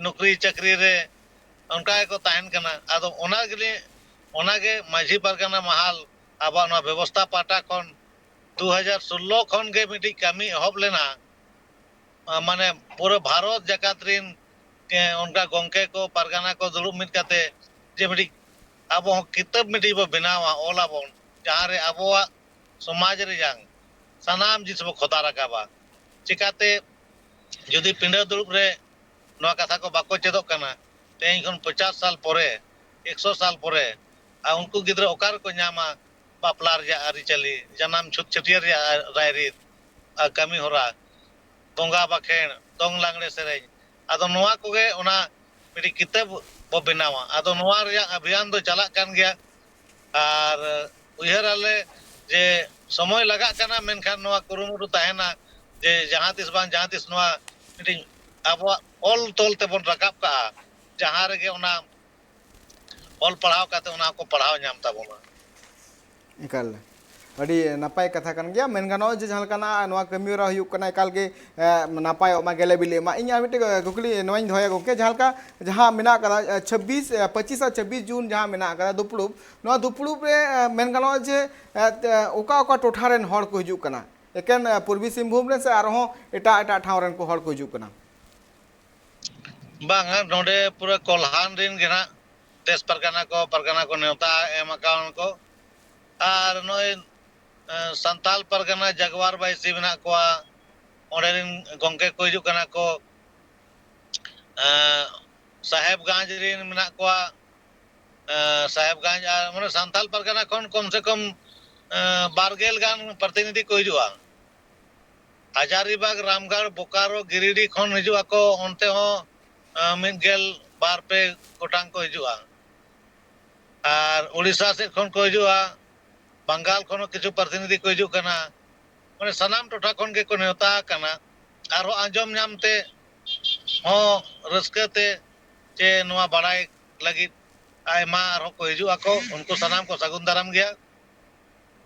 ᱱᱚᱠᱨᱤ ᱪᱟᱹᱠᱨᱤ ᱨᱮ ᱚᱱᱠᱟ ᱜᱮᱠᱚ ᱛᱟᱦᱮᱱ ᱠᱟᱱᱟ᱾ ᱟᱫᱚ ᱚᱱᱟ ᱜᱮᱞᱤᱧ, ᱚᱱᱟᱜᱮ ᱢᱟᱹᱡᱷᱤ ᱯᱟᱨᱜᱟᱱᱟ ᱢᱟᱦᱟᱞ ᱟᱵᱚᱣᱟᱜ ᱱᱚᱣᱟ ᱵᱮᱵᱚᱥᱛᱷᱟ ᱯᱟᱦᱴᱟ ᱠᱷᱚᱱ ᱫᱩ ᱦᱟᱡᱟᱨ ᱥᱳᱞᱞᱳ ᱠᱷᱚᱱ ᱜᱮ ᱢᱤᱫᱴᱤᱡ ᱠᱟᱹᱢᱤ ᱮᱦᱚᱵ ᱞᱮᱱᱟ᱾ ᱢᱟᱱᱮ ᱯᱩᱨᱟᱹ ᱵᱷᱟᱨᱚᱛ ᱡᱟᱠᱟᱛ ᱨᱤᱱ ᱚᱱᱠᱟ ᱜᱚᱝᱠᱮ ᱠᱚ, ᱯᱟᱨᱜᱟᱱᱟ ᱠᱚ ᱫᱩᱲᱩᱵ ᱢᱤᱫ ᱠᱟᱛᱮ ᱡᱮ ᱢᱤᱫᱴᱤᱡ ᱟᱵᱚ ᱦᱚᱸ ᱠᱤᱛᱟᱹᱵ ᱢᱤᱫᱴᱤᱡ ᱵᱚ ᱵᱮᱱᱟᱣᱟ, ᱚᱞ ᱟᱵᱚᱱ, ᱡᱟᱦᱟᱸ ᱨᱮ ᱟᱵᱚᱣᱟᱜ ᱥᱚᱢᱟᱡᱽ ᱨᱮᱭᱟᱝ ᱥᱟᱱᱟᱢ ᱡᱤᱱᱤᱥ ᱵᱚ ᱠᱷᱚᱫᱟ ᱨᱟᱠᱟᱵᱟ᱾ ᱪᱤᱠᱟᱛᱮ ᱡᱩᱫᱤ ᱯᱤᱸᱰᱟᱹ ᱫᱩᱲᱩᱵ ᱨᱮ ᱱᱚᱣᱟ ᱠᱟᱛᱷᱟ ᱠᱚ ᱵᱟᱠᱚ ᱪᱮᱫᱚᱜ ᱠᱟᱱᱟ, ᱛᱮᱦᱮᱧ ᱠᱷᱚᱱ ᱯᱚᱪᱟᱥ ᱥᱟᱞ ᱯᱚᱨᱮ, ᱮᱠᱥᱚ ᱥᱟᱞ ᱯᱚᱨᱮ, ᱟᱨ ᱩᱱᱠᱩ ᱜᱤᱫᱽᱨᱟᱹ ᱚᱠᱟ ᱨᱮᱠᱚ ᱧᱟᱢᱟ ᱵᱟᱯᱞᱟ ᱨᱮᱭᱟᱜ ᱟᱹᱨᱤᱪᱟᱹᱞᱤ, ᱡᱟᱱᱟᱢ ᱪᱷᱩᱛ ᱪᱷᱟᱹᱴᱭᱟᱹᱨ ᱨᱮᱭᱟᱜ ᱨᱟᱭᱨᱤᱛ ᱟᱨ ᱠᱟᱹᱢᱤ ᱦᱚᱨᱟ, ᱵᱚᱸᱜᱟ ᱵᱟᱠᱷᱮᱬ, ᱫᱚᱝ ᱞᱟᱜᱽᱬᱮ ᱥᱮᱨᱮᱧ? ᱟᱫᱚ ᱱᱚᱣᱟ ᱠᱚᱜᱮ ᱚᱱᱟ ᱢᱤᱫᱴᱤᱡ ᱠᱤᱛᱟᱹᱵ ᱵᱚ ᱵᱮᱱᱟᱣᱟ᱾ ᱟᱫᱚ ᱱᱚᱣᱟ ᱨᱮᱭᱟᱜ ᱚᱵᱷᱤᱭᱟᱱ ᱫᱚ ᱪᱟᱞᱟᱜ ᱠᱟᱱ ᱜᱮᱭᱟ᱾ ᱟᱨ ᱩᱭᱦᱟᱹᱨ ᱟᱞᱮ ᱡᱮ ᱥᱚᱢᱚᱭ ᱞᱟᱜᱟᱜ ᱠᱟᱱᱟ, ᱢᱮᱱᱠᱷᱟᱱ ᱱᱚᱣᱟ ᱠᱩᱨᱩᱢᱩᱴᱩ ᱛᱟᱦᱮᱱᱟ ᱡᱮ ᱡᱟᱦᱟᱸ ᱛᱤᱥ ᱵᱟᱝ ᱡᱟᱦᱟᱸ ᱛᱤᱥ ᱱᱚᱣᱟ ᱢᱤᱫᱴᱤᱡ ᱟᱵᱚᱣᱟᱜ ᱚᱞ ᱛᱚᱞ ᱛᱮᱵᱚᱱ ᱨᱟᱠᱟᱵ ᱠᱟᱜᱼᱟ, ᱡᱟᱦᱟᱸ ᱨᱮᱜᱮ ᱚᱱᱟ ᱚᱞ ᱯᱟᱲᱦᱟᱣ ᱠᱟᱛᱮ ᱚᱱᱟ ᱠᱚ ᱯᱟᱲᱦᱟᱣ ᱧᱟᱢ ᱛᱟᱵᱚᱱᱟ᱾ ᱮᱠᱟᱞ, ᱟᱹᱰᱤ ᱱᱟᱯᱟᱭ ᱠᱟᱛᱷᱟ ᱠᱟᱱ ᱜᱮᱭᱟ᱾ ᱢᱮᱱ ᱜᱟᱱᱚᱜᱼᱟ ᱡᱮ ᱡᱟᱦᱟᱸ ᱞᱮᱠᱟᱱᱟᱜ ᱱᱚᱣᱟ ᱠᱟᱹᱢᱤ ᱦᱚᱨᱟ ᱦᱩᱭᱩᱜ ᱠᱟᱱᱟ, ᱮᱠᱟᱞ ᱜᱮ ᱱᱟᱯᱟᱭᱚᱜ ᱢᱟ, ᱜᱮᱞᱮ ᱵᱤᱞᱤᱜ ᱢᱟ᱾ ᱤᱧ ᱟᱨ ᱢᱤᱫᱴᱮᱡ ᱠᱩᱠᱞᱤ ᱱᱚᱣᱟᱧ ᱫᱚᱦᱚᱭᱟ ᱜᱚᱢᱠᱮ, ᱡᱟᱦᱟᱸ ᱞᱮᱠᱟ ᱡᱟᱦᱟᱸ ᱢᱮᱱᱟᱜ ᱠᱟᱫᱟ ᱪᱷᱟᱵᱵᱤᱥ, ᱯᱚᱸᱪᱤᱥ ᱟᱨ ᱪᱷᱟᱵᱵᱤᱥ ᱡᱩᱱ ᱡᱟᱦᱟᱸ ᱢᱮᱱᱟᱜ ᱠᱟᱫᱟ ᱫᱩᱯᱲᱩᱵ, ᱱᱚᱣᱟ ᱫᱩᱯᱲᱩᱵ ᱨᱮ ᱢᱮᱱ ᱜᱟᱱᱚᱜᱼᱟ ᱡᱮ ᱚᱠᱟ ᱚᱠᱟ ᱴᱚᱴᱷᱟ ᱨᱮᱱ ᱦᱚᱲ ᱠᱚ ᱦᱤᱡᱩᱜ ᱠᱟᱱᱟ? ᱮᱠᱮᱱ ᱯᱩᱨᱵᱤ ᱥᱤᱝᱵᱷᱩᱢ ᱨᱮ ᱥᱮ ᱟᱨᱦᱚᱸ ᱮᱴᱟᱜ ᱮᱴᱟᱜ ᱴᱷᱟᱶ ᱨᱮᱱ ᱠᱚ ᱦᱚᱲ ᱠᱚ ᱦᱤᱡᱩᱜ ᱠᱟᱱᱟ? ᱵᱟᱝᱟ, ᱱᱚᱰᱮ ᱯᱩᱨᱟᱹ ᱠᱚᱞᱦᱟᱱ ᱨᱮᱱ ᱜᱮ ᱱᱟᱜ ᱫᱮᱥ ᱯᱟᱨᱜᱟᱱᱟ ᱠᱚ, ᱯᱟᱨᱜᱟᱱᱟ ᱠᱚ ᱱᱮᱣᱛᱟ ᱮᱢ ᱟᱠᱟᱣᱟᱱ ᱠᱚ᱾ ᱟᱨ ᱱᱚᱜᱼᱚᱭ ᱥᱟᱱᱛᱟᱞ ᱯᱟᱨᱜᱟᱱᱟ ᱡᱟᱜᱽᱣᱟᱨ ᱵᱟᱭᱥᱤ ᱢᱮᱱᱟᱜ ᱠᱚᱣᱟ, ᱚᱸᱰᱮ ᱨᱮᱱ ᱜᱚᱢᱠᱮ ᱠᱚ ᱦᱤᱡᱩᱜ ᱠᱟᱱᱟ ᱠᱚ᱾ ᱥᱟᱦᱮᱵᱽᱜᱚᱸᱡᱽ ᱨᱮᱱ ᱢᱮᱱᱟᱜ ᱠᱚᱣᱟ᱾ ᱥᱟᱦᱮᱵᱽᱜᱚᱸᱡᱽ ᱟᱨ ᱢᱟᱱᱮ ᱥᱟᱱᱛᱟᱞ ᱯᱟᱨᱜᱟᱱᱟ ᱠᱷᱚᱱ ᱠᱚᱢ ᱥᱮ ᱠᱚᱢ ᱵᱟᱨ ᱜᱮᱞ ᱜᱟᱱ ᱯᱨᱚᱛᱤᱱᱤᱫᱷᱤ ᱠᱚ ᱦᱤᱡᱩᱜᱼᱟ᱾ ᱦᱟᱡᱟᱨᱤᱵᱟᱜᱽ, ᱨᱟᱢᱜᱟᱲ, ᱵᱳᱠᱟᱨᱳ, ᱜᱤᱨᱤᱰᱤ ᱠᱷᱚᱱ ᱦᱤᱡᱩᱜ ᱟᱠᱚ, ᱚᱱᱛᱮ ᱦᱚᱸ ᱢᱤᱫ ᱜᱮᱞ ᱵᱟᱨ ᱯᱮ ᱜᱚᱴᱟᱝ ᱠᱚ ᱦᱤᱡᱩᱜᱼᱟ᱾ ᱟᱨ ᱩᱲᱤᱥᱥᱟ ᱥᱮᱫ ᱠᱷᱚᱱ ᱠᱚ ᱦᱤᱡᱩᱜᱼᱟ, ᱵᱟᱝᱜᱟᱞ ᱠᱷᱚᱱ ᱦᱚᱸ ᱠᱤᱪᱷᱩ ᱯᱨᱚᱛᱤᱱᱤᱫᱷᱤ ᱠᱚ ᱦᱤᱡᱩᱜ ᱠᱟᱱᱟ᱾ ᱢᱟᱱᱮ ᱥᱟᱱᱟᱢ ᱴᱚᱴᱷᱟ ᱠᱷᱚᱱ ᱜᱮᱠᱚ ᱱᱮᱣᱛᱟ ᱟᱠᱟᱱᱟ᱾ ᱟᱨᱦᱚᱸ ᱟᱸᱡᱚᱢ ᱧᱟᱢ ᱛᱮ ᱦᱚᱸ ᱨᱟᱹᱥᱠᱟᱹ ᱛᱮ ᱪᱮ ᱱᱚᱣᱟ ᱵᱟᱲᱟᱭ ᱞᱟᱹᱜᱤᱫ ᱟᱭᱢᱟ ᱟᱨᱦᱚᱸ ᱠᱚ ᱦᱤᱡᱩᱜ ᱟᱠᱚ᱾ ᱩᱱᱠᱩ ᱥᱟᱱᱟᱢ ᱠᱚ ᱥᱟᱹᱜᱩᱱ ᱫᱟᱨᱟᱢ ᱜᱮᱭᱟ᱾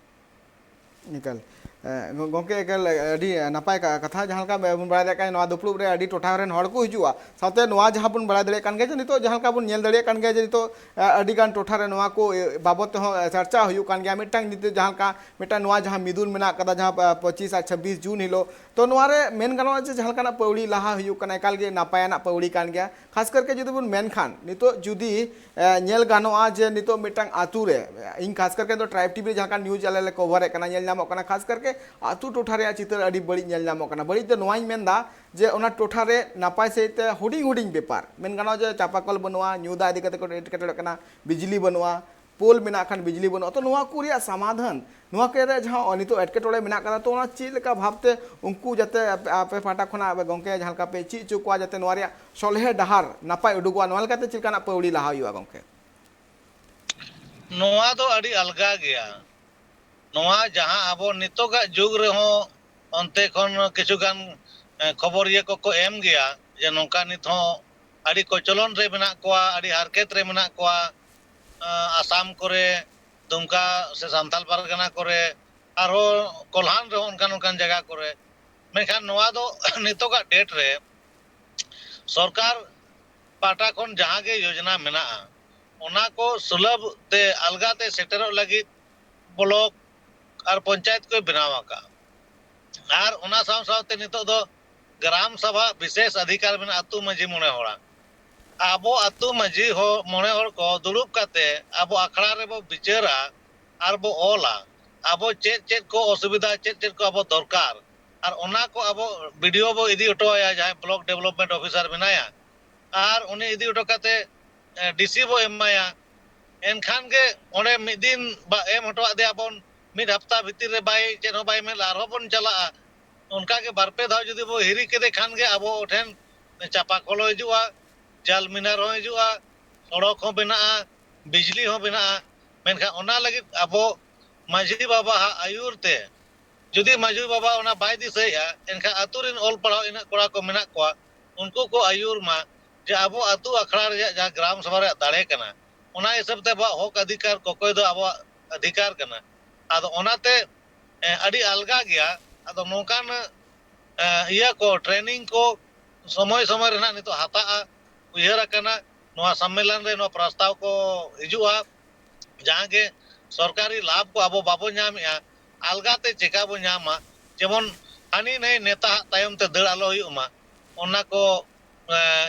ᱮᱠᱟᱞ᱾ ᱮ, ᱜᱚ-, ᱜᱚᱢᱠᱮ, ᱮᱠᱟᱞ ᱟᱹᱰᱤ ᱱᱟᱯᱟᱭ ᱠᱟ-, ᱠᱟᱛᱷᱟ᱾ ᱡᱟᱦᱟᱸ ᱞᱮᱠᱟ ᱵᱚᱱ ᱵᱟᱲᱟᱭ ᱫᱟᱲᱮᱭᱟᱜ ᱠᱟᱱᱟ, ᱱᱚᱣᱟ ᱫᱩᱯᱲᱩᱵ ᱨᱮ ᱟᱹᱰᱤ ᱴᱚᱴᱷᱟ ᱨᱮᱱ ᱦᱚᱲ ᱠᱚ ᱦᱤᱡᱩᱜᱼᱟ᱾ ᱥᱟᱶᱛᱮ ᱱᱚᱣᱟ ᱡᱟᱦᱟᱸ ᱵᱚᱱ ᱵᱟᱲᱟᱭ ᱫᱟᱲᱮᱭᱟᱜ ᱠᱟᱱ ᱜᱮᱭᱟ ᱡᱮ ᱱᱤᱛᱚᱜ ᱡᱟᱦᱟᱸ ᱞᱮᱠᱟ ᱵᱚᱱ ᱧᱮᱞ ᱫᱟᱲᱮᱭᱟᱜ ᱠᱟᱱ ᱜᱮᱭᱟ ᱡᱮ ᱱᱤᱛᱚᱜ, ᱮ, ᱟᱹᱰᱤ ᱜᱟᱱ ᱴᱚᱴᱷᱟ ᱨᱮ ᱱᱚᱣᱟ ᱠᱚ, ᱮ, ᱵᱟᱵᱚᱫ ᱛᱮᱦᱚᱸ, ᱮ, ᱪᱟᱨᱪᱟ ᱦᱩᱭᱩᱜ ᱠᱟᱱ ᱜᱮᱭᱟ᱾ ᱢᱤᱫᱴᱟᱝ ᱱᱤᱛᱚᱜ ᱡᱟᱦᱟᱸ ᱞᱮᱠᱟ ᱢᱤᱫᱴᱟᱝ ᱱᱚᱣᱟ ᱡᱟᱦᱟᱸ ᱢᱤᱫᱩᱱ ᱢᱮᱱᱟᱜ ᱠᱟᱫᱟ, ᱡᱟᱦᱟᱸ, ᱮ, ᱯᱚᱸᱪᱤᱥ ᱟᱨ ᱪᱷᱟᱵᱵᱤᱥ ᱡᱩᱱ ᱦᱤᱞᱳᱜ, ᱛᱚ ᱱᱚᱣᱟ ᱨᱮ ᱢᱮᱱ ᱜᱟᱱᱚᱜᱼᱟ ᱡᱮ ᱡᱟᱦᱟᱸ ᱞᱮᱠᱟᱱᱟᱜ ᱯᱟᱹᱣᱲᱤ ᱞᱟᱦᱟ ᱦᱩᱭᱩᱜ ᱠᱟᱱᱟ, ᱮᱠᱟᱞ ᱜᱮ ᱱᱟᱯᱟᱭᱟᱱᱟᱜ ᱯᱟᱹᱣᱲᱤ ᱠᱟᱱ ᱜᱮᱭᱟ᱾ ᱠᱷᱟᱥ ᱠᱟᱨᱠᱮ ᱡᱩᱫᱤ ᱵᱚᱱ ᱢᱮᱱᱠᱷᱟᱱ, ᱱᱤᱛᱚᱜ ᱡᱩᱫᱤ, ᱮ, ᱧᱮᱞ ᱜᱟᱱᱚᱜᱼᱟ ᱡᱮ ᱱᱤᱛᱚᱜ ᱢᱤᱫᱴᱟᱝ ᱟᱛᱳ ᱨᱮ, ᱤᱧ ᱠᱷᱟᱥ ᱠᱟᱨᱠᱮ ᱫᱚ ᱴᱨᱟᱭᱤᱵᱽ ᱴᱤᱵᱷᱤ ᱨᱮ ᱡᱟᱦᱟᱸ ᱞᱮᱠᱟᱱ ᱱᱤᱭᱩᱡᱽ ᱟᱞᱮ ᱞᱮ ᱠᱚᱵᱷᱟᱨᱮᱫ ᱠᱟᱱᱟ, ᱧᱮᱞ ᱧᱟᱢᱚᱜ ᱠᱟᱱᱟ, ᱠᱷᱟᱥ ᱠᱟᱨᱠᱮ ᱟᱛᱳ ᱴᱚᱴᱷᱟ ᱨᱮᱭᱟᱜ ᱪᱤᱛᱟᱹᱨ ᱟᱹᱰᱤ ᱵᱟᱹᱲᱤᱡ ᱧᱮᱞ ᱧᱟᱢᱚᱜ ᱠᱟᱱᱟ᱾ ᱵᱟᱹᱲᱤᱡ ᱫᱚ ᱱᱚᱣᱟᱧ ᱢᱮᱱᱫᱟ ᱡᱮ ᱚᱱᱟ ᱴᱚᱴᱷᱟ ᱨᱮ ᱱᱟᱯᱟᱭ ᱥᱟᱺᱦᱤᱡ ᱛᱮ ᱦᱩᱰᱤᱧ ᱦᱩᱰᱤᱧ ᱵᱮᱯᱟᱨ, ᱢᱮᱱ ᱜᱟᱱᱚᱜᱼᱟ ᱡᱮ ᱪᱟᱯᱟ ᱠᱚᱞ ᱵᱟᱹᱱᱩᱜᱼᱟ, ᱧᱩ ᱫᱟᱜ ᱤᱫᱤ ᱠᱟᱛᱮ ᱠᱚ ᱮᱴᱠᱮᱴᱚᱬᱮᱜ ᱠᱟᱱᱟ, ᱵᱤᱡᱽᱞᱤ ᱵᱟᱹᱱᱩᱜᱼᱟ, ᱯᱳᱞ ᱢᱮᱱᱟᱜ ᱠᱷᱟᱱ ᱵᱤᱡᱽᱞᱤ ᱵᱟᱹᱱᱩᱜᱼᱟ᱾ ᱛᱚ ᱱᱚᱣᱟ ᱠᱚ ᱨᱮᱭᱟᱜ ᱥᱚᱢᱟᱫᱷᱟᱱ, ᱱᱚᱣᱟ ᱠᱚ ᱨᱮ ᱡᱟᱦᱟᱸ ᱱᱤᱛᱚᱜ ᱮᱴᱠᱮᱴᱚᱬᱮ ᱢᱮᱱᱟᱜ ᱠᱟᱫᱟ, ᱛᱚ ᱚᱱᱟ ᱪᱮᱫ ᱞᱮᱠᱟ ᱵᱷᱟᱵᱽᱛᱮ ᱩᱱᱠᱩ ᱡᱟᱛᱮ ᱟᱯᱮ, ᱟᱯᱮ ᱯᱟᱦᱴᱟ ᱠᱷᱚᱱᱟᱜ ᱟᱯᱮ ᱜᱚᱢᱠᱮ ᱡᱟᱦᱟᱸ ᱞᱮᱠᱟ ᱯᱮ ᱪᱮᱫ ᱦᱚᱪᱚ ᱠᱚᱣᱟ ᱡᱟᱛᱮ ᱱᱚᱣᱟ ᱨᱮᱭᱟᱜ ᱥᱚᱞᱦᱮ ᱰᱟᱦᱟᱨ ᱱᱟᱯᱟᱭ ᱩᱰᱩᱠᱚᱜᱼᱟ, ᱱᱚᱣᱟ ᱞᱮᱠᱟᱛᱮ ᱪᱮᱫ ᱞᱮᱠᱟᱱᱟᱜ ᱯᱟᱹᱣᱲᱤ ᱞᱟᱦᱟ ᱦᱩᱭᱩᱜᱼᱟ ᱜᱚᱢᱠᱮ? ᱱᱚᱣᱟ ᱫᱚ ᱟᱹᱰᱤ ᱟᱞᱜᱟ ᱜᱮᱭᱟ᱾ ᱱᱚᱣᱟ ᱡᱟᱦᱟᱸ ᱟᱵᱚ ᱱᱤᱛᱚᱜᱟᱜ ᱡᱩᱜᱽ ᱨᱮᱦᱚᱸ ᱚᱱᱛᱮ ᱠᱷᱚᱱ ᱠᱤᱪᱷᱩ ᱜᱟᱱ, ᱮ, ᱠᱷᱚᱵᱚᱨᱤᱭᱟᱹ ᱠᱚᱠᱚ ᱮᱢ ᱜᱮᱭᱟ ᱡᱮ ᱱᱚᱝᱠᱟ ᱱᱤᱛ ᱦᱚᱸ ᱟᱹᱰᱤ ᱠᱚᱪᱞᱚᱱ ᱨᱮ ᱢᱮᱱᱟᱜ ᱠᱚᱣᱟ, ᱟᱹᱰᱤ ᱦᱟᱨᱠᱮᱛ ᱨᱮ ᱢᱮᱱᱟᱜ ᱠᱚᱣᱟ, ᱮ, ᱟᱥᱟᱢ ᱠᱚᱨᱮ, ᱫᱩᱢᱠᱟ ᱥᱮ ᱥᱟᱱᱛᱟᱞ ᱯᱟᱨᱜᱟᱱᱟ ᱠᱚᱨᱮ, ᱟᱨᱦᱚᱸ ᱠᱚᱞᱦᱟᱱ ᱨᱮᱦᱚᱸ ᱚᱱᱠᱟᱱ ᱚᱱᱠᱟᱱ ᱡᱟᱭᱜᱟ ᱠᱚᱨᱮ᱾ ᱢᱮᱱᱠᱷᱟᱱ ᱱᱚᱣᱟ ᱫᱚ ᱱᱤᱛᱚᱜᱟᱜ ᱰᱮᱴ ᱨᱮ ᱥᱚᱨᱠᱟᱨ ᱯᱟᱦᱴᱟ ᱠᱷᱚᱱ ᱡᱟᱦᱟᱸ ᱜᱮ ᱭᱳᱡᱽᱱᱟ ᱢᱮᱱᱟᱜᱼᱟ, ᱚᱱᱟ ᱠᱚ ᱥᱩᱞᱚᱵᱷ ᱛᱮ ᱟᱞᱜᱟ ᱛᱮ ᱥᱮᱴᱮᱨᱚᱜ ᱞᱟᱹᱜᱤᱫ ᱵᱞᱚᱠ ᱟᱨ ᱯᱚᱧᱪᱟᱭᱮᱛ ᱠᱚᱭ ᱵᱮᱱᱟᱣ ᱟᱠᱟᱫᱼᱟ᱾ ᱟᱨ ᱚᱱᱟ ᱥᱟᱶ ᱥᱟᱶᱛᱮ ᱱᱤᱛᱚᱜ ᱫᱚ ᱜᱨᱟᱢ ᱥᱟᱵᱷᱟ ᱵᱤᱥᱮᱥ ᱚᱫᱷᱤᱠᱟᱨ ᱢᱮᱱᱟᱜᱼᱟ, ᱟᱹᱛᱩ ᱢᱟᱹᱡᱷᱤ ᱢᱚᱬᱮ ᱦᱚᱲᱟᱜ᱾ ᱟᱵᱚ ᱟᱹᱛᱩ ᱢᱟᱹᱡᱷᱤ ᱦᱚ-, ᱢᱚᱬᱮ ᱦᱚᱲ ᱠᱚ ᱫᱩᱲᱩᱵ ᱠᱟᱛᱮ ᱟᱵᱚ ᱟᱠᱷᱲᱟ ᱨᱮᱵᱚ ᱵᱤᱪᱟᱹᱨᱟ ᱟᱨ ᱵᱚ ᱚᱞᱟ, ᱟᱵᱚ ᱪᱮᱫ ᱪᱮᱫ ᱠᱚ ᱚᱥᱩᱵᱤᱫᱷᱟ, ᱪᱮᱫ ᱪᱮᱫ ᱠᱚ ᱟᱵᱚ ᱫᱚᱨᱠᱟᱨ, ᱟᱨ ᱚᱱᱟ ᱠᱚ ᱟᱵᱚ ᱵᱤ ᱰᱤ ᱳ ᱵᱚ ᱤᱫᱤ ᱦᱚᱴᱚ ᱟᱭᱟ, ᱡᱟᱦᱟᱸᱭ ᱵᱞᱚᱠ ᱰᱮᱵᱷᱞᱚᱯᱢᱮᱱᱴ ᱚᱯᱷᱤᱥᱟᱨ ᱢᱮᱱᱟᱭᱟ, ᱟᱨ ᱩᱱᱤ ᱤᱫᱤ ᱦᱚᱴᱚ ᱠᱟᱛᱮ, ᱮ, ᱰᱤ ᱥᱤ ᱵᱚ ᱮᱢᱟᱭᱟ᱾ ᱮᱱᱠᱷᱟᱱ ᱜᱮ ᱚᱸᱰᱮ ᱢᱤᱫ ᱫᱤᱱ ᱵᱟ ᱮᱢ ᱦᱚᱴᱚᱣᱟᱜ ᱫᱮᱭᱟ ᱵᱚᱱ, ᱢᱤᱫ ᱦᱟᱯᱛᱟ ᱵᱷᱤᱛᱤᱨ ᱨᱮ ᱵᱟᱭ, ᱪᱮᱫ ᱦᱚᱸ ᱵᱟᱭ ᱢᱮᱱ ᱞᱮᱫᱟ, ᱟᱨᱦᱚᱸ ᱵᱚᱱ ᱪᱟᱞᱟᱜᱼᱟ᱾ ᱚᱱᱠᱟ ᱜᱮ ᱵᱟᱨ ᱯᱮ ᱫᱷᱟᱣ ᱡᱩᱫᱤ ᱵᱚ ᱦᱤᱨᱤ ᱠᱮᱫᱮ ᱠᱷᱟᱱ ᱜᱮ ᱟᱵᱚ ᱴᱷᱮᱱ ᱪᱟᱯᱟ ᱠᱚᱞ ᱦᱚᱸ ᱦᱤᱡᱩᱜᱼᱟ, ᱡᱟᱞ ᱢᱤᱱᱟᱨ ᱦᱚᱸ ᱦᱤᱡᱩᱜᱼᱟ, ᱥᱚᱲᱚᱠ ᱦᱚᱸ ᱵᱮᱱᱟᱜᱼᱟ, ᱵᱤᱡᱽᱞᱤ ᱦᱚᱸ ᱵᱮᱱᱟᱜᱼᱟ᱾ ᱢᱮᱱᱠᱷᱟᱱ ᱚᱱᱟ ᱞᱟᱹᱜᱤᱫ ᱟᱵᱚ ᱢᱟᱹᱡᱷᱤ ᱵᱟᱵᱟᱣᱟᱜ ᱟᱹᱭᱩᱨ ᱛᱮ ᱡᱩᱫᱤ ᱢᱟᱹᱡᱷᱤ ᱵᱟᱵᱟ ᱚᱱᱟ ᱵᱟᱭ ᱫᱤᱥᱟᱹᱭᱮᱫᱼᱟ, ᱮᱱᱠᱷᱟᱱ ᱟᱹᱛᱩ ᱨᱮᱱ ᱚᱞ ᱯᱟᱲᱦᱟᱣ ᱤᱱᱟᱹᱜ ᱠᱚᱲᱟ ᱠᱚ ᱢᱮᱱᱟᱜ ᱠᱚᱣᱟ, ᱩᱱᱠᱩ ᱠᱚ ᱟᱹᱭᱩᱨ ᱢᱟ ᱡᱮ ᱟᱵᱚ ᱟᱹᱛᱩ ᱟᱠᱷᱲᱟ ᱨᱮᱭᱟᱜ ᱡᱟᱦᱟᱸ ᱜᱨᱟᱢ ᱥᱟᱵᱷᱟ ᱨᱮᱭᱟᱜ ᱫᱟᱲᱮ ᱠᱟᱱᱟ, ᱚᱱᱟ ᱦᱤᱥᱟᱹᱵ ᱛᱮ ᱟᱵᱚᱣᱟᱜ ᱦᱚᱠ ᱚᱫᱷᱤᱠᱟᱨ ᱠᱚᱠᱚᱭ ᱫᱚ ᱟᱵᱚᱣᱟᱜ ᱚᱫᱷᱤᱠᱟᱨ ᱠᱟᱱᱟ᱾ ᱟᱫᱚ ᱚᱱᱟᱛᱮ ᱟᱹᱰᱤ ᱟᱞᱜᱟ ᱜᱮᱭᱟ᱾ ᱟᱫᱚ ᱱᱚᱝᱠᱟᱱ ᱤᱭᱟᱹ ᱠᱚ, ᱴᱨᱮᱱᱤᱝ ᱠᱚ ᱥᱚᱢᱚᱭ ᱥᱚᱢᱚᱭ ᱨᱮ ᱱᱟᱜ ᱱᱤᱛᱚᱜ ᱦᱟᱛᱟᱜᱼᱟ, ᱩᱭᱦᱟᱹᱨ ᱟᱠᱟᱱᱟ᱾ ᱱᱚᱣᱟ ᱥᱚᱢᱢᱮᱞᱚᱱ ᱨᱮ ᱱᱚᱣᱟ ᱯᱨᱚᱥᱛᱟᱵ ᱠᱚ ᱦᱤᱡᱩᱜᱼᱟ, ᱡᱟᱦᱟᱸ ᱜᱮ ᱥᱚᱨᱠᱟᱨᱤ ᱞᱟᱵᱷ ᱠᱚ ᱟᱵᱚ ᱵᱟᱵᱚ ᱧᱟᱢᱮᱜᱼᱟ, ᱟᱞᱜᱟᱛᱮ ᱪᱮᱠᱟ ᱵᱚ ᱧᱟᱢᱟ, ᱡᱮᱢᱚᱱ ᱦᱟᱹᱱᱤ ᱱᱟᱹᱭ ᱱᱮᱛᱟ ᱦᱟᱜ ᱛᱟᱭᱚᱢ ᱛᱮ ᱫᱟᱹᱲ ᱟᱞᱚ ᱦᱩᱭᱩᱜ ᱢᱟ, ᱚᱱᱟ ᱠᱚ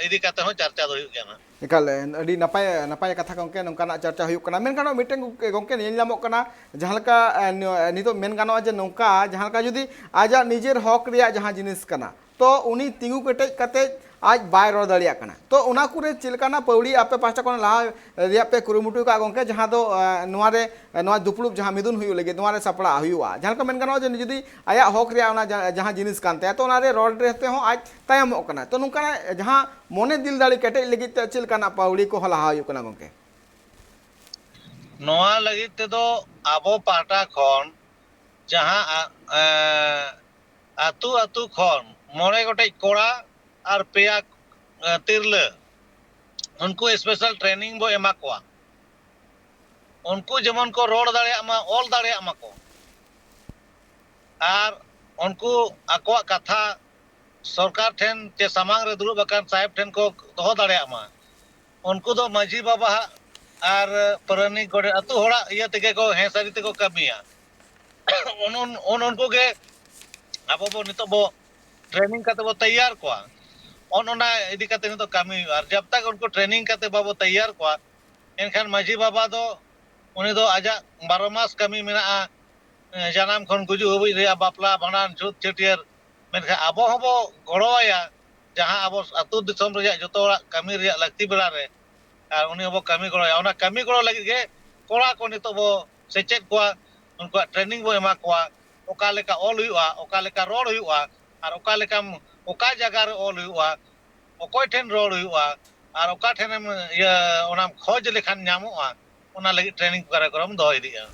ᱤᱫᱤ ᱠᱟᱛᱮ ᱦᱚᱸ ᱪᱟᱨᱪᱟ ᱫᱚ ᱦᱩᱭᱩᱜ ᱜᱮᱭᱟ ᱱᱟᱜ᱾ ᱮᱠᱟᱞ, ᱟᱹᱰᱤ ᱱᱟᱯᱟᱭ, ᱱᱟᱯᱟᱭ ᱠᱟᱛᱷᱟ ᱜᱚᱢᱠᱮ, ᱱᱚᱝᱠᱟᱱᱟᱜ ᱪᱟᱨᱪᱟ ᱦᱩᱭᱩᱜ ᱠᱟᱱᱟ᱾ ᱢᱮᱱᱠᱷᱟᱱ ᱢᱤᱫᱴᱮᱱ ᱜᱚᱢᱠᱮ ᱧᱮᱞ ᱧᱟᱢᱚᱜ ᱠᱟᱱᱟ, ᱡᱟᱦᱟᱸ ᱞᱮᱠᱟ ᱱᱤᱛᱚᱜ ᱢᱮᱱ ᱜᱟᱱᱚᱜᱼᱟ ᱡᱮ ᱱᱚᱝᱠᱟ, ᱡᱟᱦᱟᱸ ᱞᱮᱠᱟ ᱡᱩᱫᱤ ᱟᱡᱟᱜ ᱱᱤᱡᱮᱨ ᱦᱚᱠ ᱨᱮᱭᱟᱜ ᱡᱟᱦᱟᱸ ᱡᱤᱱᱤᱥ ᱠᱟᱱᱟ, ᱛᱚ ᱩᱱᱤ ᱛᱤᱸᱜᱩ ᱠᱮᱴᱮᱡ ᱠᱟᱛᱮ ᱟᱡ ᱵᱟᱭ ᱨᱚᱲ ᱫᱟᱲᱮᱭᱟᱜ ᱠᱟᱱᱟ᱾ ᱛᱚ ᱚᱱᱟ ᱠᱚᱨᱮ ᱪᱮᱫ ᱞᱮᱠᱟᱱᱟᱜ ᱯᱟᱹᱣᱲᱤ ᱟᱯᱮ ᱯᱟᱦᱴᱟ ᱠᱷᱚᱱ ᱞᱟᱦᱟ ᱨᱮᱭᱟᱜ ᱯᱮ ᱠᱩᱨᱩᱢᱩᱴᱩ ᱟᱠᱟᱫ ᱜᱚᱢᱠᱮ, ᱡᱟᱦᱟᱸ ᱫᱚ ᱱᱚᱣᱟ ᱨᱮ, ᱱᱚᱣᱟ ᱫᱩᱯᱲᱩᱵ ᱡᱟᱦᱟᱸ ᱢᱤᱫᱩᱱ ᱦᱩᱭᱩᱜ ᱞᱟᱹᱜᱤᱫ, ᱱᱚᱣᱟ ᱨᱮ ᱥᱟᱯᱲᱟᱜ ᱦᱩᱭᱩᱜᱼᱟ? ᱡᱟᱦᱟᱸ ᱞᱮᱠᱟ ᱢᱮᱱ ᱜᱟᱱᱚᱜᱼᱟ ᱡᱮ ᱡᱩᱫᱤ ᱟᱭᱟᱜ ᱦᱚᱠ ᱨᱮᱭᱟᱜ ᱚᱱᱟ ᱡᱟᱦᱟᱸ ᱡᱤᱱᱤᱥ ᱠᱟᱱ ᱛᱟᱭᱟ, ᱛᱚ ᱚᱱᱟ ᱨᱮ ᱨᱚᱲ ᱨᱮ ᱛᱮᱦᱚᱸ ᱟᱡ ᱛᱟᱭᱚᱢᱚᱜ ᱠᱟᱱᱟ᱾ ᱛᱚ ᱱᱚᱝᱠᱟᱱᱟᱜ ᱡᱟᱦᱟᱸ ᱢᱚᱱᱮ ᱫᱤᱞ ᱫᱟᱲᱮ ᱠᱮᱴᱮᱡ ᱞᱟᱹᱜᱤᱫ ᱛᱮ ᱪᱮᱫ ᱞᱮᱠᱟᱱᱟᱜ ᱯᱟᱹᱣᱲᱤ ᱠᱚᱦᱚᱸ ᱞᱟᱦᱟ ᱦᱩᱭᱩᱜ ᱠᱟᱱᱟ ᱜᱚᱢᱠᱮ? ᱱᱚᱣᱟ ᱞᱟᱹᱜᱤᱫ ᱛᱮᱫᱚ ᱟᱵᱚ ᱯᱟᱦᱴᱟ ᱠᱷᱚᱱ ᱡᱟᱦᱟᱸ ᱟᱹᱛᱩ ᱟᱹᱛᱩ ᱠᱷᱚᱱ ᱢᱚᱬᱮ ᱜᱚᱴᱮᱡ ᱠᱚᱲᱟ ᱟᱨ ᱯᱮᱭᱟ ᱛᱤᱨᱞᱟᱹ, ᱩᱱᱠᱩ ᱥᱯᱮᱥᱟᱞ ᱴᱨᱮᱱᱤᱝ ᱵᱚ ᱮᱢᱟ ᱠᱚᱣᱟ᱾ ᱩᱱᱠᱩ ᱡᱮᱢᱚᱱ ᱠᱚ ᱨᱚᱲ ᱫᱟᱲᱮᱭᱟᱜ ᱢᱟ, ᱚᱞ ᱫᱟᱲᱮᱭᱟᱜ ᱢᱟᱠᱚ, ᱟᱨ ᱩᱱᱠᱩ ᱟᱠᱚᱣᱟᱜ ᱠᱟᱛᱷᱟ ᱥᱚᱨᱠᱟᱨ ᱴᱷᱮᱱ ᱪᱮ ᱥᱟᱢᱟᱝ ᱨᱮ ᱫᱩᱲᱩᱵ ᱟᱠᱟᱱ ᱥᱟᱦᱮᱵᱽ ᱴᱷᱮᱱ ᱠᱚ ᱫᱚᱦᱚ ᱫᱟᱲᱮᱭᱟᱜ ᱢᱟ᱾ ᱩᱱᱠᱩ ᱫᱚ ᱢᱟᱹᱡᱷᱤ ᱵᱟᱵᱟ ᱦᱟᱜ ᱟᱨ ᱯᱟᱨᱟᱱᱤᱠ ᱜᱚᱰᱮᱛ, ᱟᱹᱛᱩ ᱦᱚᱲᱟᱜ ᱤᱭᱟᱹ ᱛᱮᱜᱮ ᱠᱚ ᱦᱮᱸ ᱥᱟᱹᱨᱤ ᱛᱮᱠᱚ ᱠᱟᱹᱢᱤᱭᱟ᱾ ᱩᱱ, ᱩᱱ, ᱩᱱ ᱩᱱᱠᱩ ᱜᱮ ᱟᱵᱚ ᱵᱚ ᱱᱤᱛᱚᱜ ᱵᱚ ᱴᱨᱮᱱᱤᱝ ᱠᱟᱛᱮ ᱵᱚ ᱛᱮᱭᱟᱨ ᱠᱚᱣᱟ᱾ ᱚᱱ ᱚᱱᱟ ᱤᱫᱤ ᱠᱟᱛᱮ ᱱᱤᱛᱚᱜ ᱠᱟᱹᱢᱤ ᱦᱩᱭᱩᱜᱼᱟ᱾ ᱟᱨ ᱡᱟᱵ ᱛᱟᱠ ᱩᱱᱠᱩ ᱴᱨᱮᱱᱤᱝ ᱠᱟᱛᱮ ᱵᱟᱵᱚ ᱛᱮᱭᱟᱨ ᱠᱚᱣᱟ, ᱮᱱᱠᱷᱟᱱ ᱢᱟᱹᱡᱷᱤ ᱵᱟᱵᱟ ᱫᱚ, ᱩᱱᱤ ᱫᱚ ᱟᱡᱟᱜ ᱵᱟᱨᱚ ᱢᱟᱥ ᱠᱟᱹᱢᱤ ᱢᱮᱱᱟᱜᱼᱟ, ᱡᱟᱱᱟᱢ ᱠᱷᱚᱱ ᱜᱩᱡᱩᱜ ᱦᱟᱹᱵᱤᱡ ᱨᱮᱭᱟᱜ, ᱵᱟᱯᱞᱟ, ᱵᱷᱟᱸᱰᱟᱱ, ᱪᱷᱩᱛ, ᱪᱷᱟᱹᱴᱭᱟᱹᱨ᱾ ᱢᱮᱱᱠᱷᱟᱱ ᱟᱵᱚ ᱦᱚᱸᱵᱚ ᱜᱚᱲᱚ ᱟᱭᱟ, ᱡᱟᱦᱟᱸ ᱟᱵᱚ ᱟᱹᱛᱩ ᱫᱤᱥᱚᱢ ᱨᱮᱭᱟᱜ ᱡᱚᱛᱚ ᱦᱚᱲᱟᱜ ᱠᱟᱹᱢᱤ ᱨᱮᱭᱟᱜ ᱞᱟᱹᱠᱛᱤ ᱵᱮᱲᱟ ᱨᱮ, ᱟᱨ ᱩᱱᱤ ᱦᱚᱸᱵᱚ ᱠᱟᱹᱢᱤ ᱜᱚᱲᱚᱭᱟ᱾ ᱚᱱᱟ ᱠᱟᱹᱢᱤ ᱜᱚᱲᱚ ᱞᱟᱹᱜᱤᱫ ᱜᱮ ᱠᱚᱲᱟ ᱠᱚ ᱱᱤᱛᱚᱜ ᱵᱚ ᱥᱮᱪᱮᱫ ᱠᱚᱣᱟ, ᱩᱱᱠᱩᱣᱟᱜ ᱴᱨᱮᱱᱤᱝ ᱵᱚ ᱮᱢᱟ ᱠᱚᱣᱟ, ᱚᱠᱟ ᱞᱮᱠᱟ ᱚᱞ ᱦᱩᱭᱩᱜᱼᱟ, ᱚᱠᱟ ᱞᱮᱠᱟ ᱨᱚᱲ ᱦᱩᱭᱩᱜᱼᱟ, ᱟᱨ ᱚᱠᱟ ᱞᱮᱠᱟᱢ, ᱚᱠᱟ ᱡᱟᱭᱜᱟ ᱨᱮ ᱚᱞ ᱦᱩᱭᱩᱜᱼᱟ, ᱚᱠᱚᱭ ᱴᱷᱮᱱ ᱨᱚᱲ ᱦᱩᱭᱩᱜᱼᱟ, ᱟᱨ ᱚᱠᱟ ᱴᱷᱮᱱᱮᱢ ᱤᱭᱟᱹ, ᱚᱱᱟᱢ ᱠᱷᱚᱡᱽ ᱞᱮᱠᱷᱟᱱ ᱧᱟᱢᱚᱜᱼᱟ, ᱚᱱᱟ ᱞᱟᱹᱜᱤᱫ ᱴᱨᱮᱱᱤᱝ ᱠᱟᱨᱭᱚᱠᱨᱚᱢ ᱫᱚᱦᱚ ᱤᱫᱤᱜᱼᱟ᱾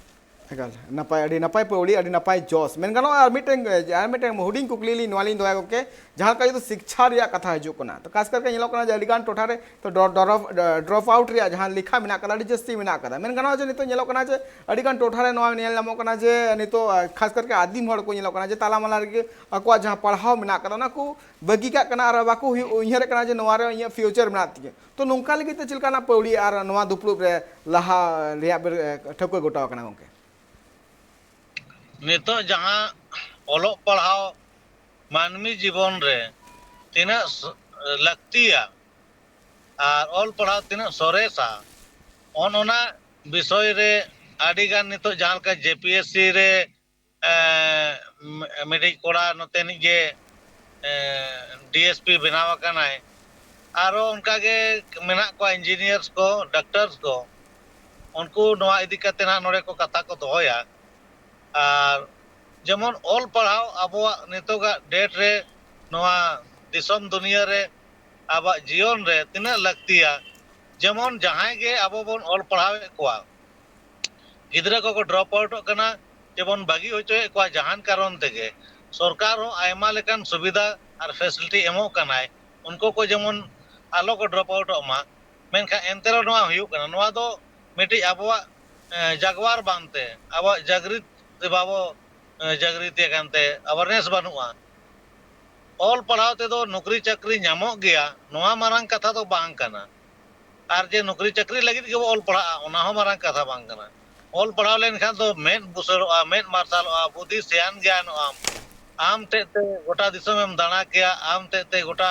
ᱮᱠᱟᱞ, ᱱᱟᱯᱟᱭ, ᱟᱹᱰᱤ ᱱᱟᱯᱟᱭ ᱯᱟᱹᱣᱲᱤ, ᱟᱹᱰᱤ ᱱᱟᱯᱟᱭ ᱡᱚᱥ᱾ ᱢᱮᱱ ᱜᱟᱱᱚᱜᱼᱟ, ᱟᱨ ᱢᱤᱫᱴᱮᱱ, ᱟᱨ ᱢᱤᱫᱴᱮᱱ ᱦᱩᱰᱤᱧ ᱠᱩᱠᱞᱤ ᱞᱤᱧ, ᱱᱚᱣᱟ ᱞᱤᱧ ᱫᱚᱦᱚᱭᱟ ᱜᱚᱢᱠᱮ, ᱡᱟᱦᱟᱸ ᱞᱮᱠᱟ ᱡᱩᱫᱤ ᱥᱤᱠᱪᱷᱟ ᱨᱮᱭᱟᱜ ᱠᱟᱛᱷᱟ ᱦᱤᱡᱩᱜ ᱠᱟᱱᱟ, ᱛᱚ ᱠᱷᱟᱥ ᱠᱟᱨᱠᱮ ᱧᱮᱞᱚᱜ ᱠᱟᱱᱟ ᱡᱮ ᱟᱹᱰᱤᱜᱟᱱ ᱴᱚᱴᱷᱟ ᱨᱮ ᱛᱚ ᱰᱨᱚ-, ᱰᱨᱚᱯ, ᱰᱨᱚᱯ ᱟᱣᱩᱴ ᱨᱮᱭᱟᱜ ᱡᱟᱦᱟᱸ ᱞᱮᱠᱷᱟ ᱢᱮᱱᱟᱜ ᱠᱟᱫᱟ, ᱟᱹᱰᱤ ᱡᱟᱹᱥᱛᱤ ᱢᱮᱱᱟᱜ ᱠᱟᱫᱟ᱾ ᱢᱮᱱ ᱜᱟᱱᱚᱜᱼᱟ ᱡᱮ ᱱᱤᱛᱚᱜ ᱧᱮᱞᱚᱜ ᱠᱟᱱᱟ ᱡᱮ ᱟᱹᱰᱤᱜᱟᱱ ᱴᱚᱴᱷᱟ ᱨᱮ ᱱᱚᱣᱟ ᱧᱮᱞ ᱧᱟᱢᱚᱜ ᱠᱟᱱᱟ ᱡᱮ ᱱᱤᱛᱚᱜ, ᱟᱸ, ᱠᱷᱟᱥ ᱠᱟᱨᱠᱮ ᱟᱹᱫᱤᱢ ᱦᱚᱲ ᱠᱚ ᱧᱮᱞᱚᱜ ᱠᱟᱱᱟ ᱡᱮ ᱛᱟᱞᱟᱢᱟᱞᱟ ᱨᱮᱜᱮ ᱟᱠᱚᱣᱟᱜ ᱡᱟᱦᱟᱸ ᱯᱟᱲᱦᱟᱣ ᱢᱮᱱᱟᱜ ᱠᱟᱫᱟ, ᱚᱱᱟ ᱠᱚ ᱵᱟᱹᱜᱤ ᱠᱟᱜ ᱠᱟᱱᱟ ᱟᱨ ᱵᱟᱠᱚ ᱦᱩᱭᱩᱜ, ᱩᱭᱦᱟᱹᱨᱮᱫ ᱠᱟᱱᱟ ᱡᱮ ᱱᱚᱣᱟ ᱨᱮ ᱤᱧᱟᱹᱜ ᱯᱷᱤᱭᱩᱪᱟᱨ ᱢᱮᱱᱟᱜ ᱛᱤᱧᱟᱹ᱾ ᱛᱚ ᱱᱚᱝᱠᱟ ᱞᱟᱹᱜᱤᱫ ᱛᱮ ᱪᱮᱫ ᱞᱮᱠᱟᱱᱟᱜ ᱯᱟᱹᱣᱲᱤ ᱟᱨ ᱱᱚᱣᱟ ᱫᱩᱯᱲᱩᱵ ᱨᱮ ᱞᱟᱦᱟ ᱨᱮᱭᱟᱜ ᱵᱮ-, ᱴᱷᱟᱹᱣᱠᱟᱹ ᱜᱚᱴᱟᱣ ᱠᱟᱱᱟ ᱜᱚᱢᱠᱮ? ᱱᱤᱛᱚᱜ ᱡᱟᱦᱟᱸ ᱚᱞᱚᱜ ᱯᱟᱲᱦᱟᱣ ᱢᱟᱹᱱᱢᱤ ᱡᱤᱵᱚᱱ ᱨᱮ ᱛᱤᱱᱟᱹᱜ ᱥ-, ᱞᱟᱹᱠᱛᱤᱭᱟ ᱟᱨ ᱚᱞ ᱯᱟᱲᱦᱟᱣ ᱛᱤᱱᱟᱹᱜ ᱥᱚᱨᱮᱥᱟ, ᱚᱱ ᱚᱱᱟ ᱵᱤᱥᱚᱭ ᱨᱮ ᱟᱹᱰᱤᱜᱟᱱ ᱱᱤᱛᱚᱜ ᱡᱟᱦᱟᱸ ᱞᱮᱠᱟ ᱡᱮ ᱯᱤ ᱮᱥ ᱥᱤ ᱨᱮ, ᱮᱸ, ᱢᱤᱫᱴᱤᱡ ᱠᱚᱲᱟ ᱱᱚᱛᱮᱱᱤᱡ ᱜᱮ, ᱮᱸ, ᱰᱤ ᱮᱥ ᱯᱤ ᱵᱮᱱᱟᱣ ᱟᱠᱟᱱᱟᱭ᱾ ᱟᱨᱚ ᱚᱱᱠᱟᱜᱮ ᱢᱮᱱᱟᱜ ᱠᱚᱣᱟ ᱤᱧᱡᱤᱱᱤᱭᱟᱨᱥ ᱠᱚ, ᱰᱟᱠᱛᱟᱨᱥ ᱠᱚ, ᱩᱱᱠᱩ ᱱᱚᱣᱟ ᱤᱫᱤ ᱠᱟᱛᱮ ᱱᱟᱦᱟᱜ ᱱᱚᱰᱮ ᱠᱚ ᱠᱟᱛᱷᱟ ᱠᱚ ᱫᱚᱦᱚᱭᱟ᱾ ᱟᱨ ᱡᱮᱢᱚᱱ ᱚᱞ ᱯᱟᱲᱦᱟᱣ ᱟᱵᱚᱣᱟᱜ ᱱᱤᱛᱚᱜᱟᱜ ᱰᱮᱴ ᱨᱮ ᱱᱚᱣᱟ ᱫᱤᱥᱚᱢ ᱫᱩᱱᱤᱭᱟᱹ ᱨᱮ ᱟᱵᱚᱣᱟᱜ ᱡᱤᱭᱚᱱ ᱨᱮ ᱛᱤᱱᱟᱹᱜ ᱞᱟᱹᱠᱛᱤᱭᱟ, ᱡᱮᱢᱚᱱ ᱡᱟᱦᱟᱸᱭ ᱜᱮ ᱟᱵᱚ ᱵᱚᱱ ᱚᱞ ᱯᱟᱲᱦᱟᱣᱮᱫ ᱠᱚᱣᱟ, ᱜᱤᱫᱽᱨᱟᱹ ᱠᱚᱠᱚ ᱰᱨᱚᱯ ᱟᱣᱩᱴᱚᱜ ᱠᱟᱱᱟ, ᱪᱮᱵᱚᱱ ᱵᱟᱹᱜᱤ ᱦᱚᱪᱚᱭᱮᱫ ᱠᱚᱣᱟ ᱡᱟᱦᱟᱱ ᱠᱟᱨᱚᱱ ᱛᱮᱜᱮ, ᱥᱚᱨᱠᱟᱨ ᱦᱚᱸ ᱟᱭᱢᱟ ᱞᱮᱠᱟᱱ ᱥᱩᱵᱤᱫᱷᱟ ᱟᱨ ᱯᱷᱮᱥᱤᱞᱤᱴᱤ ᱮᱢᱚᱜ ᱠᱟᱱᱟᱭ, ᱩᱱᱠᱩ ᱠᱚ ᱡᱮᱢᱚᱱ ᱟᱞᱚ ᱠᱚ ᱰᱨᱚᱯ ᱟᱣᱩᱴᱚᱜ ᱢᱟ᱾ ᱢᱮᱱᱠᱷᱟᱱ ᱮᱱᱛᱮ ᱨᱮᱦᱚᱸ ᱱᱚᱣᱟ ᱦᱩᱭᱩᱜ ᱠᱟᱱᱟ᱾ ᱱᱚᱣᱟ ᱫᱚ ᱢᱤᱫᱴᱤᱡ ᱟᱵᱚᱣᱟᱜ, ᱮᱸ, ᱡᱟᱜᱽᱣᱟᱨ ᱵᱟᱝᱛᱮ, ᱟᱵᱚᱣᱟᱜ ᱡᱟᱜᱽᱨᱤᱛ ᱵᱟᱵᱚ, ᱮᱸ, ᱡᱟᱜᱽᱨᱤᱛᱤ ᱟᱠᱟᱱᱛᱮ ᱟᱣᱟᱨᱱᱮᱥ ᱵᱟᱹᱱᱩᱜᱼᱟ᱾ ᱚᱞ ᱯᱟᱲᱦᱟᱣ ᱛᱮᱫᱚ ᱱᱚᱠᱨᱤ ᱪᱟᱹᱠᱨᱤ ᱧᱟᱢᱚᱜ ᱜᱮᱭᱟ, ᱱᱚᱣᱟ ᱢᱟᱨᱟᱝ ᱠᱟᱛᱷᱟ ᱫᱚ ᱵᱟᱝ ᱠᱟᱱᱟ᱾ ᱟᱨ ᱡᱮ ᱱᱚᱠᱨᱤ ᱪᱟᱹᱠᱨᱤ ᱞᱟᱹᱜᱤᱫ ᱜᱮᱵᱚ ᱚᱞ ᱯᱟᱲᱦᱟᱜᱼᱟ, ᱚᱱᱟ ᱦᱚᱸ ᱢᱟᱨᱟᱝ ᱠᱟᱛᱷᱟ ᱵᱟᱝ ᱠᱟᱱᱟ᱾ ᱚᱞ ᱯᱟᱲᱦᱟᱣ ᱞᱮᱱᱠᱷᱟᱱ ᱫᱚ ᱢᱮᱫ ᱵᱩᱥᱟᱹᱲᱚᱜᱼᱟ, ᱢᱮᱫ ᱢᱟᱨᱥᱟᱞᱚᱜᱼᱟ, ᱵᱩᱫᱷᱤ ᱥᱮᱭᱟᱱ ᱜᱮᱭᱟᱱᱚᱜᱼᱟᱢ᱾ ᱟᱢ ᱛᱮᱫ ᱛᱮ ᱜᱚᱴᱟ ᱫᱤᱥᱚᱢᱮᱢ ᱫᱟᱬᱟ ᱠᱮᱭᱟ, ᱟᱢ ᱛᱮᱫ ᱛᱮ ᱜᱚᱴᱟ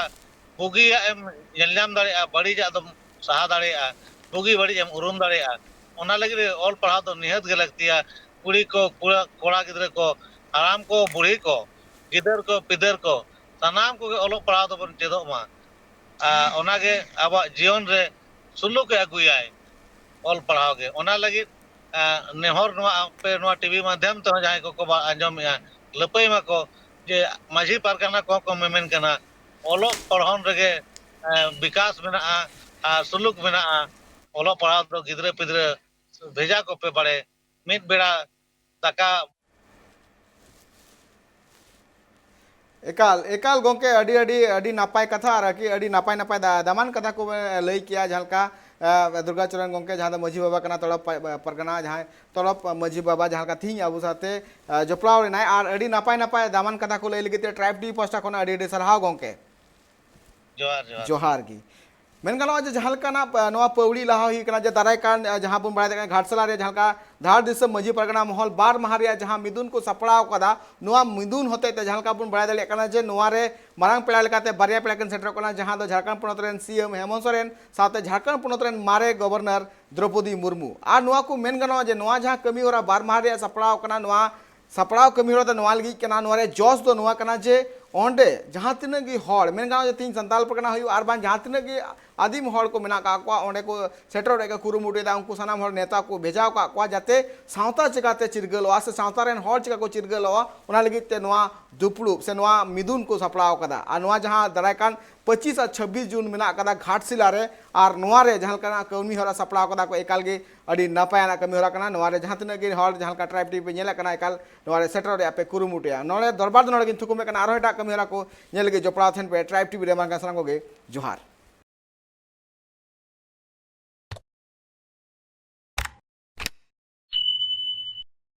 ᱵᱩᱜᱤᱭᱟᱜ ᱮᱢ ᱧᱮᱞ ᱧᱟᱢ ᱫᱟᱲᱮᱭᱟᱜᱼᱟ, ᱵᱟᱹᱲᱤᱡᱟᱜ ᱫᱚᱢ ᱥᱟᱦᱟ ᱫᱟᱲᱮᱭᱟᱜᱼᱟ, ᱵᱩᱜᱤ ᱵᱟᱹᱲᱤᱡ ᱮᱢ ᱩᱨᱩᱢ ᱫᱟᱲᱮᱭᱟᱜᱼᱟ᱾ ᱚᱱᱟ ᱞᱟᱹᱜᱤᱫ ᱚᱞ ᱯᱟᱲᱦᱟᱣ ᱫᱚ ᱱᱤᱦᱟᱹᱛ ᱜᱮ ᱞᱟᱹᱠᱛᱤᱭᱟ᱾ ᱠᱩᱲᱤ ᱠᱚ, ᱠᱚᱲᱟ, ᱠᱚᱲᱟ ᱜᱤᱫᱽᱨᱟᱹ ᱠᱚ, ᱦᱟᱲᱟᱢ ᱠᱚ, ᱵᱩᱲᱦᱤ ᱠᱚ, ᱜᱤᱫᱟᱹᱨ ᱠᱚ, ᱯᱤᱫᱟᱹᱨ ᱠᱚ, ᱥᱟᱱᱟᱢ ᱠᱚᱜᱮ ᱚᱞᱚᱜ ᱯᱟᱲᱦᱟᱣ ᱫᱚᱵᱚᱱ ᱪᱮᱫᱚᱜ ᱢᱟ᱾ ᱟᱨ ᱚᱱᱟᱜᱮ ᱟᱵᱚᱣᱟᱜ ᱡᱤᱭᱚᱱ ᱨᱮ ᱥᱩᱞᱩᱠ ᱮ ᱟᱹᱜᱩᱭᱟᱭ ᱚᱞ ᱯᱟᱲᱦᱟᱣ ᱜᱮ᱾ ᱚᱱᱟ ᱞᱟᱹᱜᱤᱫ, ᱟᱸ, ᱱᱮᱦᱚᱨ ᱱᱚᱣᱟ ᱟᱯᱮ ᱱᱚᱣᱟ ᱴᱤᱵᱷᱤ ᱢᱟᱫᱽᱫᱷᱚᱢ ᱛᱮᱦᱚᱸ ᱡᱟᱦᱟᱸᱭ ᱠᱚᱠᱚ ᱵᱟ-, ᱟᱸᱡᱚᱢᱮᱜᱼᱟ, ᱞᱟᱹᱯᱟᱹᱭ ᱢᱟᱠᱚ ᱡᱮ ᱢᱟᱹᱡᱷᱤ ᱯᱟᱨᱜᱟᱱᱟ ᱠᱚᱦᱚᱸ ᱠᱚ ᱢᱮᱢᱮᱱ ᱠᱟᱱᱟ, ᱚᱞᱚᱜ ᱯᱚᱲᱦᱚᱱ ᱨᱮᱜᱮ, ᱮᱸ, ᱵᱤᱠᱟᱥ ᱢᱮᱱᱟᱜᱼᱟ ᱟᱨ ᱥᱩᱞᱩᱠ ᱢᱮᱱᱟᱜᱼᱟ᱾ ᱚᱞᱚᱜ ᱯᱟᱲᱦᱟᱣ ᱫᱚ ᱜᱤᱫᱽᱨᱟᱹ ᱯᱤᱫᱽᱨᱟᱹ ᱵᱷᱮᱡᱟ ᱠᱚᱯᱮ ᱵᱟᱲᱮ᱾ ᱢᱤᱫ ᱵᱮᱲᱟ ᱫᱟᱠᱟ᱾ ᱮᱠᱟᱞ ᱮᱠᱟᱞ ᱜᱚᱝᱠᱮ, ᱟᱹᱰᱤ ᱟᱹᱰᱤ ᱟᱹᱰᱤ ᱱᱟᱯᱟᱭ ᱠᱟᱛᱷᱟ ᱟᱨ ᱟᱹᱰᱤ ᱟᱹᱰᱤ ᱱᱟᱯᱟᱭ ᱱᱟᱯᱟᱭ ᱫᱟ- ᱫᱟᱢᱟᱱ ᱠᱟᱛᱷᱟ ᱠᱚ ᱵᱮᱱ ᱞᱟᱹᱭ ᱠᱮᱜᱼᱟ, ᱡᱟᱦᱟᱸ ᱞᱮᱠᱟ ᱮ, ᱫᱩᱨᱜᱟᱪᱚᱨᱚᱱ ᱜᱚᱝᱠᱮ, ᱡᱟᱦᱟᱸ ᱫᱚ ᱢᱟᱹᱡᱷᱤ ᱵᱟᱵᱟ ᱠᱟᱱᱟ ᱛᱚᱲᱚᱯ ᱯᱟ- ᱯᱟᱨᱜᱟᱱᱟ, ᱡᱟᱦᱟᱸᱭ ᱛᱚᱲᱚᱯ ᱢᱟᱹᱡᱷᱤ ᱵᱟᱵᱟ ᱡᱟᱦᱟᱸ ᱞᱮᱠᱟ ᱛᱤᱦᱤᱧ ᱟᱵᱚ ᱥᱟᱶᱛᱮ ᱮ, ᱡᱚᱯᱲᱟᱣ ᱞᱮᱱᱟᱭ, ᱟᱨ ᱟᱹᱰᱤ ᱱᱟᱯᱟᱭ ᱱᱟᱯᱟᱭ ᱫᱟᱢᱟᱱ ᱠᱟᱛᱷᱟ ᱠᱚ ᱞᱟᱹᱭ ᱞᱟᱹᱜᱤᱫ ᱛᱮ ᱴᱨᱟᱭᱤᱵᱽ ᱴᱤᱵᱷᱤ ᱯᱟᱦᱴᱟ ᱠᱷᱚᱱ ᱟᱹᱰᱤ ᱟᱹᱰᱤ ᱥᱟᱨᱦᱟᱣ ᱜᱚᱝᱠᱮ᱾ ᱡᱚᱦᱟᱨ, ᱡᱚᱦᱟᱨ᱾ ᱡᱚᱦᱟᱨ ᱜᱮ᱾ ᱢᱮᱱ ᱜᱟᱱᱚᱜᱼᱟ ᱡᱮ ᱡᱟᱦᱟᱸ ᱞᱮᱠᱟᱱᱟᱜ ᱮ, ᱱᱚᱣᱟ ᱯᱟᱹᱣᱲᱤ ᱞᱟᱦᱟ ᱦᱩᱭ ᱠᱟᱱᱟ, ᱡᱮ ᱫᱟᱨᱟᱭ ᱠᱟᱱ ᱮ, ᱡᱟᱦᱟᱸ ᱵᱚᱱ ᱵᱟᱲᱟᱭ ᱫᱟᱲᱮᱭᱟᱜ ᱠᱟᱱᱟ ᱜᱷᱟᱴᱥᱟᱞᱟ ᱨᱮ ᱡᱟᱦᱟᱸ ᱞᱮᱠᱟ ᱫᱷᱟᱲ ᱫᱤᱥᱚᱢ ᱢᱟᱹᱡᱷᱤ ᱯᱟᱨᱜᱟᱱᱟ ᱢᱚᱦᱚᱞ ᱵᱟᱨ ᱢᱟᱦᱟ ᱨᱮᱭᱟᱜ ᱡᱟᱦᱟᱸ ᱢᱤᱫᱩᱱ ᱠᱚ ᱥᱟᱯᱲᱟᱣ ᱠᱟᱫᱟ, ᱱᱚᱣᱟ ᱢᱤᱫᱩᱱ ᱦᱚᱛᱮᱡ ᱛᱮ ᱡᱟᱦᱟᱸ ᱞᱮᱠᱟ ᱵᱚᱱ ᱵᱟᱲᱟᱭ ᱫᱟᱲᱮᱭᱟᱜ ᱠᱟᱱᱟ ᱡᱮ ᱱᱚᱣᱟ ᱨᱮ ᱢᱟᱨᱟᱝ ᱯᱮᱲᱟ ᱞᱮᱠᱟᱛᱮ ᱵᱟᱨᱭᱟ ᱯᱮᱲᱟ ᱠᱤᱱ ᱥᱮᱴᱮᱨᱚᱜ ᱠᱟᱱᱟ, ᱡᱟᱦᱟᱸ ᱫᱚ ᱡᱷᱟᱲᱠᱷᱚᱸᱰ ᱯᱚᱱᱚᱛ ᱨᱮᱱ ᱥᱤ ᱮᱢ ᱦᱮᱢᱚᱱᱛ ᱥᱚᱨᱮᱱ ᱥᱟᱶᱛᱮ ᱡᱷᱟᱲᱠᱷᱚᱸᱰ ᱯᱚᱱᱚᱛ ᱨᱮᱱ ᱢᱟᱨᱮ ᱜᱚᱵᱷᱚᱨᱱᱚᱨ ᱫᱨᱚᱯᱚᱫᱤ ᱢᱩᱨᱢᱩ᱾ ᱟᱨ ᱱᱚᱣᱟ ᱠᱚ ᱢᱮᱱ ᱜᱟᱱᱚᱜᱼᱟ ᱡᱮ ᱱᱚᱣᱟ ᱡᱟᱦᱟᱸ ᱠᱟᱹᱢᱤ ᱦᱚᱨᱟ ᱵᱟᱨ ᱢᱟᱦᱟ ᱨᱮᱭᱟᱜ ᱥᱟᱯᱲᱟᱣ ᱠᱟᱱᱟ, ᱱᱚᱣᱟ ᱥᱟᱯᱲᱟᱣ ᱠᱟᱹᱢᱤ ᱦᱚᱨᱟ ᱫᱚ ᱱᱚᱣᱟ ᱞᱟᱹᱜᱤᱫ ᱠᱟᱱᱟ, ᱱᱚᱣᱟ ᱨᱮᱭᱟᱜ ᱡᱚᱥ ᱫᱚ ᱱᱚᱣᱟ ᱠᱟᱱᱟ ᱡᱮ ᱚᱸᱰᱮ ᱡᱟᱦᱟᱸ ᱛᱤᱱᱟᱹᱜ ᱜᱮ ᱦᱚᱲ, ᱢᱮᱱ ᱜᱟᱱᱚᱜᱼᱟ ᱡᱮ ᱛᱮᱦᱮᱧ ᱥᱟᱱᱛᱟᱲ ᱯᱟᱨᱜᱟᱱᱟ ᱦᱩᱭᱩᱜ ᱟᱨ ᱵᱟᱝ ᱡᱟᱦᱟᱸ ᱛᱤᱱᱟᱹᱜ ᱜᱮ ᱟᱹᱫᱤᱢ ᱦᱚᱲ ᱠᱚ ᱢᱮᱱᱟᱜ ᱠᱟᱜ ᱠᱚᱣᱟ, ᱚᱸᱰᱮ ᱠᱚ ᱥᱮᱴᱮᱨᱚᱜ ᱨᱮᱭᱟᱜ ᱠᱚ ᱠᱩᱨᱩᱢᱩᱴᱩᱭᱮᱫᱟ, ᱩᱱᱠᱩ ᱥᱟᱱᱟᱢ ᱦᱚᱲ ᱱᱮᱣᱛᱟ ᱠᱚ ᱵᱷᱮᱡᱟ ᱟᱠᱟᱫ ᱠᱚᱣᱟ, ᱡᱟᱛᱮ ᱥᱟᱶᱛᱟ ᱪᱤᱠᱟᱛᱮ ᱪᱤᱨᱜᱟᱹᱞᱚᱜᱼᱟ ᱥᱮ ᱥᱟᱶᱛᱟ ᱨᱮᱱ ᱦᱚᱲ ᱪᱤᱠᱟ ᱠᱚ ᱪᱤᱨᱜᱟᱹᱞᱚᱜᱼᱟ, ᱚᱱᱟ ᱞᱟᱹᱜᱤᱫ ᱛᱮ ᱱᱚᱣᱟ ᱫᱩᱯᱲᱩᱵ ᱥᱮ ᱱᱚᱣᱟ ᱢᱤᱫᱩᱱ ᱠᱚ ᱥᱟᱯᱲᱟᱣ ᱟᱠᱟᱫᱟ᱾ ᱟᱨ ᱱᱚᱣᱟ ᱡᱟᱦᱟᱸ ᱫᱟᱨᱟᱭ ᱠᱟᱱ ᱯᱚᱸᱪᱤᱥ ᱟᱨ ᱪᱷᱟᱵᱵᱤᱥ ᱡᱩᱱ ᱢᱮᱱᱟᱜ ᱟᱠᱟᱫᱟ ᱜᱷᱟᱴᱥᱤᱞᱟ ᱨᱮ, ᱟᱨ ᱱᱚᱣᱟ ᱨᱮ ᱡᱟᱦᱟᱸ ᱞᱮᱠᱟᱱᱟᱜ ᱠᱟᱹᱢᱤ ᱦᱚᱨᱟ ᱥᱟᱯᱲᱟᱣ ᱠᱟᱫᱟ ᱠᱚ, ᱮᱠᱟᱞ ᱜᱮ ᱟᱹᱰᱤ ᱱᱟᱯᱟᱭᱟᱱᱟᱜ ᱠᱟᱹᱢᱤ ᱦᱚᱨᱟ ᱠᱟᱱᱟ᱾ ᱱᱚᱣᱟ ᱨᱮ ᱡᱟᱦᱟᱸ ᱛᱤᱱᱟᱹᱜ ᱜᱮ ᱦᱚᱲ ᱡᱟᱦᱟᱸ ᱞᱮᱠᱟ ᱴᱨᱟᱭᱤᱵᱽ ᱴᱤᱵᱷᱤ ᱯᱮ ᱧᱮᱞᱮᱫ ᱠᱟᱱᱟ, ᱮᱠᱟᱞ ᱱᱚᱣᱟ ᱨᱮ ᱥᱮᱴᱮᱨᱚᱜ ᱨᱮᱭᱟᱜ ᱯᱮ ᱠᱩᱨᱩᱢᱩᱴᱩᱭᱟ᱾ ᱱᱚᱰᱮ ᱫᱚᱨᱵᱟᱨ ᱫᱚ ᱱᱚᱰᱮ ᱜᱤᱧ ᱛᱷᱩᱠᱩᱢᱮᱫ ᱠᱟᱱᱟ, ᱟᱨᱦᱚᱸ ᱮᱴᱟᱜ ᱠᱟᱹᱢᱤ ᱦᱚᱨᱟ ᱠᱚ ᱧᱮᱞ ᱞᱟᱹᱜᱤᱫ ᱡᱚᱯᱲᱟᱣ ᱛᱟᱦᱮᱱ ᱯᱮ ᱴᱨᱟᱭᱤᱵᱽ ᱴᱤᱵᱷᱤ ᱨᱮ᱾ ᱢᱟ ᱮᱱᱠᱷᱟᱱ ᱥᱟᱱᱟᱢ ᱠᱚᱜᱮ ᱡᱚᱦᱟᱨ᱾